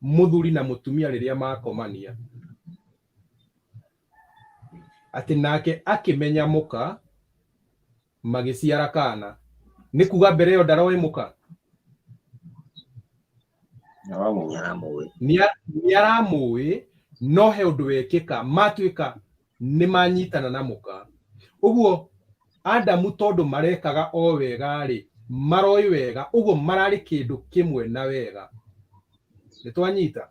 [SPEAKER 6] mũthuri na mũtumia rĩrĩa makomania. Atĩ nake akĩmenya mũka, magĩciara kana. Nĩ kuga mbere ĩyo ndaroĩ mũka?
[SPEAKER 3] Nĩaramũĩ.
[SPEAKER 6] Nĩ aramũĩ, no he ũndũ wekĩka, matuĩka nĩ manyitana na mũka. Ũguo Adamu tondũ marekaga o wega-rĩ, maroĩ wega, ũguo mararĩ kĩndũ kĩmwe na wega. Nĩ twanyita?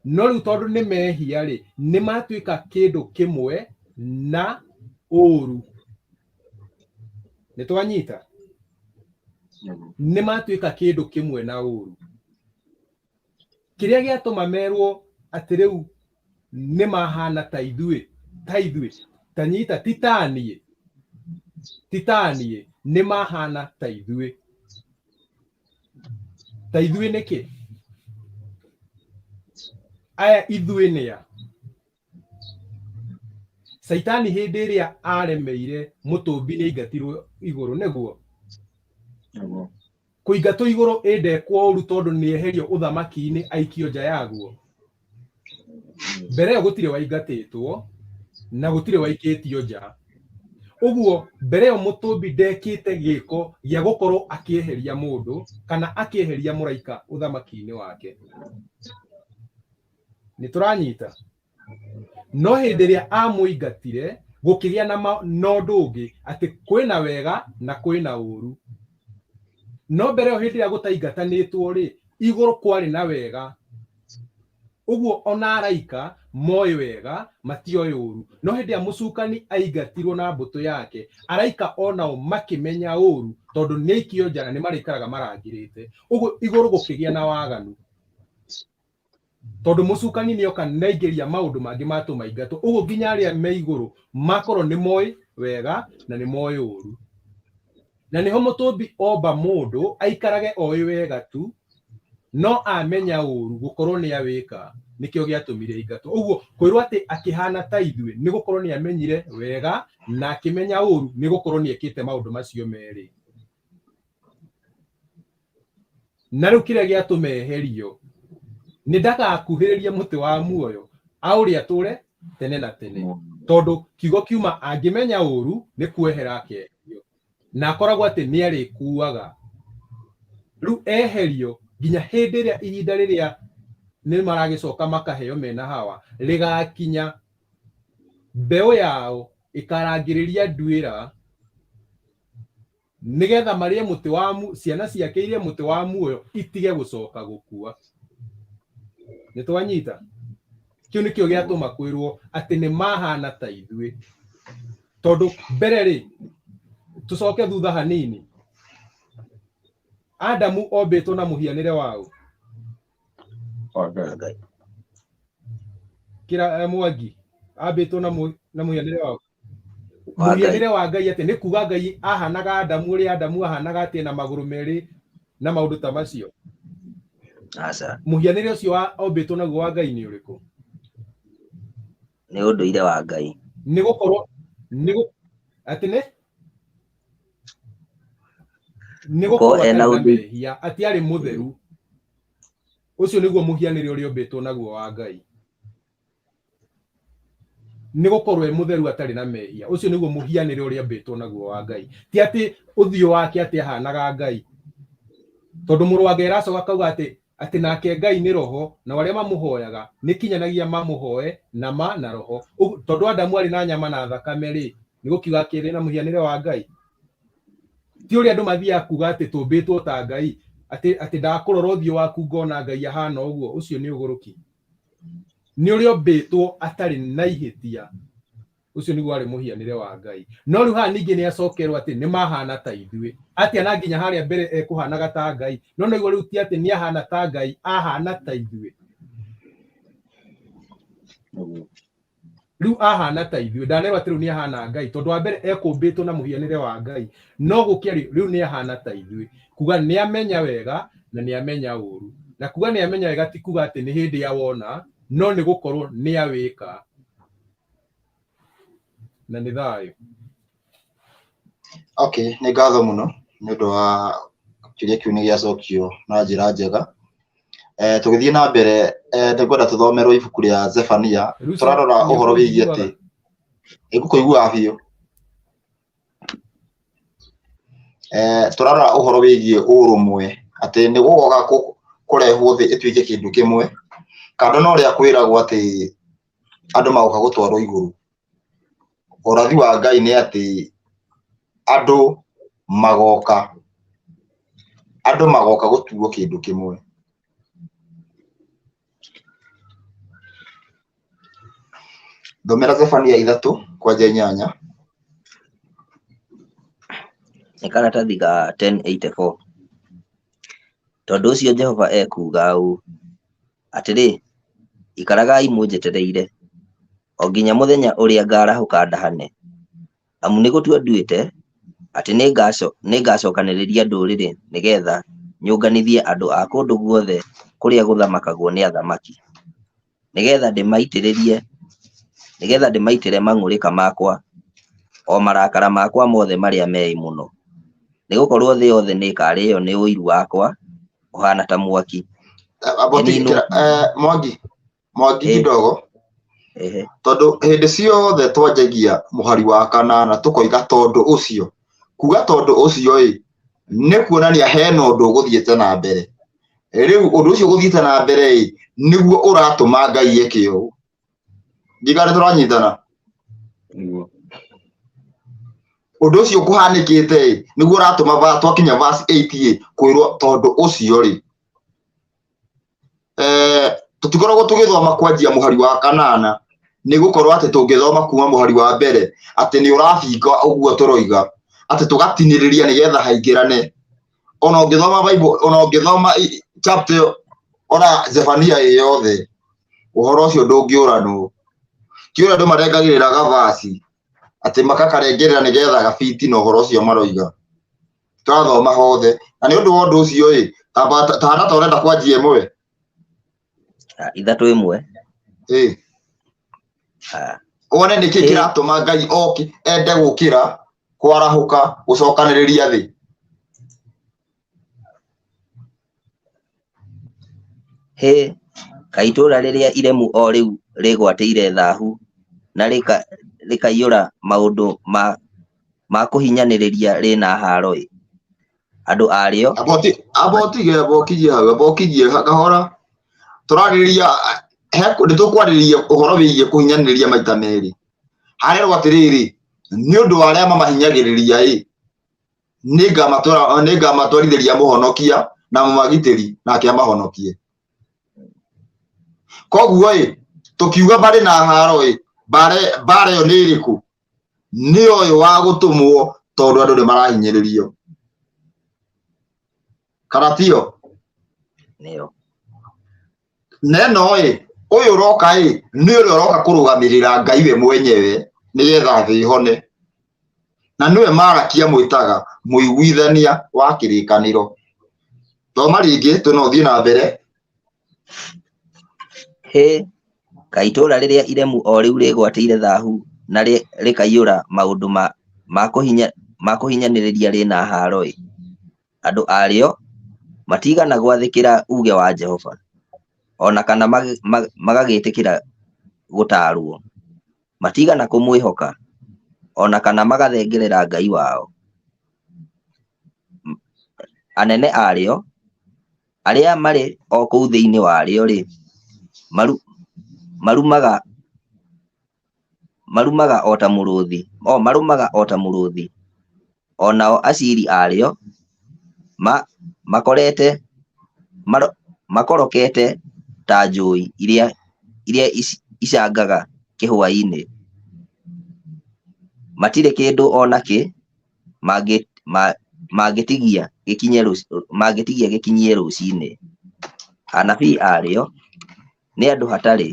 [SPEAKER 6] No rĩu tondũ nĩ mehia-rĩ, nĩ matuĩka kĩndũ kĩmwe na ũru. Nĩ twanyita? Nĩ matuĩka kĩndũ kĩmwe na ũru. Kĩrĩa gĩatũma merwo atĩ rĩu nĩ mahana ta ithuĩ, ta ithuĩ, ta nyita, ti ta niĩ, ti ta niĩ, nĩ mahana ta ithuĩ. Ta ithuĩ nĩkĩ? Aya ithuĩ nĩa? Caitani hĩndĩ ĩrĩa aremeire mũtũmbi nĩ aingatirwo igũrũ, nĩguo? Kũingatwo igũrũ ĩndekwo ũru tondũ nĩ eherio ũthamaki-inĩ aikio nja yaguo. Mbere ĩyo gũtirĩ waingatĩtwo na gũtirĩ waikĩtio nja. Ũguo mbere ĩyo mũtũmbi ndekĩte gĩko gĩa gũkorwo akĩeheria mũndũ kana akĩeheria mũraika ũthamaki-inĩ wake. Nĩ tũranyita? No hĩndĩ ĩrĩa amũingatire gũkĩgĩa na na ũndũ ũngĩ atĩ kwĩna wega na kwĩna ũru. No mbere ĩyo hĩndĩ ĩrĩa gũtaingatanĩtwo rĩ, igũrũ kwarĩ na wega. Ũguo ona araika moĩ wega matioĩ ũru. No hĩndĩ ĩrĩa mũcukani aingatirwo na mbũtũ yake, araika onao makĩmenya ũru tondũ nĩ aikio nja na nĩ marĩikaraga marangĩrĩte. Ũguo igũrũ gũkĩgĩa na waganu. Tondũ mũcukani nĩ oka na aingĩria maũndũ mangĩ matũma ingatwo. Ũguo nginya arĩa me igũrũ makorwo nĩ moĩ wega na nĩ moĩ ũru. Na nĩho mũtũmbi omba mũndũ aikarage oĩ wega tu, no amenya ũru gũkorwo nĩ awĩka, nĩkĩo gĩatũmire ingatwo. Ũguo kwĩrwo atĩ akĩhana ta ithuĩ nĩ gũkorwo nĩ amenyire wega na akĩmenya ũru nĩ gũkorwo nĩ ekĩte maũndũ macio merĩ. Na rĩu kĩrĩa gĩatũma eherio nĩ ndagakuhĩrĩrie mũtĩ wa muoyo aũrĩa atũre tene na tene, tondũ kiugo kiuma angĩmenya ũru nĩ kwehera akeherio, na akoragwo atĩ nĩ arĩkuaga. Rĩu eherio nginya hĩndĩ ĩrĩa ihinda rĩrĩa nĩ maragĩcoka makaheo mena Hawa rĩgakinya, mbeũ yao ĩkarangĩrĩria nduĩra nĩgetha marĩe mũtĩ wa ciana ciake irĩe mũtĩ wa muoyo itige gũcoka gũkua. Nĩ twanyita? Kĩu nĩkĩo gĩatũma kwĩrwo atĩ nĩ mahana ta ithuĩ, tondũ mbere rĩ, tũcoke thutha hanini, Adamu ombĩtwo na mũhianĩre waũ?
[SPEAKER 4] Wa Ngai.
[SPEAKER 6] Kĩra Mwangi ambĩtwo na mũhianĩre waũ?
[SPEAKER 3] Wa Ngai.
[SPEAKER 6] Mũhianĩre wa Ngai, atĩ nĩ kuga Ngai ahanaga Adamu ũrĩa Adamu ahanaga, atĩ na magũrũ merĩ na maũndũ ta macio?
[SPEAKER 3] Aca.
[SPEAKER 6] Mũhianĩre ũcio wa ombĩtwo naguo wa Ngai nĩ ũrĩkũ?
[SPEAKER 3] Nĩ ũndũire wa Ngai.
[SPEAKER 6] Nĩ gũkorwo nĩ atĩ nĩ
[SPEAKER 3] Gũkorwo
[SPEAKER 6] gũkorwo
[SPEAKER 3] ena
[SPEAKER 6] atarĩ na
[SPEAKER 3] ũndũ
[SPEAKER 6] mehia, atĩ arĩ mũtheru. Ũcio nĩguo mũhianĩre ũrĩa ũmbĩtwo naguo wa Ngai, nĩ gũkorwo e mũtheru atarĩ na mehia. Ũcio nĩguo mũhianĩre ũrĩa ambĩtwo naguo wa Ngai, ti atĩ ũthiũ wake atĩ ahanaga Ngai, tondũ mũrũ wa Ngai aracoka akauga atĩ nake Ngai nĩ roho, na arĩa mamũhoyaga nĩ kinyanagia mamũhoe na ma na roho. Tondũ Adamu arĩ na nyama na thakame rĩ, nĩ gũkiuga akĩrĩ na mũhianĩre wa Ngai? Ti ũrĩa andũ mathiaga kuga atĩ tũmbĩtwo ta Ngai. Atĩ ndakũrora ũthiũ waku ngona Ngai ahana ũguo, ũcio nĩ ũgũrũki. Nĩ ũrĩa ũmbĩtwo atarĩ na ihĩtia, ũcio nĩguo warĩ mũhianĩre wa Ngai. No rĩu haha ningĩ nĩ acokerwo atĩ nĩ mahana ta ithuĩ. Atĩa na nginya harĩa mbere ekũhanaga ta Ngai, no naiguo rĩu ti atĩ nĩ ahana ta Ngai, ahana ta ithuĩ. Rĩu ahana ta ithuĩ, ndanerwo atĩ rĩu nĩ ahana Ngai, tondũ wa mbere ekũmbĩtwo na mũhianĩre wa Ngai, no gũkĩa rĩu nĩ ahana ta ithuĩ. Kuga nĩ amenya wega na nĩ amenya ũru. Na kuga nĩ amenya wega ti kuga atĩ nĩ hĩndĩ awona, no nĩ gũkorwo nĩ awĩka. Na nĩ thayũ.
[SPEAKER 2] Okay, nĩ ngatho mũno nĩ ũndũ wa kĩũria kĩu nĩ gĩacokio na njĩra njega. Tũgĩthiĩ na mbere, nĩngwenda tũthomerwo ibuku rĩa Zefania. Tũrarora ũhoro wĩgiĩ atĩ ĩgũkũiguaga biũ. Tũrarora ũhoro wĩgiĩ ũrũmwe, atĩ nĩ gũgoka kũrehwo thĩ ĩtuĩke kĩndũ kĩmwe, kando na ũrĩa kwĩragwo atĩ andũ magoka gũtwarwo igũrũ. Ũrathi wa Ngai nĩ atĩ andũ magoka, andũ magoka gũtuo kĩndũ kĩmwe. Thomera Zefania 3 kwanja 8.
[SPEAKER 3] Nĩ karatathi ga 1084. Tondũ ũcio Jehova ekuuga ũũ, atĩrĩ, ikaragai mũnjetereire, o nginya mũthenya ũrĩa ngarahũka ndahane. Amu nĩ gũtua nduĩte atĩ nĩngacokanĩrĩria ndũrĩrĩ nĩgeetha nyũnganithie andũ a kũndũ guothe kũrĩa gũthamakagwo nĩ athamaki, nĩgeetha ndĩmaitĩre mang'ũrĩka makwa, o marakara makwa mothe marĩa meĩ mũno. Nĩgũkorwo thĩ yothe nĩĩkarĩĩo nĩ ũiru wakwa ũhaana ta mwaki.
[SPEAKER 2] Mwangi, Mwangi kidogo. Tondũ hĩndĩ ciothe twanjagia mũhari wa 8 tũkoiga tondũ ũcio. Kuga tondũ ũcio ĩ, nĩ kuonania hena ũndũ ũgũthiĩte na mbere. Rĩu ũndũ ũcio ũgũthiĩte na mbere ĩ, nĩguo ũratũma Ngai eke ũũ. Ndigane tũranyitana. Ũndũ ũcio kũhanĩkĩte ĩ, nĩguo ũratũma twakinya verse 8 ĩ, kwĩrwo tondũ ũcio rĩ. Tũtikoragwo tũgĩthoma kwanjia mũhari wa 8, nĩ gũkorwo atĩ tũngĩthoma kuma mũhari wa mbere atĩ nĩ ũrabinga ũguo tũroiga, atĩ tũgatinĩrĩria nĩgetha haingĩrane. Ona ũngĩthoma Bible, ona ũngĩthoma chapter ona Zefania ĩ yothe, ũhoro ũcio ndũngĩũranwo. Ti ũrĩa andũ marengagĩrĩra gavasi atĩ makakarengerera nĩgetha gabiti na ũhoro ũcio maroiga. Tũrathoma hothe na nĩ ũndũ wa ũndũ ũcio ĩ, ta hana ta ũrenda kwanjia 1.
[SPEAKER 3] 3 1.
[SPEAKER 2] Ĩ. Wone nĩkĩ kĩratũma Ngai oke ende gũkĩra kwarahũka gũcokanĩrĩria thĩ.
[SPEAKER 3] Hĩ, kaĩ itũũra rĩrĩa iremu o rĩu rĩgwatĩire thaahu na rĩkaiyũra maũndũ ma kũhinyanĩrĩria rĩna haaro ĩ. Andũ arĩo
[SPEAKER 2] Abotige abokirie hau, abokirie kahora. Tũrarĩrĩria nĩ tũkwarĩrĩria ũhoro wĩgiĩ kũhinyanĩrĩria maita merĩ. Harerwo atĩrĩrĩ, nĩ ũndũ wa arĩa mamahinyagĩrĩria ĩ, nĩngamatwarithĩria mũhonokia na mũmagitĩri nake amahonokie. Koguo ĩ, tũkiuga marĩ na haro ĩ, mbara ĩyo nĩ ĩrĩkũ? Nĩ ũyũ wa gũtũmwo tondũ andũ nĩ marahinyĩrĩrio. Kana tio?
[SPEAKER 3] Nĩyo.
[SPEAKER 2] Neno ĩ, ũyũ ũroka ĩ, nĩ ũrĩa ũroka kũrũgamĩrĩra Ngai we mwenyewe nĩgetha thĩ ĩhone. Na nĩwe Malaki amwĩtaga mũiguithania wa kĩrĩkanĩro. Thoma rĩngĩ tũno ũthiĩ na mbere.
[SPEAKER 3] Hĩ, kaĩ itũũra rĩrĩa iremu o rĩu rĩgwatĩire thaahu na rĩkaiyũra maũndũ ma kũhinyanĩrĩria rĩna haaro ĩ. Andũ arĩo matiigana gwathĩkĩra uuge wa Jehova, o na kana magagĩtĩkĩra gũtaarwo. Matiigana kũmwĩhoka, o na kana magathengerera Ngai wao. Anene arĩo, arĩa marĩ o kũu thĩinĩ warĩo-rĩ, marumaga o ta mũrũũthi, o nao aciiri arĩo Makorete makorokete ta njũũi iria icangaga kĩhwaĩ-inĩ. Matirĩ kĩndũ o nakĩ mangĩtigia gĩkinyie rũcinĩ. Anabii arĩo nĩ andũ hatarĩ,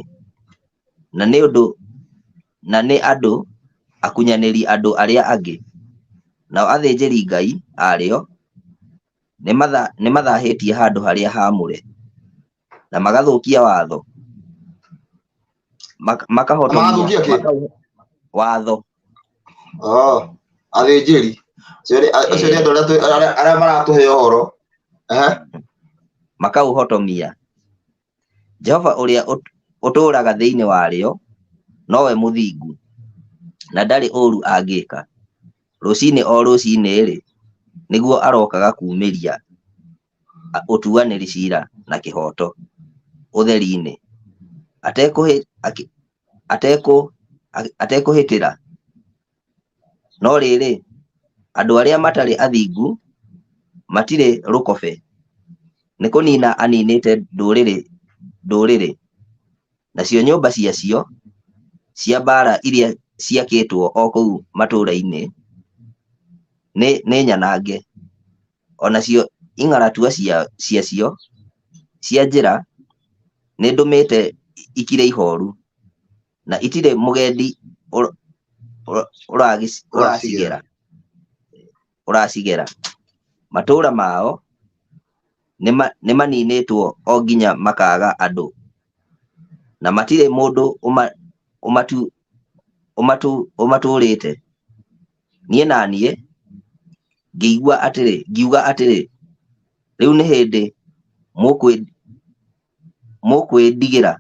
[SPEAKER 3] na nĩ andũ akunyanĩri andũ arĩa angĩ, nao athĩnjĩri-Ngai arĩo nĩmathaahĩtie handũ harĩa haamũre, na magathũkia watho, makahotomia
[SPEAKER 2] Magathũkia kĩ?
[SPEAKER 3] watho.
[SPEAKER 2] Oh, athĩnjĩri acio nĩ andũ arĩa maratũhe ũhoro.
[SPEAKER 3] Makaũhotomia. Jehova ũrĩa ũtũũraga thĩinĩ warĩo nowe mũthingu, na ndarĩ ũũru angĩka. Rũcinĩ o rũcinĩ-rĩ, nĩguo arokaga kuumĩria ũtuanĩri ciira na kĩhooto ũtheri-inĩ, atekũhĩtĩra. No rĩrĩ, andũ arĩa matarĩ athingu matirĩ rũkobe, nĩ kũniina aniinĩte ndũrĩrĩ, nacio nyũmba ciacio cia mbaara iria ciakĩtwo o kũu matũũra-inĩ nĩ nyanange, o nacio ing'aratua ciacio cia njĩra nĩndũmĩte ikire ihooru, na itirĩ mũgendi ũracigera. Matũũra mao nĩmaninĩtwo o nginya makaaga andũ, na matirĩ mũndũ ũmatũũrĩte. Niĩ na niĩ ngiuga atĩrĩ, rĩu nĩ hĩndĩ mũkwĩndigĩra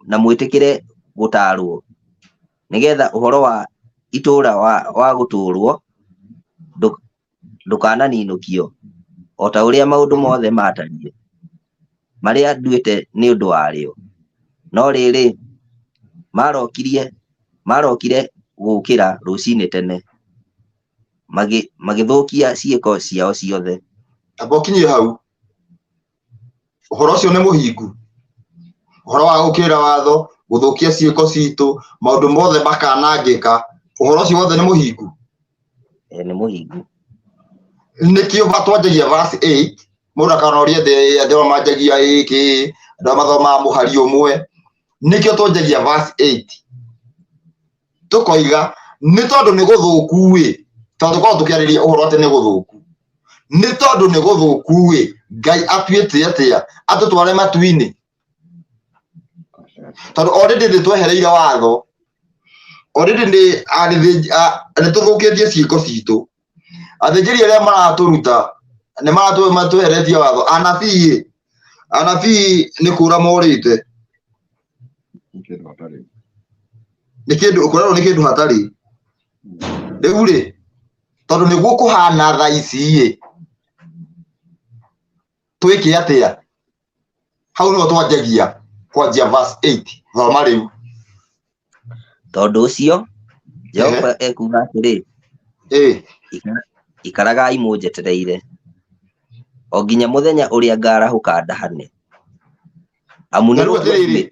[SPEAKER 3] na mwĩtĩkĩre gũtaarwo, nĩgeetha ũhoro wa itũũra wa gũtũũrwo ndũkananinũkio, o ta ũrĩa maũndũ mothe maatariĩ, marĩa nduĩte nĩ ũndũ warĩo. No rĩrĩ, maarokire gũũkĩra rũcinĩ tene, magĩthũkia ciĩko ciao ciothe.
[SPEAKER 2] Amba ũkinyie hau. Ũhoro ũcio nĩ mũhingu. Ũhoro wa gũkĩra watho, gũthũkia ciĩko citũ, maũndũ mothe makanangĩka, ũhoro ũcio wothe nĩ mũhingu.
[SPEAKER 3] Nĩ mũhingu.
[SPEAKER 2] Nĩkĩo twanjagia verse 8, mũndũ akanoria andũ arĩa manjagia ĩkĩ, andũ arĩa mathomaga mũhari ũmwe. Nĩkĩo twanjagia verse 8. Tũkoiga nĩ tondũ nĩ gũthũku ĩ, tondũ tũkoragwo tũkĩarĩria ũhoro atĩ nĩ gũthũku. Nĩ tondũ nĩ gũthũku ĩ, Ngai atuĩte atĩa atũtware matu-inĩ? Tondũ already nĩ twehereire watho, already nĩ tũthũkĩtie ciĩko citũ. Athĩnjĩri arĩa maratũruta nĩ matweheretie watho. Anabii anabii nĩ kũra morĩte, nĩ kĩndũ ũkoragwo nĩ kĩndũ hatarĩ. Rĩu rĩ, tondũ nĩguo kũhana thaa ici ĩ, twĩke atĩa? Hau nĩho twanjagia kwanjia verse 8. Thoma rĩu.
[SPEAKER 3] Tondũ ũcio Jehova ekuuga atĩrĩ, ikaragai mũnjetereire, o nginya mũthenya ũrĩa ngarahũka ndahane. Amu
[SPEAKER 2] nĩ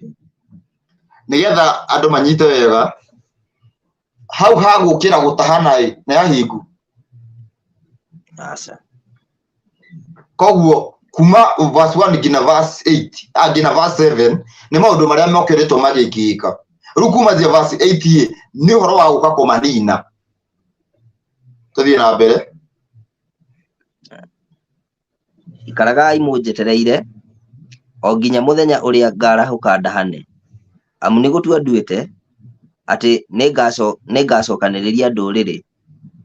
[SPEAKER 2] nĩgetha andũ manyite wega, hau ha gũkĩra gũtahana ĩ nĩ hahingu.
[SPEAKER 3] Aca.
[SPEAKER 2] Koguo kuma verse 1 nginya verse 8, nginya verse 7 nĩ maũndũ marĩa mokĩrĩtwo magĩkĩka. Rĩu kuma verse 8 ĩ nĩ ũhoro wa gũka kũmanina. Tũthiĩ na mbere.
[SPEAKER 3] Ikaragai mũnjetereire, o nginya mũthenya ũrĩa ngarahũka ndahane. Amu nĩ gũtua nduĩte atĩ nĩngacokanĩrĩria ndũrĩrĩ,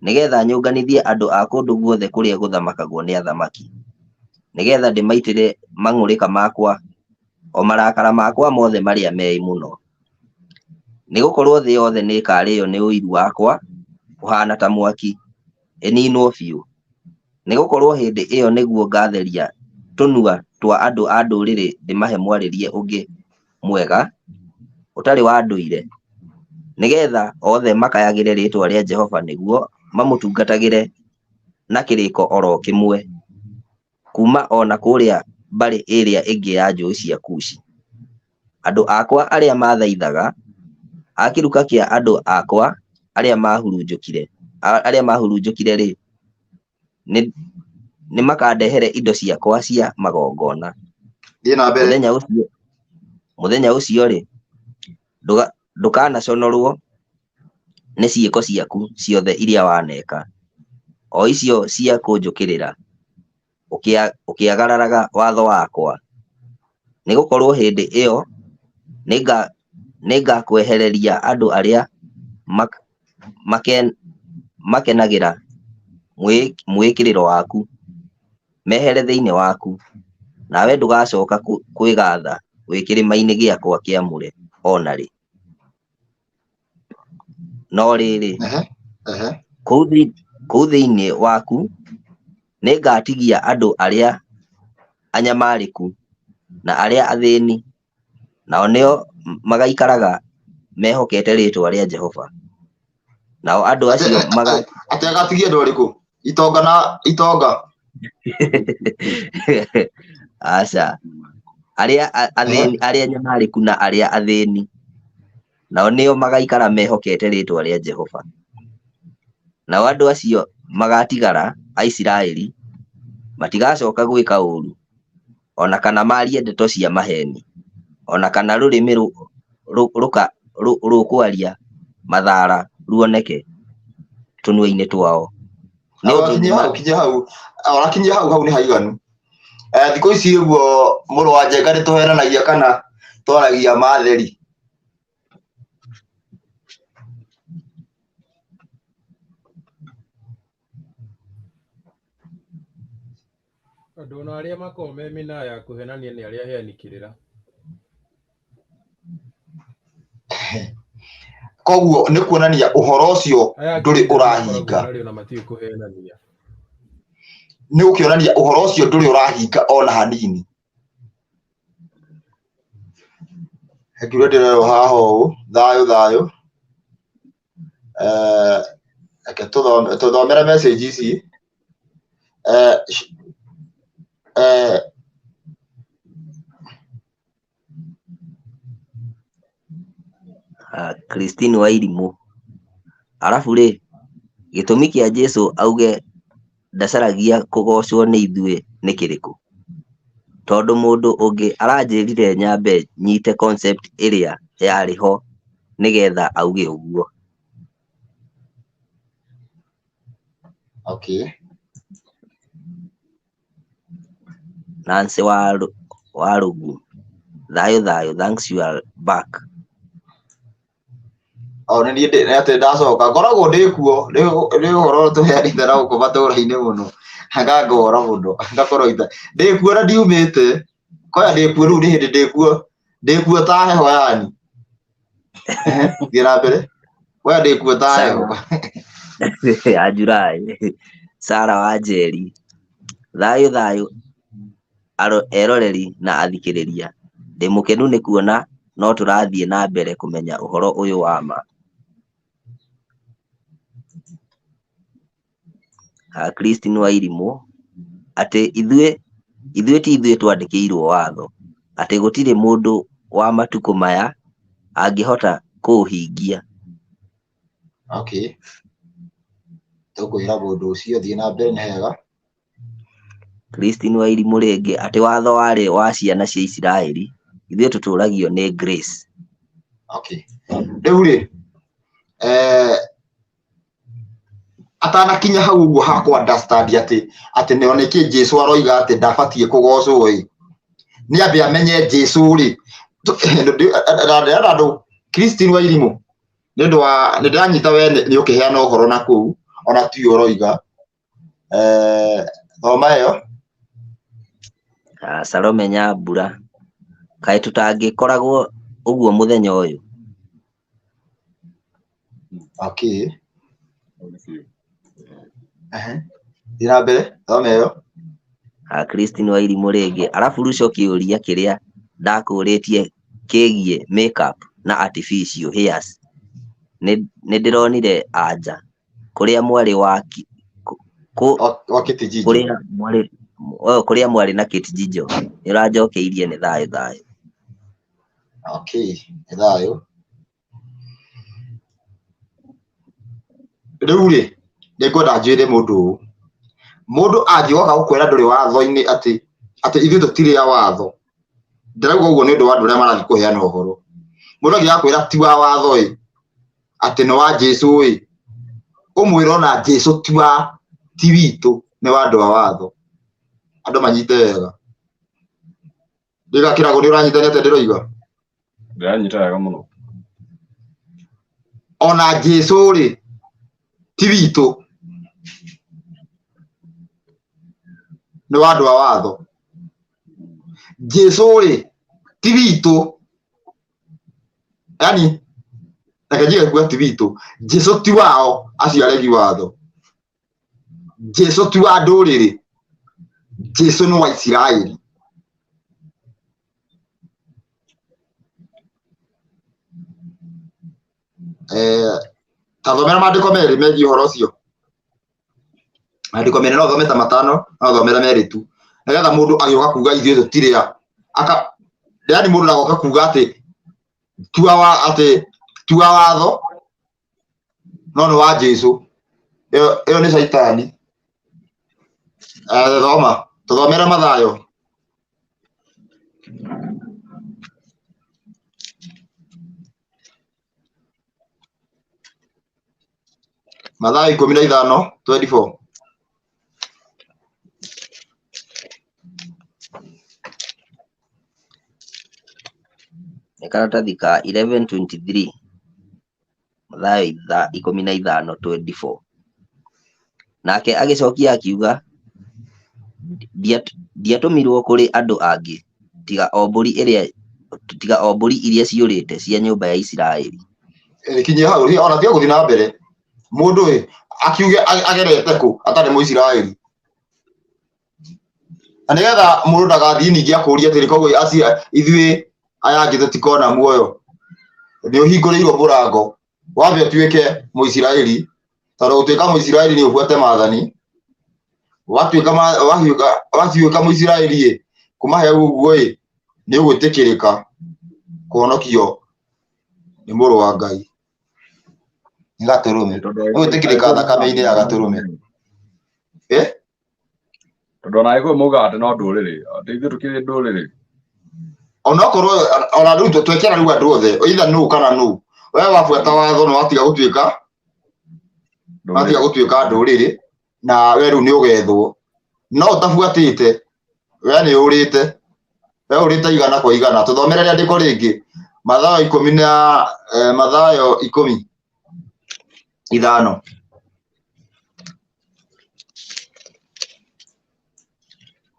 [SPEAKER 3] nĩgeetha nyũnganithie andũ a kũndũ guothe kũrĩa gũthamakagwo nĩ athamaki, nĩgeetha ndĩmaitĩre mang'ũrĩka makwa, o marakara makwa mothe marĩa meĩ mũno. Nĩgũkorwo thĩ yothe nĩĩkarĩĩo nĩ ũiru wakwa ũhaana ta mwaki, ĩniinwo biũ. Nĩgũkorwo hĩndĩ ĩyo nĩguo ngatheria tũnua twa andũ a ndũrĩrĩ ndĩmahe mwarĩrie ũngĩ mwega ũtarĩ wa ndũire, nĩgeetha othe makayagĩre rĩĩtwa rĩa Jehova nĩguo mamũtungatagĩre na kĩrĩko oro kĩmwe, kuuma o na kũrĩa mbarĩ ĩrĩa ĩngĩ ya njũĩ cia Kushi. Andũ akwa arĩa maathaithaga, a kĩruka kĩa andũ akwa arĩa maahurunjũkire-rĩ, nĩmakandehere indo ciakwa cia magongona.
[SPEAKER 2] Thiĩ na mbere.
[SPEAKER 3] Mũthenya ũcio-rĩ, ndũkanaconorwo nĩ ciĩko ciaku ciothe iria waneka, o icio cia kũnjũkĩrĩra, ũkĩagararaga watho wakwa. Nĩgũkorwo hĩndĩ ĩyo nĩngakwehereria andũ arĩa makenagĩra mwĩĩkĩrĩro waku, mehere thĩinĩ waku, nawe ndũgacooka kwĩgaatha wĩ kĩrĩma-inĩ gĩakwa kĩamũre o na rĩ. No rĩrĩ, kũu thĩinĩ waku nĩngatigia andũ arĩa anyamarĩku na arĩa athĩĩni, nao nĩo magaikaraga mehokete rĩĩtwa rĩa Jehova. Nao andũ acio
[SPEAKER 2] atĩ agatigia andũ arĩkũ? Itonga na itonga.
[SPEAKER 3] Aca, arĩa athĩni, arĩa anyamarĩku na arĩa athĩni, nao nĩo magaikara mehokete rĩĩtwa rĩa Jehova. Nao andũ acio magatigara a Isiraeli matigacooka gwĩka ũũru, o na kana maarie ndeto cia maheeni, o na kana rũrĩmĩ rũkwaria mathara ruoneke tũnua-inĩ twao. Nĩ ũndũ
[SPEAKER 2] Kinyia hau, ona kinyia hau, hau nĩ haiganu. Thikũ ici ũguo mũrũ wa Njenga nĩ tũhenanagia kana twaragia matheri.
[SPEAKER 6] Andũ ona arĩa makoragwo me mĩnaa ya kũhenania nĩ arĩa aheani kĩrĩra.
[SPEAKER 2] Koguo nĩ kuonania ũhoro ũcio ndũrĩ ũrahinga.
[SPEAKER 6] Aya ona matiũĩ kũhenania.
[SPEAKER 2] Nĩ gũkĩonania ũhoro ũcio ndũrĩ ũrahinga ona hanini. Ngiuga ndĩrerwo haha ũũ, thayũ thayũ. Reke tũthomere message ici.
[SPEAKER 3] Christine Wairimũ. Arabu rĩ, gĩtũmi kĩa Jesũ auge ndacaragia kũgocwo nĩ ithuĩ nĩ kĩrĩkũ? Tondũ mũndũ ũngĩ aranjĩrire nyambe nyite concept ĩrĩa yarĩ ho nĩgetha auge ũguo.
[SPEAKER 2] Okay.
[SPEAKER 3] Nancy Warugu. Thayũ thayũ, thanks you are back.
[SPEAKER 2] O nĩ niĩ atĩ ndacoka ngoragwo ndĩ kuo nĩ ũhoro tũheanĩte na gũkũ matũũra-inĩ mũno ngangora mũno ngakorwo ndĩ kuo na ndiumĩte koya ndĩ kuo rĩu nĩ hĩndĩ ndĩ kuo ta heho yani. Thiĩ na mbere koya ndĩ kuo ta heho.
[SPEAKER 3] Ya July. Sarah Wanjeri. Thayũ thayũ eroreri na athikĩrĩria. Ndĩ mũkenu nĩ kuona no tũrathiĩ na mbere kũmenya ũhoro ũyũ wa ma. Christine Wairimũ atĩ ithuĩ ti ithuĩ twandĩkĩirwo watho, atĩ gũtirĩ mũndũ wa matukũ maya angĩhota kũũhingia.
[SPEAKER 2] Okay. Tũkwĩra mũndũ ũcio thiĩ na mbere nĩ hega.
[SPEAKER 3] Christine Wairimũ rĩngĩ atĩ watho warĩ wa ciana cia Isiraeli, ithuĩ tũtũragio nĩ grace.
[SPEAKER 2] Okay. Rĩu rĩ, atanakinya hau ũguo ha kũ understand atĩ atĩ nĩ nĩkĩ Jesũ aroiga atĩ ndabatiĩ kũgocwo ĩ, nĩ ambe amenye Jesũ rĩ. Ndĩrenda andũ Christine Wairimũ nĩ ũndũ wa nĩ ndĩranyita we nĩ ũkĩheana ũhoro na kũu ona tiwe ũroiga. Thoma ĩyo.
[SPEAKER 3] Salome Nyambura, kaĩ tũtangĩkoragwo ũguo mũthenya ũyũ?
[SPEAKER 2] Okay. Thiĩ na mbere, thoma ĩyo.
[SPEAKER 3] Christine Wairimũ rĩngĩ, arabu Ruco kĩũria kĩrĩa ndakũrĩtie kĩgiĩ makeup na artificial hairs nĩ ndĩronire anja kũrĩa Kũ
[SPEAKER 2] Wa Kĩtijinjo.
[SPEAKER 3] Kũrĩa mwarĩ, oh, kũrĩa mwarĩ na Kĩtijinjo nĩ ũranjokeirie nĩ thayũ thayũ.
[SPEAKER 2] Okay, nĩ thayũ. Rĩu rĩ, nĩngwenda njĩre mũndũ ũũ. Mũndũ angĩgoka gũkwĩra ndũrĩ watho-inĩ atĩ atĩ ithuĩ tũtirĩ a watho. Ndĩrauga ũguo nĩ ũndũ wa andũ arĩa marathiĩ kũheana ũhoro. Mũndũ angĩgakwĩra ti wa watho ĩ, atĩ nĩ wa Jesũ ĩ, ũmwĩre ona Jesũ ti wa ti witũ, nĩ wa andũ a watho. Andũ manyite wega. Ndĩgakĩragwo nĩ ũranyita nĩ atĩa ndĩroiga?
[SPEAKER 4] Ndĩranyita wega mũno.
[SPEAKER 2] Ona Jesũ rĩ, ti witũ, nĩ wa andũ a watho. Jesũ rĩ, ti witũ, yani reke njige kuga ti witũ, Jesũ ti wao acio aregi watho. Jesũ ti wa ndũrĩrĩ, Jesũ nĩ wa Isiraeli. Eh, ta thomera maandĩko merĩ megiĩ ũhoro ũcio. Maandĩko merĩ no ũthome ta matano, no ũthomere merĩ tu. Nĩgetha mũndũ agĩũka kuga ithuĩ tũtirĩ a. Aka, yani mũndũ ndagoka kuga atĩ tua wa atĩ tua watho no nĩ wa Jesu. Ĩyo ĩyo nĩ caitani. Eh, thoma, tũthomere Mathayo. Mathayo 15, 24.
[SPEAKER 3] Nĩ karatathi ka 11:23 Mathayo 15:24. Nake agĩcokia akiuga, "Ndiatũmirwo kũrĩ andũ angĩ tiga o mbũri ĩrĩa tiga o mbũri iria ciũrĩte cia nyũmba ya Isiraeli."
[SPEAKER 2] Kinyia hau, ona tiga gũthiĩ na mbere. Mũndũ ĩ, akiuge agerete kũ atarĩ Mũisiraeli. Na nĩgetha mũndũ ndagathiĩ ningĩ akũrie atĩrĩ, koguo acio ithuĩ aya angĩ tũtikona muoyo. Nĩ ũhingũrĩirwo mũrango wambe ũtuĩke Mũisiraeli, tondũ gũtuĩka Mũisiraeli nĩ ũbuate maathani. Watuĩka watuĩka Mũisiraeli ĩ, kuma he ũguo ĩ, nĩ ũgwĩtĩkĩrĩka kũhonokio nĩ mũrũ wa Ngai. Nĩ gatũrũme.
[SPEAKER 4] Tondũ
[SPEAKER 2] Nĩ gwĩtĩkĩrĩka thakame-inĩ ya gatũrũme. Eh?
[SPEAKER 4] Tondũ ona Agĩkũyũ maugaga atĩ no ndũrĩrĩ, atĩ ithuĩ tũkĩrĩ ndũrĩrĩ.
[SPEAKER 2] Onokorwo ona rĩu twekera rĩu andũ othe, either nũ kana nũ, we wabuata watho na watiga gũtuĩka watiga
[SPEAKER 4] Ndũrĩrĩ.
[SPEAKER 2] gũtuĩka ndũrĩrĩ, na we rĩu nĩ ũgethwo. No ũtabuatĩte, we nĩ ũrĩte, we ũrĩte igana kwa igana. Tũthomere rĩandĩko rĩngĩ, Mathayo ikũmi na Mathayo 15.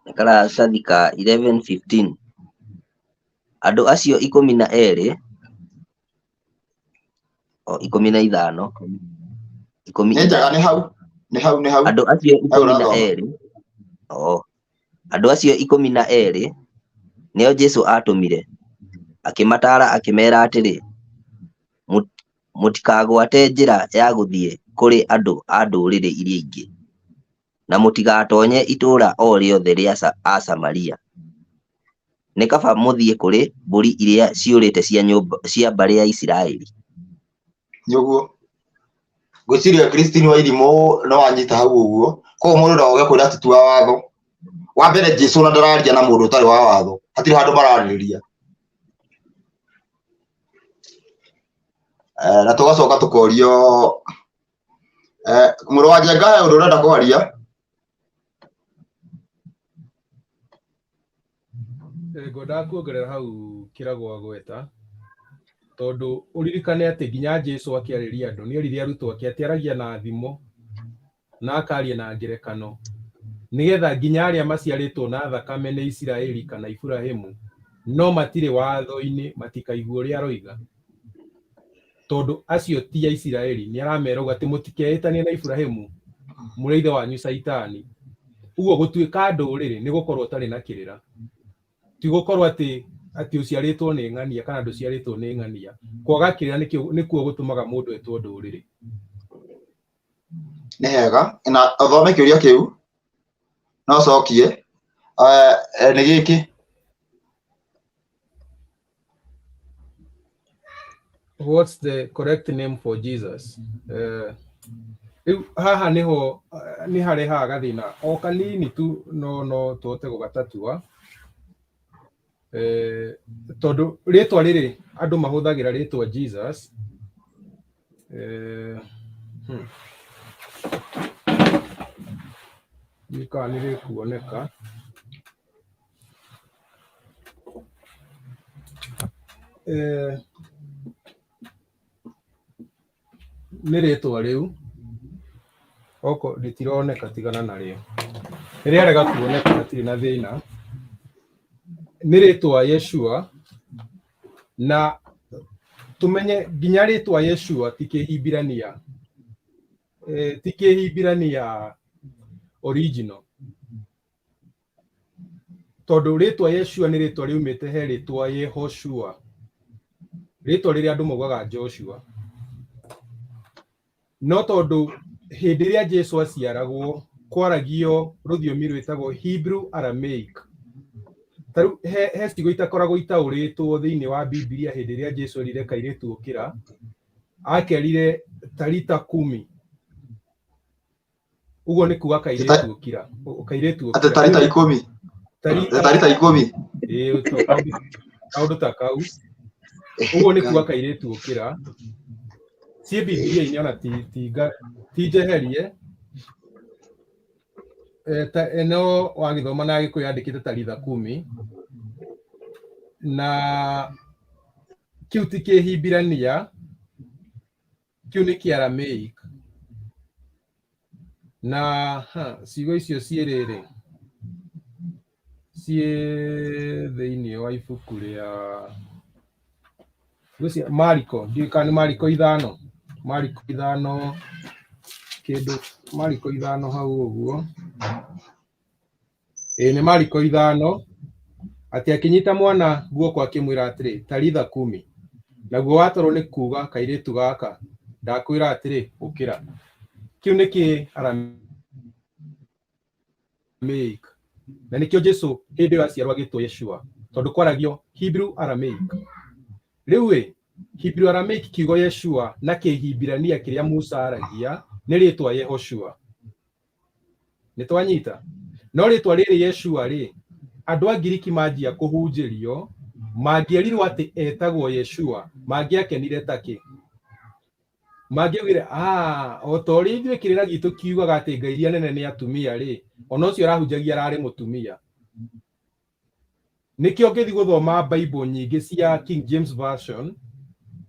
[SPEAKER 3] Nĩ karatathi ka 11:15 Andũ acio 12, o 15, ikũmi
[SPEAKER 2] Nĩ njega, nĩ hau, nĩ hau, nĩ hau.
[SPEAKER 3] Andũ acio
[SPEAKER 2] Hau
[SPEAKER 3] ikũmi na
[SPEAKER 2] ũrathoma.
[SPEAKER 3] erĩ, o andũ acio 12 nĩo Jesũ aatũmire, akĩmataara akĩmeera atĩrĩ, "Mũtikagwate njĩra ya gũthiĩ kũrĩ andũ a ndũrĩrĩ iria ingĩ, na mũtigatonye itũũra o rĩothe rĩa Asamaria. Nĩ kaba mũthiĩ kũrĩ mbũri iria ciũrĩte cia nyũmba cia mbarĩ ya Isiraeli."
[SPEAKER 2] Nĩ ũguo. Ngwĩciria Christine wa irimũ no anyita hau ũguo. Koguo mũndũ ndagoke kwĩra atĩ ti wa watho. Wa mbere Jesũ ona ndararia na mũndũ ũtarĩ wa watho. Hatirĩ handũ mararĩrĩria. Eh, na tũgacoka tũkorio eh, mũrũ wa Njenga he ũndũ ũrenda kwaria?
[SPEAKER 6] Ngwendaga kuongerera hau kĩragwo agweta, tondũ ũririkane atĩ nginya Jesu akĩarĩria andũ nĩ erire arutwo ake atĩ aragia na thimo na akaria na ngerekano, nĩgetha nginya arĩa maciarĩtwo na thakame nĩ Isiraeli kana Iburahimu no matirĩ watho-inĩ matikaigua ũrĩa aroiga, tondũ acio ti Aisiraeli. Nĩ aramera ũguo atĩ mũtikeĩtanie na Iburahimu mũrĩ ithe wanyu Caitani. Ũguo gũtuĩka ndũrĩrĩ nĩ gũkorwo ũtarĩ na kĩrĩra, ti gũkorwo atĩ atĩ ũciarĩtwo nĩ ng'ania kana ndũciarĩtwo nĩ ng'ania. Kwaga kĩrĩra nĩkuo gũtũmaga mũndũ etwo ndũrĩrĩ.
[SPEAKER 2] Nĩ hega na ũthome kĩũria kĩu no ũcokie. Nĩ gĩkĩ.
[SPEAKER 6] What's the correct name for Jesus? Rĩu haha nĩho nĩ harehaga gathĩna o kanini tu, no no tũhote gũgatatua. Tondũ rĩtwa rĩrĩ andũ mahũthagĩra rĩtwa Jesus. Ndiũĩ kana nĩ rĩkuoneka. Nĩ rĩtwa rĩu oko rĩtironeka, tigana narĩo, rĩrĩarega kuoneka hatirĩ na thĩna. Nĩ rĩtwa Yeshua, na tumenye nginya rĩtwa Yeshua ti kĩhibirania, ti kĩhibirania original, tondũ rĩtwa Yeshua nĩ rĩtwa riumĩte he rĩtwa Yehoshua, rĩtwa rĩrĩa andũ maugaga Joshua. No tondũ hĩndĩ ĩrĩa Jesu aciaragwo kwaragio rũthiomi rwĩtagwo Hebrew Aramaic, ta rĩu he ciugo itakoragwo itaũrĩtwo thĩinĩ wa Bibilia. Hĩndĩ ĩrĩa Jesu erire kairĩtu ũkĩra, akerire tarita kumi, ũguo nĩ kuga kairĩtu ũkira, kairĩtu
[SPEAKER 2] atĩ
[SPEAKER 6] ũkĩra.
[SPEAKER 2] Tarita ikũmi.
[SPEAKER 6] Tarita
[SPEAKER 2] tarita ikũmi.
[SPEAKER 6] Ĩĩ, kaũndũ ta kau ũguo nĩ kuga kairĩtu ũkĩra. Ciĩ Bibilia-inĩ ona ti njeherie. No wagĩthoma na Gĩkũyũ yandĩkĩte taritha kumi, na kĩu ti Kĩhibirania, kĩu nĩ Kĩaramaic. Na ha, ciugo icio ciĩ rĩrĩ ciĩ thĩinĩ wa ibuku rĩa ngwĩciria Mariko, ndiũĩ kana nĩ Mariko ithano, Mariko ithano kĩndũ, Mariko ithano hau ũguo. Ĩĩ, nĩ Mariko ithano, atĩ akĩnyita mwana guoko akĩmwĩra atĩrĩ, taritha kumi, naguo watorwo nĩ kuga kairĩtu gaka ndakwĩra atĩrĩ, ũkĩra. Kĩu nĩ kĩ Aramaic, na nĩkĩo Jesu hĩndĩ ĩyo aciarwo agĩtwo Yeshua, tondũ kwaragio Hebrew Aramaic. Rĩu ĩ Hebrew Aramaic kiugo Yeshua na Kĩhibirania kĩrĩa Musa aragia nĩ rĩtwa Yehoshua. Nĩ twanyita? No rĩtwa rĩrĩ Yeshua rĩ, andũ a Ngiriki manjia kũhunjĩrio mangĩerirwo atĩ etagwo Yeshua mangĩakenire takĩ mangĩaugire, ah, o ta ũrĩa ithuĩ kĩrĩra gitũ kiugaga atĩ ngai iria nene nĩ atumia rĩ, ona ũcio arahunjagia ararĩ mũtumia. Nĩkĩo ũngĩthiĩ gũthoma Bible nyingĩ cia King James Version,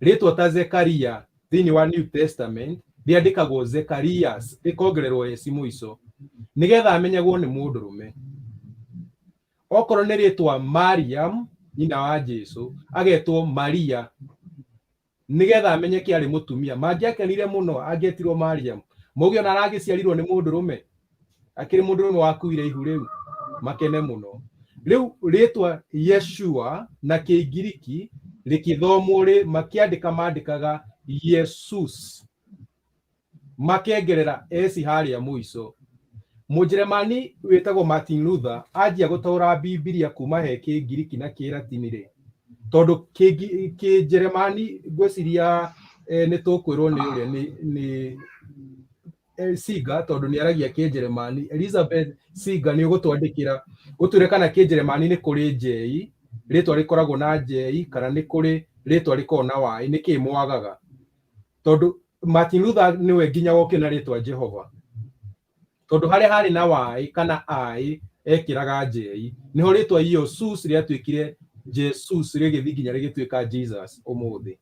[SPEAKER 6] rĩtwa ta Zekaria thĩinĩ wa New Testament rĩandĩkagwo Zecharias, rĩkongererwo s mũico nĩgetha amenyagwo nĩ mũndũrũme. Okorwo nĩ rĩtwa Mariam, nyina wa Jesu, agetwo Maria nĩgetha amenyeke arĩ mũtumia. Mangĩakenire mũno angĩetirwo Mariam, mauge ona aragĩciarirwo nĩ mũndũrũme, akĩrĩ mũndũrũme wakuire ihu rĩu, makene mũno. Rĩu rĩtwa Yeshua na Kĩngiriki rĩkĩthomwo rĩ, makĩandĩka mandĩkaga Yesus, makengerera s harĩa mũico. Mũnjeremani wĩtagwo Martin Luther anjia gũtaũra Bibilia kuma he Kĩngiriki na Kĩratini rĩ, tondũ Kĩnjeremani ngwĩciria nĩ tũkwĩrwo nĩ ũrĩa nĩ Siga, tondũ nĩ aragia Kĩnjeremani. Elizabeth Siga, nĩ ũgũtwandĩkĩra ũtwĩre kana Kĩnjeremani nĩ kũrĩ njei, rĩtwa rĩkoragwo na njei, kana nĩ kũrĩ rĩtwa rĩkoragwo na waĩ, nĩ kĩĩ mwagaga? Tondũ Martin Luther nĩwe nginya wokire na rĩtwa Jehova, tondũ harĩa harĩ na waĩ kana ai ekĩraga njei, nĩho rĩtwa Iosus rĩatuĩkire Jesus, rĩgĩthiĩ nginya rĩgĩtuĩka Jesus ũmũthĩ.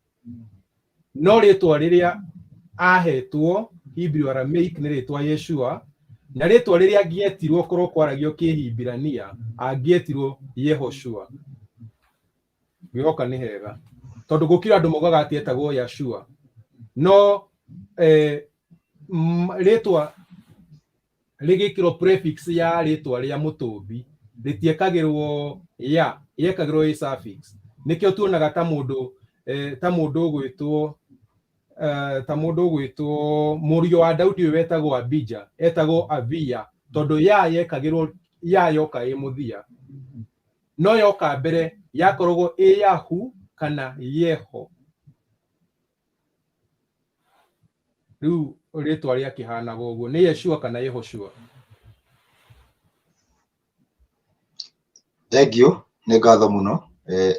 [SPEAKER 6] No rĩtwa rĩrĩa ahetwo Hebrew Aramaic nĩ rĩtwa Yeshua, na rĩtwa rĩrĩa angĩetirwo korwo kwaragio Kĩhibirania angĩetirwo Yehoshua. Ngwĩhoka nĩ hega, tondũ gũkira andũ maugaga atĩ etagwo Yashua, no rĩtwa rĩgĩkĩrwo prefix ya rĩtwa rĩa mũtũmbi rĩtiekagĩrwo ya, yekagĩrwo ĩ suffix. Nĩkĩo tuonaga ta mũndũ ta mũndũ ũgwĩtwo ta mũndũ ũgwĩtwo mũriũ wa Daudi ũyũ wetagwo Abija etagwo Avia tondũ ya yekagĩrwo ya yoka ĩ mũthia no yoka mbere yakoragwo ĩ Yahu kana Yeho. Rĩu rĩtwa rĩakĩhanaga ũguo nĩ Yeshua kana Yehoshua.
[SPEAKER 2] Thengiũ, nĩ ngatho mũno.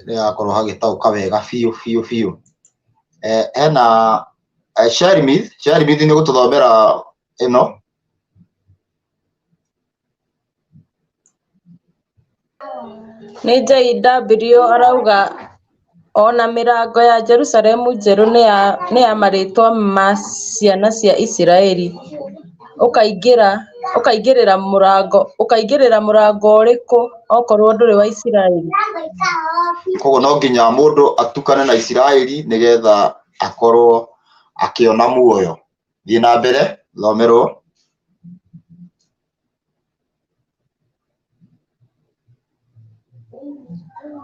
[SPEAKER 2] Nĩ hakorwo hagĩtaũka wega biũ biũ biũ. Hena Shermith, Shermith nĩ ũgũtũthomera ĩno.
[SPEAKER 7] Nĩ JW arauga ona mĩrango ya Jerusalemu njerũ nĩ ya marĩtwa ma ciana cia Isiraeli. Ũkaingĩrĩra mũrango ũrĩkũ okorwo ndũrĩ wa Isiraeli?
[SPEAKER 2] Koguo no nginya mũndũ atukane na Isiraeli nĩgetha akorwo akĩona muoyo. Thiĩ na mbere, thomerwo.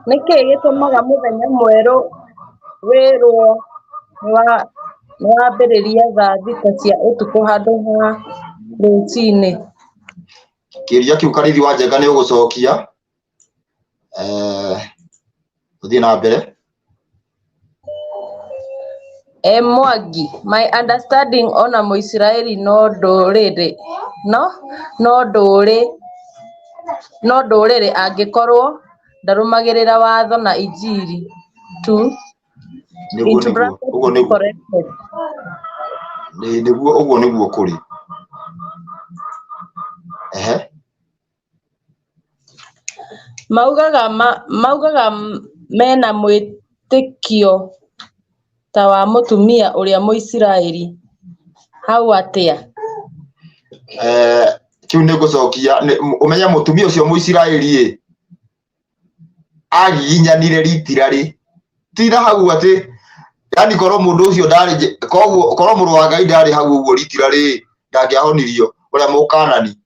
[SPEAKER 7] Nĩ kĩĩ gĩtũmaga mũthenya mwerũ wĩrwo nĩ wambĩrĩria thaa thita cia ũtukũ handũ ha rũcinĩ?
[SPEAKER 2] Kĩũria kĩu Karĩithi wa Njenga nĩ ũgũcokia. Tũthiĩ na mbere.
[SPEAKER 7] E Mwangi, my understanding ona Mũisiraeli no ndũrĩrĩ no ndũrĩrĩ angĩkorwo ndarũmagĩrĩra watho na injiri to
[SPEAKER 2] Nĩguo
[SPEAKER 7] into
[SPEAKER 2] nĩguo
[SPEAKER 7] brackets
[SPEAKER 2] ũguo nĩguo
[SPEAKER 7] corrected.
[SPEAKER 2] Nĩguo ũguo nĩguo kũrĩ. Ehe.
[SPEAKER 7] Maugaga mena mwĩtĩkio ta wa mũtumia ũrĩa Mũisiraeli. Hau atĩa?
[SPEAKER 2] Kĩu nĩ ngũcokia ũmenye mũtumia ũcio Mũisiraeli ĩ agiginyanire ritira rĩ tira hau atĩ yani korwo mũndũ ũcio ndarĩ koguo korwo mũrũ wa Ngai ndarĩ hau ũguo ritira rĩ ndangĩahonirio ũrĩa mũkanani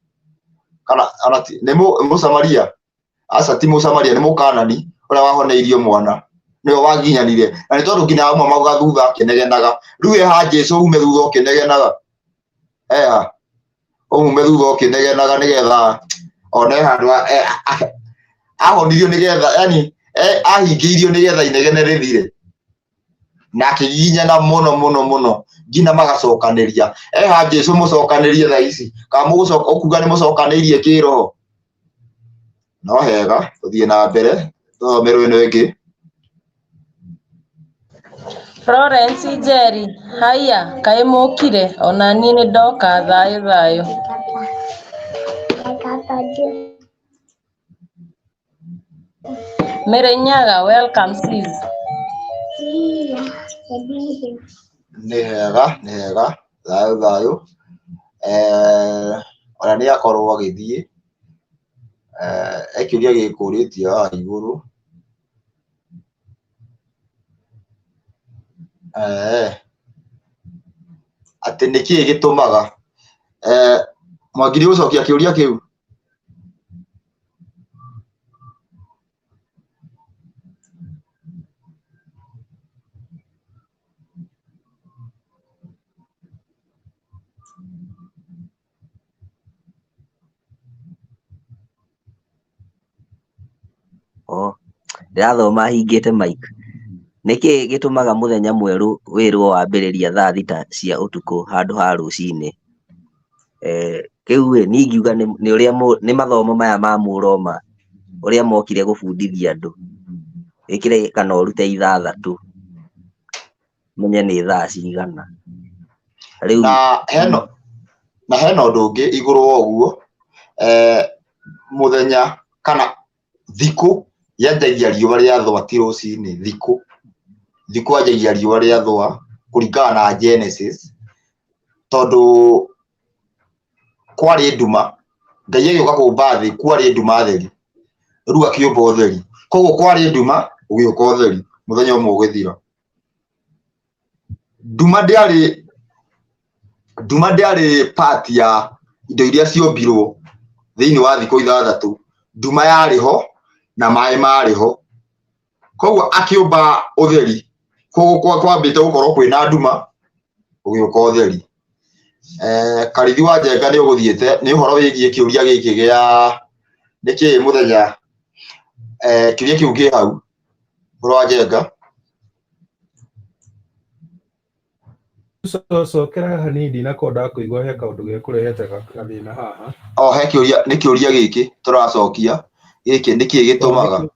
[SPEAKER 2] kana ana nĩ mũsamaria aca ti mũsamaria nĩ mũkanani ũrĩa wahoneirio mwana nĩwe waginyanire na nĩ tondũ nginya amwe mauga thutha akĩnegenaga rĩu eha Jesũ ume thutha ũkĩnegenaga eha umume thutha ũkĩnegenaga nĩgetha one handũ ahonirio nĩgetha yani ahingĩirio nĩgetha inegene rĩthire na akĩgiginyana mũno mũno mũno nginya magacokanĩria eha Jesũ mũcokanĩrie thaa ici kana mũgũcoka ũkuga nĩ mũcokanĩirie kĩroho no hega tũthiĩ na mbere tũthomerwo ĩno ĩngĩ.
[SPEAKER 7] Florence Njeri, haiya kaĩ mũkire ona niĩ nĩndoka thayũ thayũ. Mĩrĩnyaga welcome sis.
[SPEAKER 2] Nĩ hega nĩ hega thayũ thayũ. Ona nĩ akorwo agĩthiĩ he kĩũria gĩkũrĩtio haha igũrũ. Atĩ nĩkĩĩ gĩtũmaga Mwangi nĩ ũgũcokia kĩũria kĩu?
[SPEAKER 3] Oh, ndĩrathoma hingĩte mic. Nĩkĩĩ gĩtũmaga mũthenya mwerũ wĩrwo wambĩrĩria thaa thita cia ũtukũ handũ ha rũcinĩ? Kĩu ĩ niĩ ingiuga nĩ ũrĩa nĩ mathomo maya ma mũroma ũrĩa mokire gũbundithia andũ wĩkĩre kana ũrute ithathatũ menye nĩ thaa cigana. Rĩu
[SPEAKER 2] Na hena ũndũ ũngĩ igũrũ wa ũguo, mũthenya kana thikũ yanjagia riũa rĩathũa ti rũcinĩ, thikũ thikũ yanjagia riũa rĩathũa kũringana na Genesis, tondũ kwarĩ nduma, Ngai agĩũka kũmba thĩ kwarĩ nduma theri, rĩu akĩũmba ũtheri, koguo kwarĩ nduma gũgĩũka ũtheri, mũthenya ũmwe ũgĩthira. Nduma ndĩarĩ part ya indo iria ciombirwo thĩinĩ wa thikũ ithathatũ, nduma yarĩ ho na maĩ marĩ ho, koguo akĩũmba ũtheri, koguo kwambĩte gũkorwo kwĩna nduma, Gũgĩũka ũtheri. Karithi wa Njenga nĩ ũgũthiĩte nĩ ũhoro wĩgiĩ kĩũria gĩkĩ gĩa nĩkĩ mũthenya, kĩũria kĩu kĩ hau ũhoro wa Njenga.
[SPEAKER 6] Cokera hanini, ndinakorwo ndakũigua, he kaũndũ gekũrehete gathĩna haha.
[SPEAKER 2] O he kĩũria, nĩ kĩũria gĩkĩ tũracokia gĩkĩ, nĩkĩ gĩtũmaga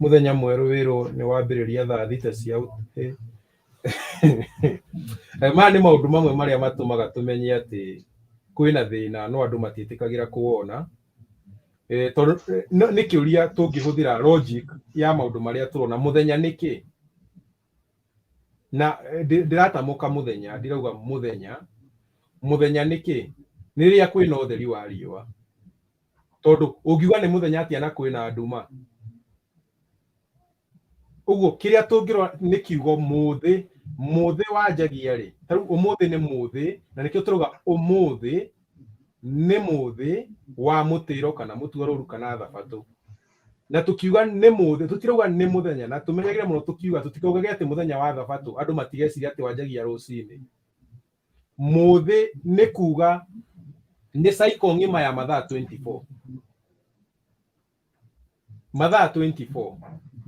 [SPEAKER 6] mũthenya mwerũ wĩrwo nĩ wambĩrĩria thaa 6 cia Maya nĩ maũndũ mamwe marĩa matũmaga tũmenye atĩ kwĩna thĩna, no andũ matiĩtĩkagĩra kũwona. Tondũ nĩ kĩũria tũngĩhũthĩra logic ya maũndũ marĩa tũrona. Mũthenya nĩ kĩ? Na ndĩratamũka mũthenya, ndirauga mũthenya. Mũthenya nĩ kĩ? Nĩ rĩrĩa kwĩna ũtheri wa riũa. Tondũ ũngiuga nĩ mũthenya atĩa na kwĩna nduma? Ũguo kĩrĩa tũngĩrora nĩ kiugo mũthĩ. Mũthĩ wanjagia rĩ? Ta rĩu ũmũthĩ nĩ mũthĩ, na nĩkĩo tũrauga ũmũthĩ nĩ mũthĩ wa mũtĩro kana mũtuarũru kana thabatũ. Na tũkiuga nĩ mũthĩ, tũtirauga nĩ mũthenya, na tũmenyagĩre mũno tũkiuga tũtikaugage atĩ mũthenya wa thabatũ, andũ matigeciria atĩ wanjagia rũcinĩ. Mũthĩ nĩ kuga nĩ cycle ng'ima ya mathaa 24. Mathaa 24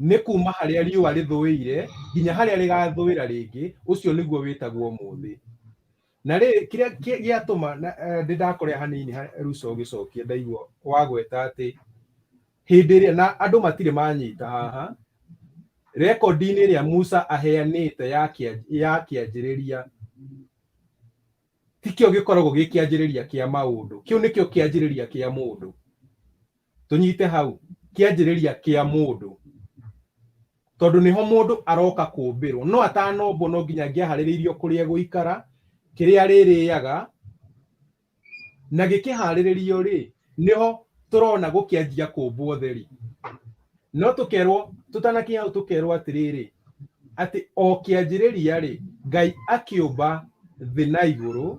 [SPEAKER 6] nĩ kuma harĩa riũa rĩthũĩire nginya harĩa rĩgathũĩra rĩngĩ, ũcio nĩguo wĩtagwo mũthĩ. Na rĩrĩ kĩrĩa gĩatũma ndĩ ndakorea hanini Ruco ũgĩcokia, ndaigua wagweta atĩ hĩndĩ ĩrĩa na andũ matirĩ manyita haha rekondi-inĩ ĩrĩa Musa aheanĩte ya kĩanjĩrĩria, tikĩo gĩkoragwo gĩ kĩanjĩrĩria kĩa maũndũ, kĩu nĩkĩo kĩanjĩrĩria kĩa mũndũ. Tũnyite hau, kĩanjĩrĩria kĩa mũndũ, tondũ nĩho mũndũ aroka kũmbĩrwo. No atanombwo no nginya angĩaharĩrĩirio kũrĩa egũikara, kĩrĩa arĩrĩaga, na gĩkĩharĩrĩrio rĩ, nĩho tũrona gũkĩanjia kũmbwo ũtheri. No tũkerwo tũtanakinya hau, tũkerwo atĩrĩrĩ, atĩ o kĩanjĩrĩria rĩ, Ngai akĩũmba thĩ na igũrũ.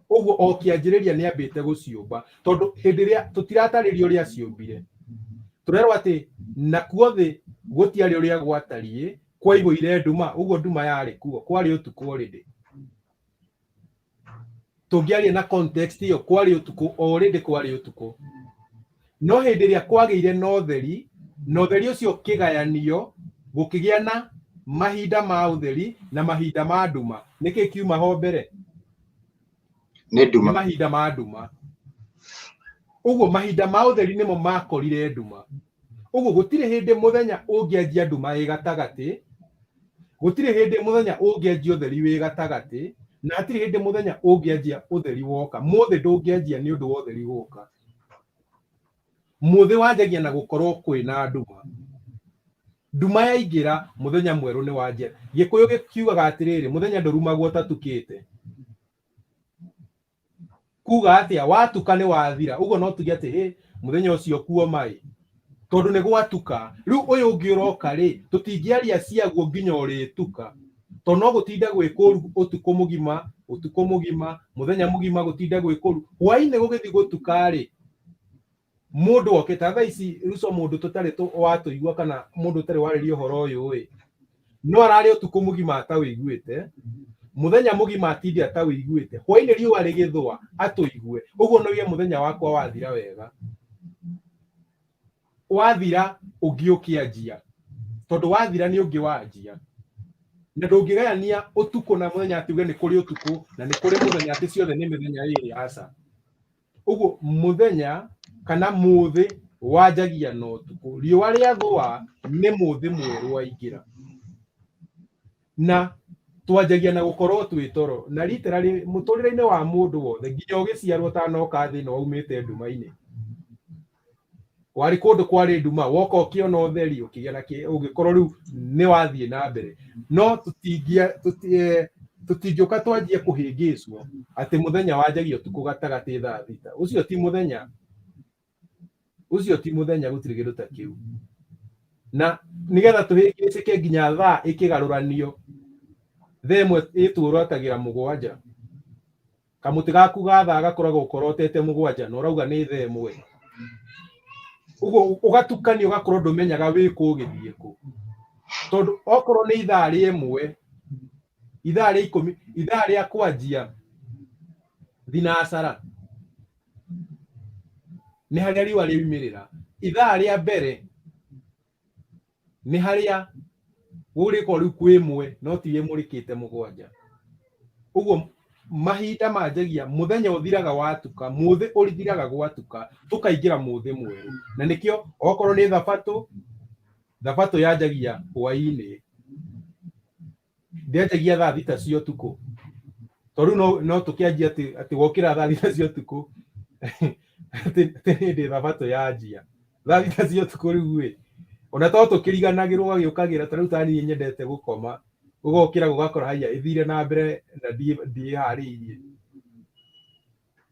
[SPEAKER 6] Ũguo o kĩanjĩrĩria nĩ ambĩte gũciũmba, tondũ hĩndĩ ĩrĩa tũtiratarĩrio ũrĩa aciũmbire, tũrerwo atĩ nakuo thĩ gũtiarĩ ũrĩa gwatariĩ, kwaihũire nduma. Ũguo nduma yarĩ kuo, kwarĩ ũtukũ already. Tũngĩaria na context ĩyo, kwarĩ ũtukũ already, kwarĩ ũtukũ. No hĩndĩ ĩrĩa kwagĩire na ũtheri, na ũtheri ũcio ũkĩgayanio, gũkĩgĩa na mahinda ma ũtheri na mahinda ma nduma. Nĩkĩ kiuma ho mbere?
[SPEAKER 2] Nĩ nduma.
[SPEAKER 6] Nĩ mahinda ma nduma. Ũguo mahinda ma ũtheri nĩmo makorire nduma. Ũguo gũtirĩ hĩndĩ mũthenya ũngĩanjia nduma ĩ gatagatĩ, gũtirĩ hĩndĩ mũthenya ũngĩanjia ũtheri wĩ gatagatĩ, na hatirĩ hĩndĩ mũthenya ũngĩanjia ũtheri woka. Mũthĩ ndũngĩanjia nĩ ũndũ wa ũtheri gũka. Mũthĩ wanjagia na gũkorwo kwĩna nduma. Nduma yaingĩra, mũthenya mwerũ nĩ wanjia. Gĩkũyũ gĩkiugaga atĩrĩrĩ, mũthenya ndũrumagwo ũtatukĩte. Kuga atĩa? Watuka nĩ wathira. Ũguo no tuge atĩ hĩ, mũthenya ũcio kuo mai, tondũ nĩ gwatuka. Rĩu ũyũ ũngĩ ũroka rĩ, tũtingĩaria ciaguo nginya ũrĩtuka, tondũ no gũtinda gwĩ kũru ũtukũ mũgima, ũtukũ mũgima, mũthenya mũgima, gũtinda gwĩ kũru. Hwainĩ gũgĩthiĩ gũtuka rĩ, mũndũ oke ta thaa ici Ruco, mũndũ tũtarĩ watũigua kana mũndũ ũtarĩ warĩria ũhoro ũyũ ĩ, no ararĩ ũtukũ mũgima atawĩiguĩte, mũthenya mũgima atinde atawĩiguĩte, hwainĩ riũa rĩgĩthũa atũigue. Ũguo no uge mũthenya wakwa wathira wega, wathira ũngĩ ũkĩanjia, tondũ wathira nĩ ũngĩ wanjia. Na ndũngĩgayania ũtukũ na mũthenya atĩ uge nĩ kũrĩ ũtukũ na nĩ kũrĩ mũthenya, atĩ ciothe nĩ mĩthenya ĩrĩ, aca. Ũguo mũthenya kana mũthĩ wanjagia na ũtukũ. Riũa rĩathũa nĩ mũthĩ mwerũ waingĩra. Na twanjagia na gũkorwo twĩ toro. Na literally mũtũrĩre-inĩ wa mũndũ wothe nginya ũgĩciarwo ũtanoka thĩ ĩno waumĩte nduma-inĩ. Warĩ kũndũ kwarĩ nduma, woka ũkĩona ũtheri, ũkĩgĩa na ũgĩkorwo rĩu nĩ wathiĩ na mbere. No tũtingĩũka twanjie kũhĩngĩcwo atĩ mũthenya wanjagia ũtukũ gatagatĩ thaa 6. Ũcio ti mũthenya, ũcio ti mũthenya, gũtirĩ kĩndũ ta kĩu. Na nĩgetha tũhĩngĩcĩke nginya thaa ĩkĩgarũranio, thaa ĩmwe ĩtũrotagĩra 7. Kamũtĩ gaku ga thaa gakoragwo ũkorotete 7 na ũrauga nĩ thaa 1. Ũguo ũgatukanio, ũgakorwo ndũmenyaga wĩ kũ ũgĩthiĩ kũ. Tondũ okorwo nĩ ithaa rĩmwe Ithaa rĩa ikũmi, ithaa rĩa kwanjia thinacara nĩ harĩa riũa rĩumĩrĩra. Ithaa rĩa mbere nĩ harĩa gũrĩkorwo rĩu kwĩ ĩmwe no ti ĩmũrĩkĩte mũgwanja. Ũguo mahinda manjagia mũthenya ũthiraga watuka, mũthĩ ũthiraga gwatuka, tũkaingĩra mũthĩ mwerũ. Na nĩkĩo okorwo nĩ thabatũ, thabatũ yanjagia hwaĩ-inĩ, ndĩanjagia thaa thita cia ũtukũ. Tondũ rĩu no tũkĩanjia atĩ wokĩra thaa thita cia ũtukũ atĩ hĩndĩ thabatũ yanjia thaa thita cia ũtukũ rĩu ĩ, ona to tũkĩriganagĩrwo ũgagĩũkagĩra, ta rĩu ta niĩ nyendete gũkoma, ũgokĩra gũgakora haiya ĩthire na mbere na ndiĩharĩirie.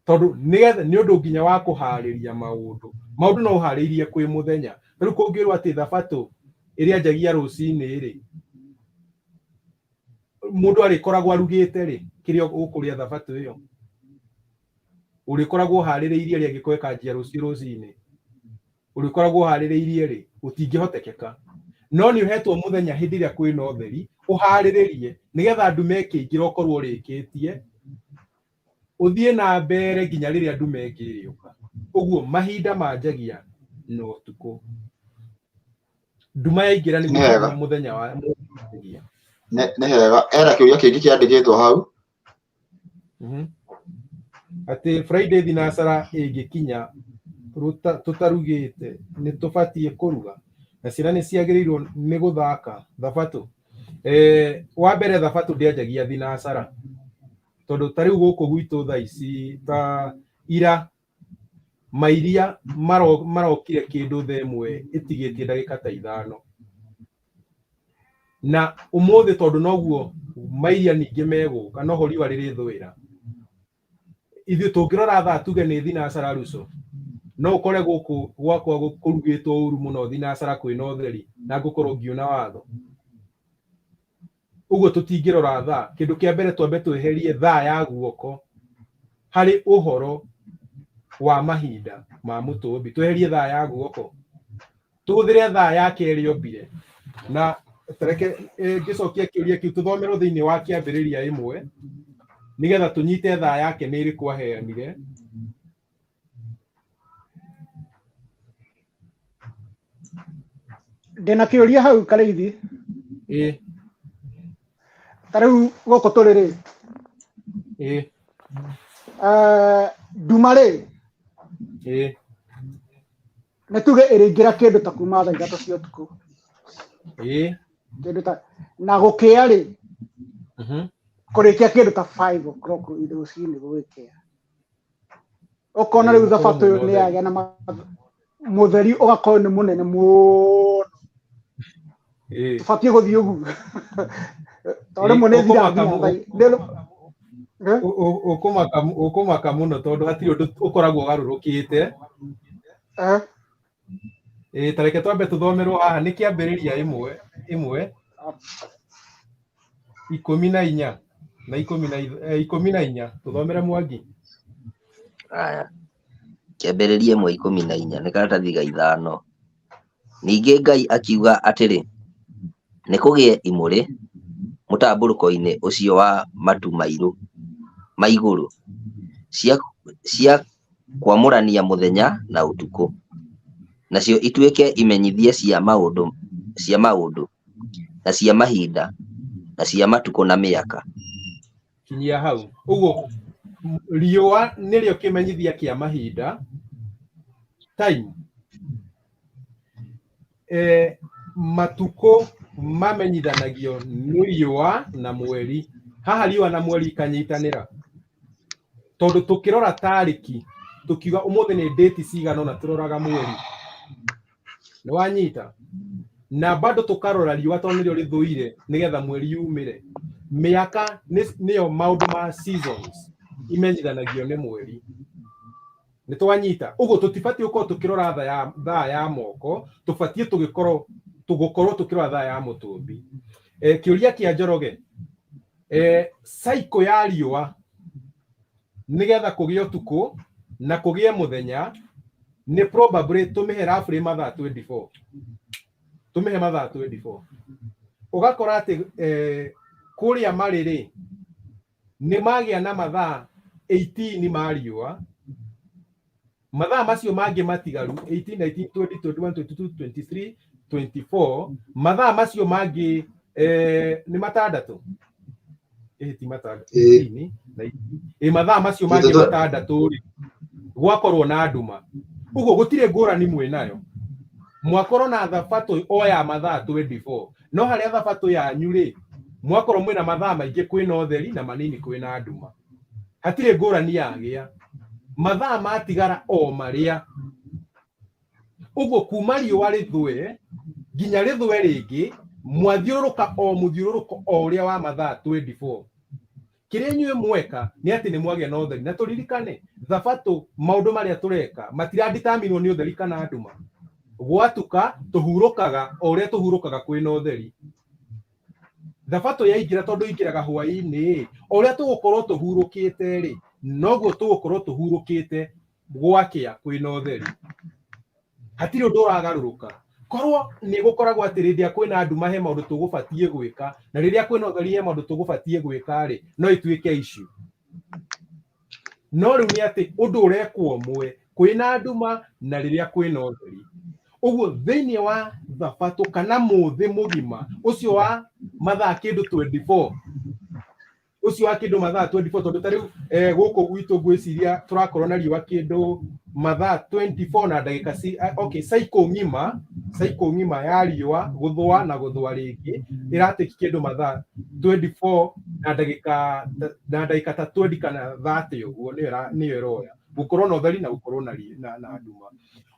[SPEAKER 6] Tondũ nĩgetha nĩ ũndũ nginya wa kũharĩria maũndũ, maũndũ no ũharĩirie kwĩ mũthenya. Rĩu kũngĩrwo atĩ thabatũ ĩrĩa njagia rũcinĩ rĩ, mũndũ arĩkoragwo arugĩte rĩ, kĩrĩa ũkũrĩa thabatũ ĩyo, ũrĩkoragwo ũharĩrĩirie rĩ angĩkorwo ĩkanjia rũciũ rũcinĩ, ũrĩkoragwo ũharĩrĩirie rĩ, gũtingĩhotekeka. No nĩ ũhetwo mũthenya hĩndĩ ĩrĩa kwĩna ũtheri, ũharĩrĩrie nĩgetha ndume ĩkĩingĩra ũkorwo ũrĩkĩtie, ũthiĩ na mbere nginya rĩrĩa ndume ĩngĩ ĩrĩũka. Ũguo mahinda manjagia na ũtukũ. Nduma yaingĩra
[SPEAKER 2] Nĩ
[SPEAKER 6] nĩguo
[SPEAKER 2] hega.
[SPEAKER 6] mũthenya wa wanjagia.
[SPEAKER 2] Nĩ hega. Hena kĩũria kĩngĩ kĩandĩkĩtwo hau.
[SPEAKER 6] Atĩ Friday thinacara ĩngĩkinya tũtarugĩte nĩ tũbatiĩ kũruga, na ciana nĩ ciagĩrĩirwo nĩ gũthaka thabatũ. Wa mbere thabatũ ndĩanjagia thinacara, tondũ ta rĩu gũkũ gwitũ thaa ici ta ira mairia marokire kĩndũ thaa ĩmwe ĩtigĩtie ndagĩka ta ithano, na ũmũthĩ tondũ noguo mairia ningĩ megũka noho riũa rĩrĩthũĩra. Ithuĩ tũngĩrora thaa tuge nĩ thinacara ruco, no ũkore gũkũ gwakwa kũrugĩtwo ũru mũno thinacara kwĩna ũtheri na ngũkorwo ngiuna watho. Ũguo tũtingĩrora thaa. Kĩndũ kĩa mbere twambe tweherie thaa ya guoko harĩ ũhoro wa mahinda ma mũtũmbi, tweherie thaa ya guoko, tũhũthĩre thaa yake ĩrĩa ombire. Na tareke ngĩcokia kĩũria kĩu tũthomerwo thĩinĩ wa kĩambĩrĩria ĩmwe nĩgetha tũnyite thaa yake nĩ ĩrĩkũ aheanire.
[SPEAKER 8] Ndĩna kĩũria hau Karĩithi.
[SPEAKER 6] Ĩ.
[SPEAKER 8] Ta rĩu gũkũ tũrĩ rĩ,
[SPEAKER 6] Ĩ.
[SPEAKER 8] Nduma rĩ,
[SPEAKER 6] Ĩ.
[SPEAKER 8] nĩ tuge ĩrĩingĩra kĩndũ ta kuma thaa ithatũ cia ũtukũ,
[SPEAKER 6] Ĩ.
[SPEAKER 8] kĩndũ ta na gũkĩa rĩ, kũrĩkia kĩndũ ta 5 o'clock rũcinĩ gũgĩkĩa. Ũkona rĩu
[SPEAKER 6] Gũkorwo
[SPEAKER 8] thabatũ ĩyo
[SPEAKER 6] mwĩna
[SPEAKER 8] nĩ
[SPEAKER 6] ũtheri.
[SPEAKER 8] yagĩa na mũtheri ũgakorwo nĩ mũnene mũno. Tũbatiĩ gũthiĩ ũguo tondũ rĩmwe nĩ thiraga nginya thaa
[SPEAKER 6] Ũkũmaka mũno tondũ hatirĩ ũndũ ũkoragwo ũgarũrũkĩte. Ta reke twambe tũthomerwo haha nĩ kĩambĩrĩria ĩmwe ĩmwe ikũmi na inya na ikũmi na ikũmi na inya, tũthomere Mwangi.
[SPEAKER 3] Aya, kĩambĩrĩria ĩmwe ikũmi na inya nĩ karatathi ga ithano. Ningĩ Ngai akiuga atĩrĩ, nĩ kũgĩe imũrĩ mũtambũrũko-inĩ ũcio wa matu mairũ ma igũrũ, cia kwamũrania mũthenya na ũtukũ, nacio ituĩke imenyithia cia maũndũ, na cia mahinda, na cia matukũ na mĩaka.
[SPEAKER 6] Kinyia hau. Ũguo riũa nĩrĩo kĩmenyithia kĩa mahinda, time. Matukũ mamenyithanagio nĩ riũa na mweri. Haha riũa na mweri ikanyitanĩra. Tondũ tũkĩrora tarĩki, tũkiuga ũmũthĩ nĩ date cigana ũna tũroraga mweri. Nĩ wanyita? Na bado tũkarora riũa tondũ nĩrĩo rĩthũire nĩgetha mweri umĩre. Mĩaka nĩyo maũndũ ma seasons imenyithanagio nĩ mweri. Nĩ twanyita? Ũguo tũtibatiĩ gũkorwo tũkĩrora thaa ya moko, tũbatiĩ tũgũkorwo tũkĩrora thaa ya mũtũmbi. Kĩũria kĩa Njoroge, cycle ya riũa nĩgetha kũgĩe ũtukũ na kũgĩe mũthenya nĩ probably tũmĩhe roughly mathaa 24. Tũmĩhe mathaa 24. Ũgakora atĩ Kũrĩa marĩ rĩ, nĩ magĩa na mathaa 18 ma riũa, mathaa macio mangĩ matigaru 18, 19, 20, 21, 22, 23, 24, mathaa macio mangĩ nĩ matandatũ, ĩhĩ ti matandatũ, 18 na ĩ mathaa macio mangĩ matandatũ rĩ, gwakorwo na nduma. Ũguo gũtirĩ ngũrani mwĩ nayo, mwakorwo na thabatũ o ya mathaa 24, no harĩa thabatũ yanyu rĩ, mwakorwo mwĩna mathaa maingĩ kwĩna ũtheri na manini kwĩna nduma, hatirĩ ngũrani yagĩa, mathaa matigara o marĩa. Ũguo kuma riũa rĩthũe nginya rĩthũe rĩngĩ, mwathiũrũrũka o mũthiũrũrũko o ũrĩa wa mathaa 24. Kĩrĩa inyuĩ mweka nĩ atĩ nĩ mwagĩa na ũtheri. Na tũririkane thabatũ, maũndũ marĩa tũreka matiranditaminwo nĩ ũtheri kana nduma. Gwatuka tũhurũkaga o ũrĩa tũhurũkaga kwĩna ũtheri. Thabatũ yaingĩra, tondũ ingĩraga hwaĩ-inĩ, o ũrĩa tũgũkorwo tũhurũkĩte rĩ, noguo tũgũkorwo tũhurũkĩte gwakĩa kwĩna ũtheri. Hatirĩ ũndũ ũragarũrũka. Korwo nĩ gũkoragwo atĩ rĩrĩa kwĩna nduma he maũndũ tũgũbatiĩ gwĩka, na rĩrĩa kwĩna ũtheri he maũndũ tũgũbatiĩ gwĩka rĩ, no ituĩke issue. No rĩu nĩ atĩ ũndũ ũrekwo ũmwe kwĩna nduma na rĩrĩa kwĩna ũtheri. Ũguo thĩinĩ wa thabatũ kana mũthĩ mũgima ũcio wa mathaa kĩndũ 24, ũcio wa kĩndũ mathaa 24, tondũ ta rĩu gũkũ gwitũ ngwĩciria tũrakorwo na riũa kĩndũ mathaa 24 na ndagĩka okay, cycle ng'ima, cycle ng'ima ya riũa gũthũa na gũthũa rĩngĩ ĩratĩki kĩndũ mathaa 24 na ndagĩka ta 20 kana 30 ũguo, nĩyo nĩyo ĩroya gũkorwo na ũtheri na gũkorwo na nduma.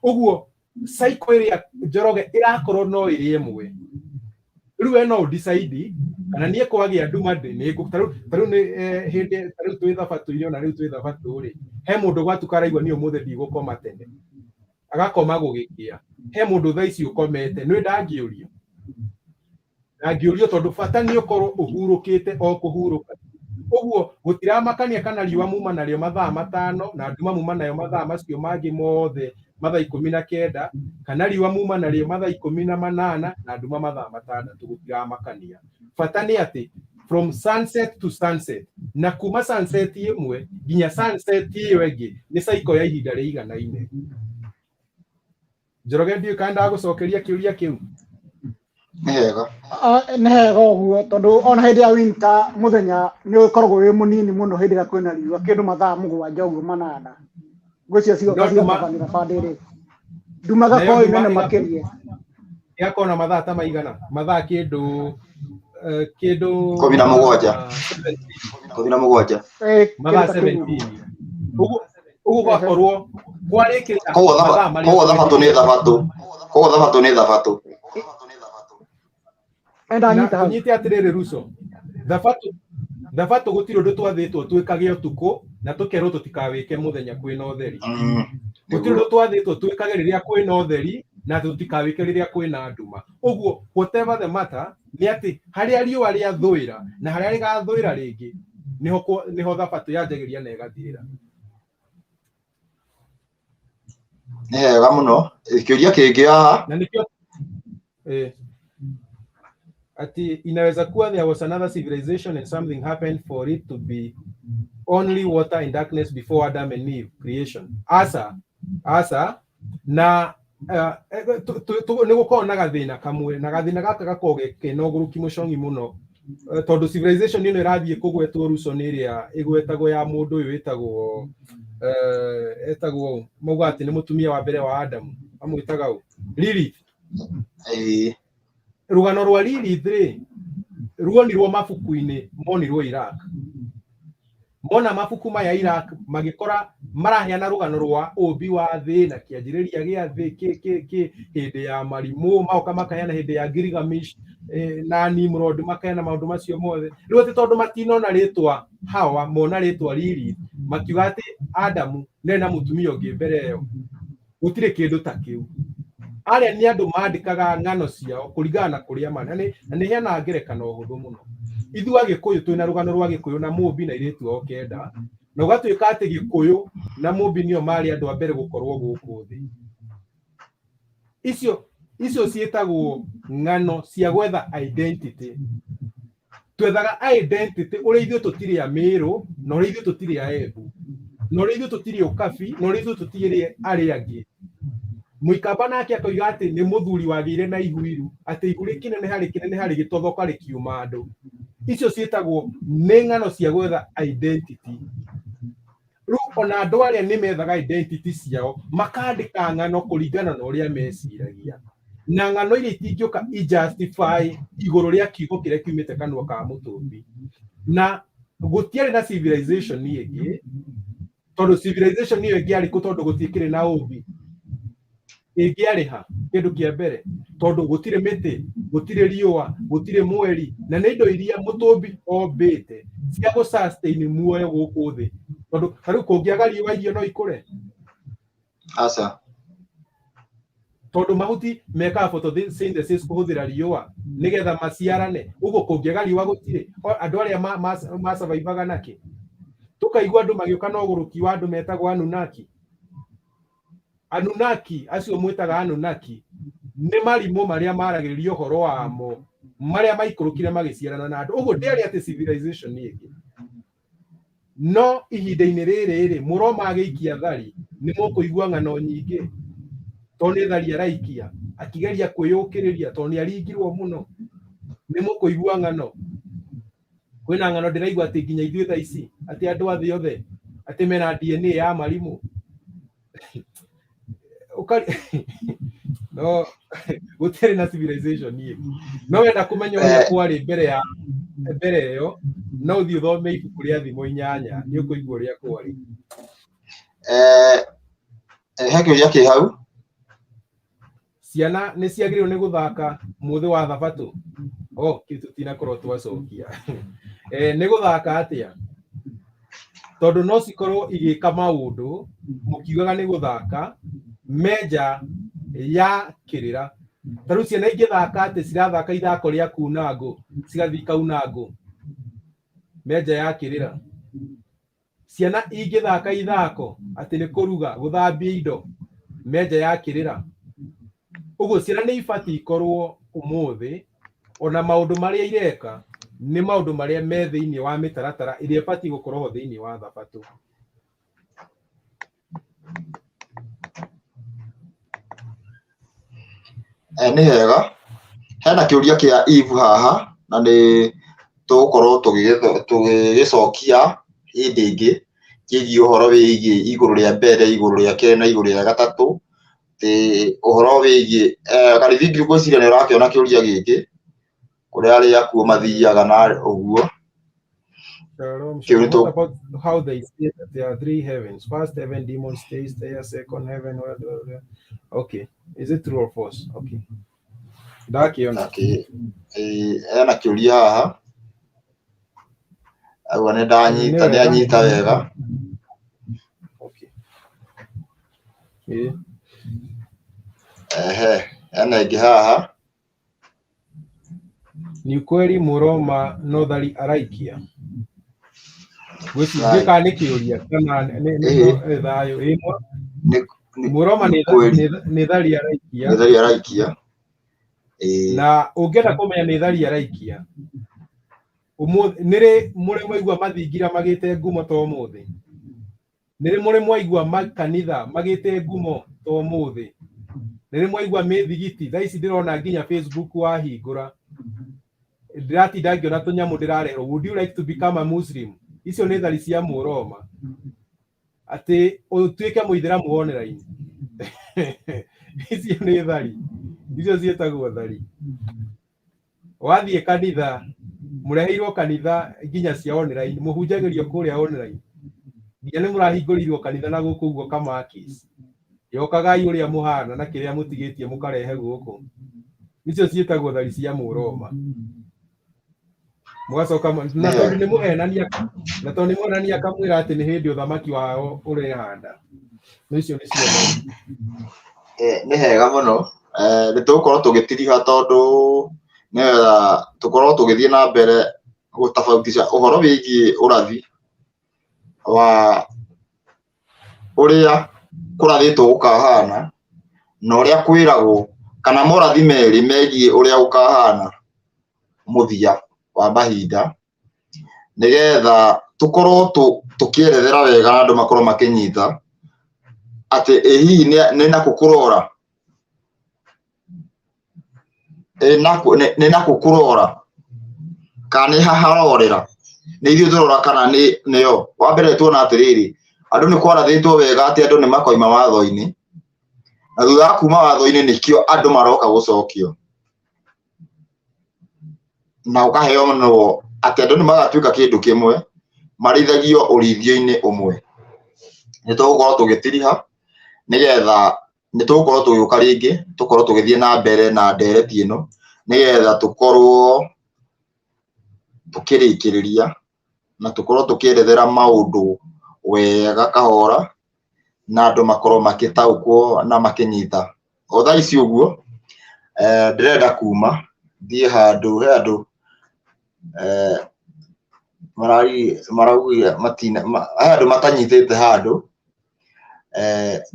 [SPEAKER 6] Ũguo cycle ĩrĩa Njoroge ĩrakorwo no ĩrĩ ĩmwe. Rĩu we no ũdecide kana niĩ kwagĩa nduma ndĩ nĩ tarĩu nĩ hĩndĩ tarĩu twĩ thabatũ-inĩ, ona rĩu twĩ thabatũ rĩ, he mũndũ gwatuka araigua niĩ ũmũthĩ ndigũkoma tene, agakoma gũgĩkĩa. He mũndũ thaa ici ũkomete, nĩ ndangĩũrio, ndangĩũrio, tondũ bata nĩ ũkorwo ũhurũkĩte o kũhurũka. Ũguo gũtiramakania kana riũa muma narĩo mathaa 5 na nduma muma nayo mathaa macio mangĩ mothe mathaa 19, kana riũa muma narĩo mathaa 18 na nduma mathaa 6, gũtiramakania. Bata nĩ atĩ from sunset to sunset, na kuma sunset ĩmwe nginya sunset ĩyo ĩngĩ, nĩ cycle ya ihinda rĩiganaine. Njoroge, ndiũĩ kana ndagũcokeria kĩũria kĩu.
[SPEAKER 2] Nĩ hega.
[SPEAKER 8] Ah, nĩ hega ũguo, tondũ ona hĩndĩ ya winter mũthenya nĩ ũkoragwo wĩ mũnini mũno hĩndĩ ĩrĩa kwĩna riũa, kĩndũ mathaa 7 ũguo, 8, ngwĩciria cigoka
[SPEAKER 6] No nduma
[SPEAKER 8] cigatabanĩra bandĩ rĩ, nduma
[SPEAKER 6] nayo
[SPEAKER 8] ĩgakorwo ĩ
[SPEAKER 6] nduma
[SPEAKER 8] nene makĩria.
[SPEAKER 6] Ĩgakorwo na mathaa ta maigana, mathaa kĩndũ
[SPEAKER 2] 17.
[SPEAKER 6] mathaa 17.
[SPEAKER 2] 17.
[SPEAKER 8] Ĩ, kĩndũ
[SPEAKER 6] Mathaa
[SPEAKER 8] ta kĩu ũguo.
[SPEAKER 6] 17 ũguo, gwakorwo kwarĩkĩrĩra
[SPEAKER 2] Koguo
[SPEAKER 6] mathaa marĩa
[SPEAKER 2] koguo thabatũ nĩ
[SPEAKER 6] 24.
[SPEAKER 2] Thabatũ, koguo thabatũ nĩ thabatũ.
[SPEAKER 8] Enda
[SPEAKER 6] Na
[SPEAKER 8] nyita hau.
[SPEAKER 6] tũnyite atĩrĩrĩ, Ruco, thabatũ gũtirĩ ũndũ twathĩtwo twĩkage ũtukũ na tũkerwo tũtikawĩke mũthenya kwĩna ũtheri. Gũtirĩ ũndũ twathĩtwo twĩkage rĩrĩa kwĩna ũtheri na tũtikawĩke rĩrĩa kwĩna nduma. Ũguo whatever the matter, nĩ atĩ harĩa riũa rĩathũĩra na harĩa rĩgathũĩra rĩngĩ, nĩho thabatũ yanjagĩria na ĩgathirĩra.
[SPEAKER 2] Nĩ hega mũno. Kĩũria kĩngĩ haha.
[SPEAKER 6] Na nĩkĩo ati inaweza kuwa there was another civilization and something happened for it to be only water and darkness before Adam and Eve creation. Asa asa na nĩ gũkoragwo na gathĩna kamwe, na gathĩna gaka gakoragwo kena ũgũrũki mũcongi mũno, tondũ civilization ĩno ĩrathiĩ kũgwetwo, Ruco, nĩ ĩrĩa ĩgwetagwo ya mũndũ ũyũ wĩtagwo etagwo, mauga atĩ nĩ mũtumia wa mbere wa Adamu, amwĩtaga ũ, Lilith. Rũgano rwa Lilith rĩ, ruonirwo mabuku-inĩ monirwo Iraq. Mona mabuku maya Iraq, magĩkora maraheana rũgano rwa ũmbi wa thĩ na kĩanjĩrĩria gĩa thĩ, kĩ kĩ kĩ hĩndĩ ya marimũ, magoka makaheana hĩndĩ ya Gilgamesh na Nimrod, makaheana maũndũ macio mothe. Rĩu atĩ tondũ matinona rĩtwa Hawa, mona rĩtwa Lilith, makiuga atĩ Adamu nĩ na mũtumia ũngĩ mbere ĩyo. Gũtirĩ kĩndũ ta kĩu. Arĩa nĩ andũ mandĩkaga ng'ano ciao kũringana na kũrĩa marĩ. Na nĩ heanaga ngerekano hũthũ mũno. Ithuĩ Agĩkũyũ twĩna rũgano rwa Gĩkũyũ na Mũmbi na airĩtu ao 9, na ũgatuĩka atĩ Gĩkũyũ na Mũmbi nĩo marĩ andũ a mbere gũkorwo gũkũ thĩ. Icio ciĩtagwo ng'ano cia gwetha identity. Twethaga identity ũrĩa ithuĩ tũtirĩ a Mĩrũ, na ũrĩa ithuĩ tũtirĩ a Embu, na ũrĩa ithuĩ tũtirĩ Ũkabi, na ũrĩa ithuĩ tũtirĩ arĩa angĩ. Mũikamba nake akoiga atĩ nĩ mũthuri wagĩire na ihu iru, atĩ ihu rĩkĩneneha rĩkĩneneha rĩgĩtothoka rĩkiuma andũ. Icio ciĩtagwo nĩ ng'ano cia gwetha identity. Rĩu ona andũ arĩa nĩ methaga identity ciao makandĩka ng'ano kũringana na ũrĩa meciragia, na ng'ano iria itingĩũka ijustify igũrũ rĩa kiugo kĩrĩa kiumĩte kanua ka mũtũmbi. Na gũtiarĩ na civilization ĩngĩ, tondũ civilization ĩyo ĩngĩarĩ kũ? Tondũ gũtiĩkĩrĩ na ũmbi ĩngĩarĩ ha? Kĩndũ kĩa mbere, tondũ gũtirĩ mĩtĩ, gũtirĩ riũa, gũtirĩ mweri, na nĩ indo iria mũtũmbi ombĩte cia gũ sustain muoyo gũkũ thĩ. Tondũ ta rĩu kũngĩaga riũa, irio no ikũre?
[SPEAKER 2] Aca.
[SPEAKER 6] Tondũ mahuti mekaga photosynthesis kũhũthĩra riũa nĩgetha maciarane. Ũguo kũngĩaga riũa gũtirĩ. Andũ arĩa masurvivaga nakĩ? Tũkaigua andũ magĩũka na ũgũrũki wa andũ metagwo Anunnaki. Anunnaki acio mwĩtaga Anunnaki nĩ marimũ marĩa maragĩrĩria ũhoro wamo, marĩa maikũrũkire magĩciarana na andũ. Ũguo ndĩarĩ atĩ civilization ĩngĩ. No ihinda-inĩ rĩrĩ rĩ, mũroma agĩikia thari, nĩ mũkũigua ng'ano nyingĩ, tondũ nĩ thari araikia akĩgeria kwĩyũkĩrĩria, tondũ nĩ aringirwo mũno. Nĩ mũkũigua ng'ano. Kwĩna ng'ano ndĩraigua atĩ nginya ithuĩ thaa ici, atĩ andũ a thĩ othe atĩ mena DNA ya marimũ. No gũtirĩ na civilization ĩngĩ. No wenda kũmenya ũrĩa kwarĩ mbere ya mbere ĩyo, no ũthiĩ ũthome ibuku rĩa Thimo 8, nĩ ũkũigua ũrĩa kwarĩ.
[SPEAKER 2] He kĩũria kĩ hau.
[SPEAKER 6] Ciana nĩ ciagĩrĩirwo nĩ gũthaka mũthĩ wa Thabatũ? Oh, kĩu tũtinakorwo twacokia. Nĩ gũthaka atĩa? Tondũ no cikorwo igĩka maũndũ mũkiugaga nĩ gũthaka menja ya kĩrĩra. Ta rĩu ciana ingĩthaka atĩ cirathaka ithako rĩa kuna ngũ, cigathiĩ ikauna ngũ menja ya kĩrĩra. Ciana ingĩthaka ithako atĩ nĩ kũruga, gũthambia indo menja ya kĩrĩra. Ũguo ciana nĩ ibatiĩ ikorwo ũmũthĩ ona maũndũ marĩa ireka nĩ maũndũ marĩa me thĩinĩ wa mĩtaratara ĩrĩa ĩbatiĩ gũkorwo ho thĩinĩ wa Thabatũ.
[SPEAKER 2] Nĩ hega. Hena kĩũria kĩa Eve haha, na nĩ tũgũkorwo tũgĩgĩcokia hĩndĩ ĩngĩ, kĩgiĩ ũhoro wĩgiĩ igũrũ rĩa mbere, igũrũ rĩa kerĩ na igũrũ rĩa gatatũ. Atĩ ũhoro wĩgiĩ Karĩthingi, ngwĩciria nĩ ũrakĩona kĩũria gĩkĩ, kũrĩa arĩa akuũ mathiaga na ũguo.
[SPEAKER 6] Shalom,
[SPEAKER 2] Kĩu nĩ
[SPEAKER 6] shalom. What about how they say that there are three heavens? First heaven, demon stays there. Second heaven, where? Okay. Is it true or false? Okay. Ndakiona.
[SPEAKER 2] Okay. Hena kĩũria haha. Auga nĩ ndanyita,
[SPEAKER 6] Nĩ
[SPEAKER 2] nĩ
[SPEAKER 6] wega.
[SPEAKER 2] anyita wega.
[SPEAKER 6] Okay. Ĩĩ.
[SPEAKER 2] Ehe, hena ĩngĩ haha.
[SPEAKER 6] Ni ukweli Mũroma no thari araikia? Gwĩciria kana nĩ kĩũria kana nĩ
[SPEAKER 2] Ĩĩ.
[SPEAKER 6] no thayũ. Ĩĩ,
[SPEAKER 2] Nĩ
[SPEAKER 6] Mũroma nĩ
[SPEAKER 2] kweli.
[SPEAKER 6] nĩ thari araikia.
[SPEAKER 2] Nĩ thari araikia. Ĩĩ.
[SPEAKER 6] Na ũngĩenda kũmenya nĩ thari araikia, ũmũthĩ nĩrĩ mũrĩ mwaigua mathingira magĩte ngumo ta ũmũthĩ? Nĩrĩ mũrĩ mwaigua makanitha magĩte ngumo ta ũmũthĩ? Nĩrĩ mwaigua mĩthigiti? Thaa ici ndĩrona nginya Facebook wahingũra, ndĩratinda ngĩona tũnyamũ ndĩrarehwo, "Would you like to become a Muslim?" Icio nĩ thari cia Mũroma, atĩ ũtuĩke mũithĩramu online. Icio nĩ thari, icio ciĩtagwo thari. Wathiĩ kanitha, mũreheirwo kanitha nginya cia online, mũhunjagĩrio kũrĩa online, nginya nĩ mũrahingũrĩirwo kanitha na gũkũ ũguo kamakis. Yokagai ũrĩa mũhana na kĩrĩa mũtigĩtie mũkarehe gũkũ. Icio ciĩtagwo thari cia Mũroma. Mũgacoka na tondũ nĩ mũhenania, na tondũ nĩ mũhenania, akamwĩra atĩ nĩ hĩndĩ ũthamaki wao ũrehanda. No icio nĩ cio thari.
[SPEAKER 2] Nĩ hega mũno. Nĩ tũgũkorwo tũgĩtiriha, tondũ nĩgetha tũkorwo tũgĩthiĩ na mbere gũtabautisha ũhoro wĩgiĩ ũrathi wa ũrĩa kũrathĩtwo gũkahana na ũrĩa kwĩragwo, kana morathi merĩ megiĩ ũrĩa gũkahana mũthia. wa mahinda nĩgetha tũkorwo tũkĩerethera wega na andũ makorwo makĩnyita atĩ ĩ hihi nĩ nakũ kũrora, ĩ nakũ nĩ nakũ kũrora kana nĩ ha harorera, nĩ ithuĩ tũrora kana nĩ nĩo. Wa mbere tuona atĩrĩrĩ, andũ nĩ kwarathĩtwo wega atĩ andũ nĩ makoima watho-inĩ, na thutha wa kuma watho-inĩ nĩkĩo andũ maroka gũcokio, na ũkaheanwo atĩ andũ nĩ magatuĩka kĩndũ kĩmwe, marĩithagio ũrĩithio-inĩ ũmwe. Nĩ tũgũkorwo tũgĩtiriha nĩgetha nĩ tũgũkorwo tũgĩũka rĩngĩ, tũkorwo tũgĩthiĩ na mbere na ndereti ĩno, nĩgetha tũkorwo tũkĩrĩkĩrĩria na tũkorwo tũkĩerethera maũndũ wega kahora, na andũ makorwo makĩtaũkwo na makĩnyita. O thaa ici ũguo, ndĩrenda kuma thiĩ handũ he andũ maraugire matina, he andũ matanyitĩte handũ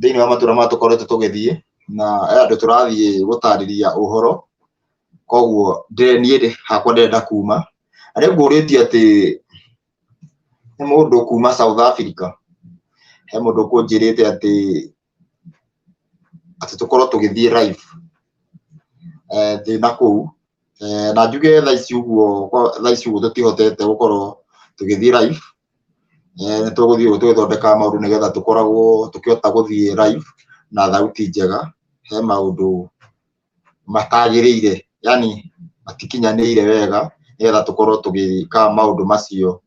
[SPEAKER 2] thĩinĩ wa matũra maya tũkoretwo tũgĩthiĩ, na he andũ tũrathiĩ gũtarĩria ũhoro, koguo niĩ hakwa ndĩrenda kuma. Na rĩu ngũrĩtie atĩ he mũndũ kuma South Africa, he mũndũ ũkũnjĩrĩte atĩ tũkorwo tũgĩthiĩ live ndĩ na kũu, na njuge thaa ici ũguo, thaa ici ũguo tũtihotete gũkorwo tũgĩthiĩ live, nĩ tũgũthiĩ ũguo tũgĩthondekaga maũndũ nĩgetha tũkoragwo tũkĩhota gũthiĩ live na thauti njega. He maũndũ matagĩrĩire, yani matikinyanĩire wega, nĩgetha tũkorwo tũgĩka maũndũ macio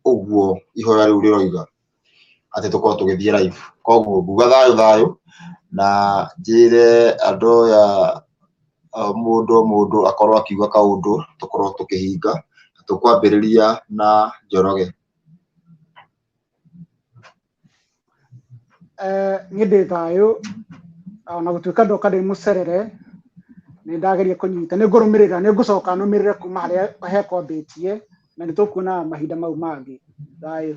[SPEAKER 2] ũguo ihoya rĩu rĩroiga atĩ tũkorwo tũgĩthiĩ live. Koguo nguga thayũ thayũ, na njĩre andũ aya mũndũ o mũndũ akorwo akiuga kaũndũ, tũkorwo tũkĩhinga. Tũkwambĩrĩria na Njoroge.
[SPEAKER 8] Niĩ ndĩ thayũ, ona gũtuĩka ndoka ndĩ mũcerere, nĩ ndageria kũnyita, nĩ ngũrũmĩrĩra, nĩ ngũcoka nũmĩrĩre kuma harĩa hekwambĩtie, na nĩ tũkuona mahinda mau mangĩ. Thayũ.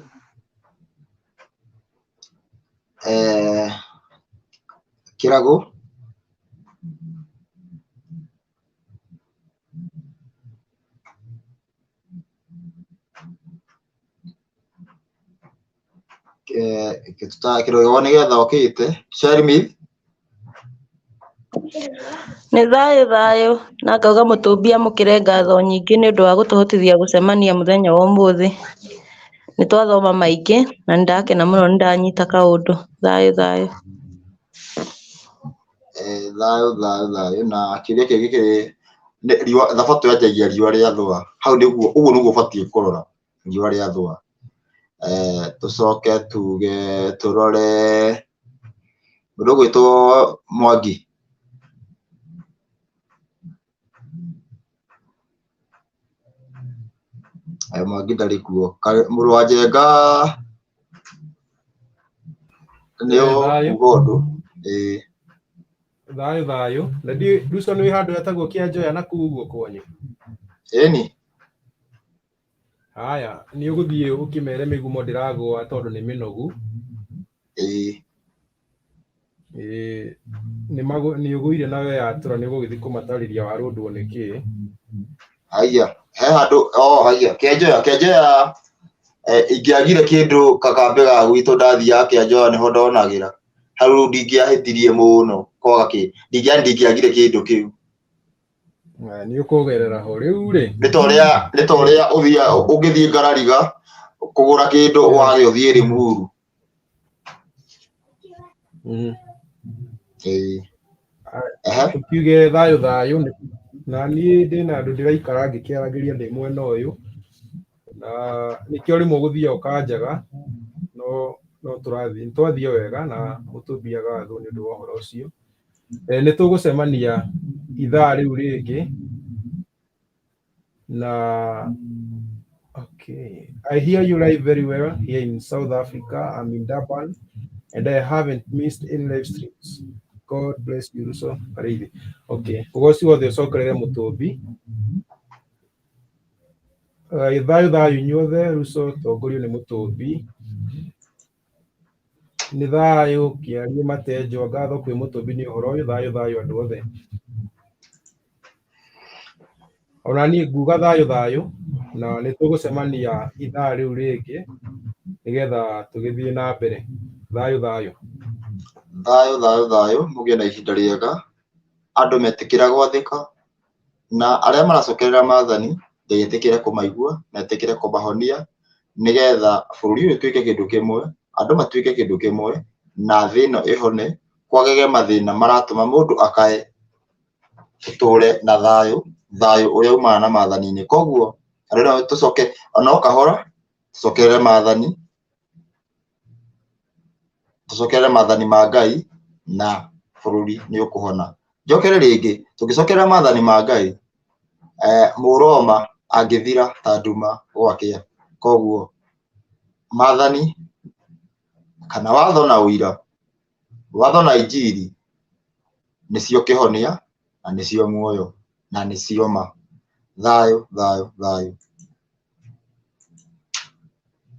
[SPEAKER 2] Kĩrago. Kĩrogo nĩgetha okĩte. Shermith.
[SPEAKER 7] Nĩ thayũ thayũ, na ngauga Mũtũmbi amũkĩre ngatho nyingĩ nĩ ũndũ wa gũtũhotithia gũcemania mũthenya wa ũmũthĩ. Nĩ twathoma maingĩ na nĩ ndakena mũno nĩ ndanyita kaũndũ. Thayũ thayũ.
[SPEAKER 2] Thayũ thayũ thayũ. Na kĩũria kĩngĩ kĩrĩ riũa, thabatũ yanjagia riũa rĩathũa. Hau nĩguo, ũguo nĩguo ũbatiĩ kũrora, riũa rĩathũa. Tũcoke tuge tũrore mũndũ ũgwĩtwo Mwangi. Mwangi ndarĩ kuo. Mũrũ wa Njenga nĩ ũkuga ũndũ.
[SPEAKER 6] Thayũ thayũ. Na Ruco nĩ wĩ handũ hetagwo Kĩanjoya na kũu ũguo kwanyu?
[SPEAKER 2] Ĩni.
[SPEAKER 6] Haya, nĩ ũgũthiĩ ũkĩmere mĩgumo ndĩragũa tondũ nĩ mĩnogu.
[SPEAKER 2] Ĩĩ.
[SPEAKER 6] Ĩĩ, nĩ ũgũire na we yatũra, nĩ ũgũgĩthiĩ kũmatarĩria warũndwo nĩ kĩĩ.
[SPEAKER 2] Haiya, he handũ, oh haiya, Kĩanjoya, Kĩanjoya, ingĩagire kĩndũ kakambĩ ga gwitũ ndathiaga Kĩanjoya nĩho ndonagĩra. Hau rĩu ndingĩahĩtirie mũno kwaga kĩ, ndingĩagire kĩndũ kĩu.
[SPEAKER 6] Nĩ ũkũgerera ho rĩu rĩ.
[SPEAKER 2] Nĩ ta ũrĩa, nĩ ta ũrĩa ũthiaga, ũngĩthiĩ Ngarariga kũgũra kĩndũ wage ũthiĩ Limuru. Ĩĩ.
[SPEAKER 6] Tũkiuge thayũ thayũ, na niĩ ndĩna andũ ndĩraikara ngĩkĩaragĩria ndĩ mwena ũyũ, na nĩkĩo rĩmwe ũgũthiaga ũkanjaga, no no tũrathiĩ, nĩtwathiĩ wega na Mũtũmbi agathwo nĩ ũndũ wa ũhoro ũcio. Nĩ tũgũcemania ithaa rĩu rĩngĩ na okay. I hear you live very well here in South Africa. I'm in Durban and I haven't missed any live streams. God bless you, Ruso Karithi. Okay. Ũgoci wothe ũcokerere Mũtũmbi. Thayũ thayũ inyuothe, Ruso tongorio nĩ Mũtũmbi. Nĩ thayũ kĩarie matenjwa, ngatho kwĩ Mũtũmbi nĩ ũhoro ũyũ, thayũ thayũ andũ othe. Ona niĩ nguga thayũ thayũ, na nĩ tũgũcemania ithaa rĩu rĩngĩ nĩgetha tũgĩthiĩ na mbere. Thayũ thayũ.
[SPEAKER 2] Thayũ thayũ thayũ, mũgĩe na ihinda rĩega, andũ metĩkĩra gwathĩka, na arĩa maracokerera maathani, Ngai etĩkĩre kũmaigua na etĩkĩre kũmahonia, nĩgetha bũrũri ũyũ ũtuĩke kĩndũ kĩmwe, andũ matuĩke kĩndũ kĩmwe, na thĩ ĩno ĩhone, kwagage mathĩna maratũma mũndũ akae, tũtũre na thayũ, thayũ ũrĩa umaga na maathani-inĩ. Koguo andũ no tũcoke ona o kahora, tũcokerere maathani, tũcokerere maathani ma Ngai na bũrũri nĩ ũkũhona. Njokere rĩngĩ, tũngĩcokerera maathani ma Ngai, Mũroma angĩthira ta nduma gwakĩa. Koguo maathani kana watho na ũira, watho na injiri nĩcio kĩhonia na nĩcio muoyo na nĩcio ma. Thayũ thayũ thayũ.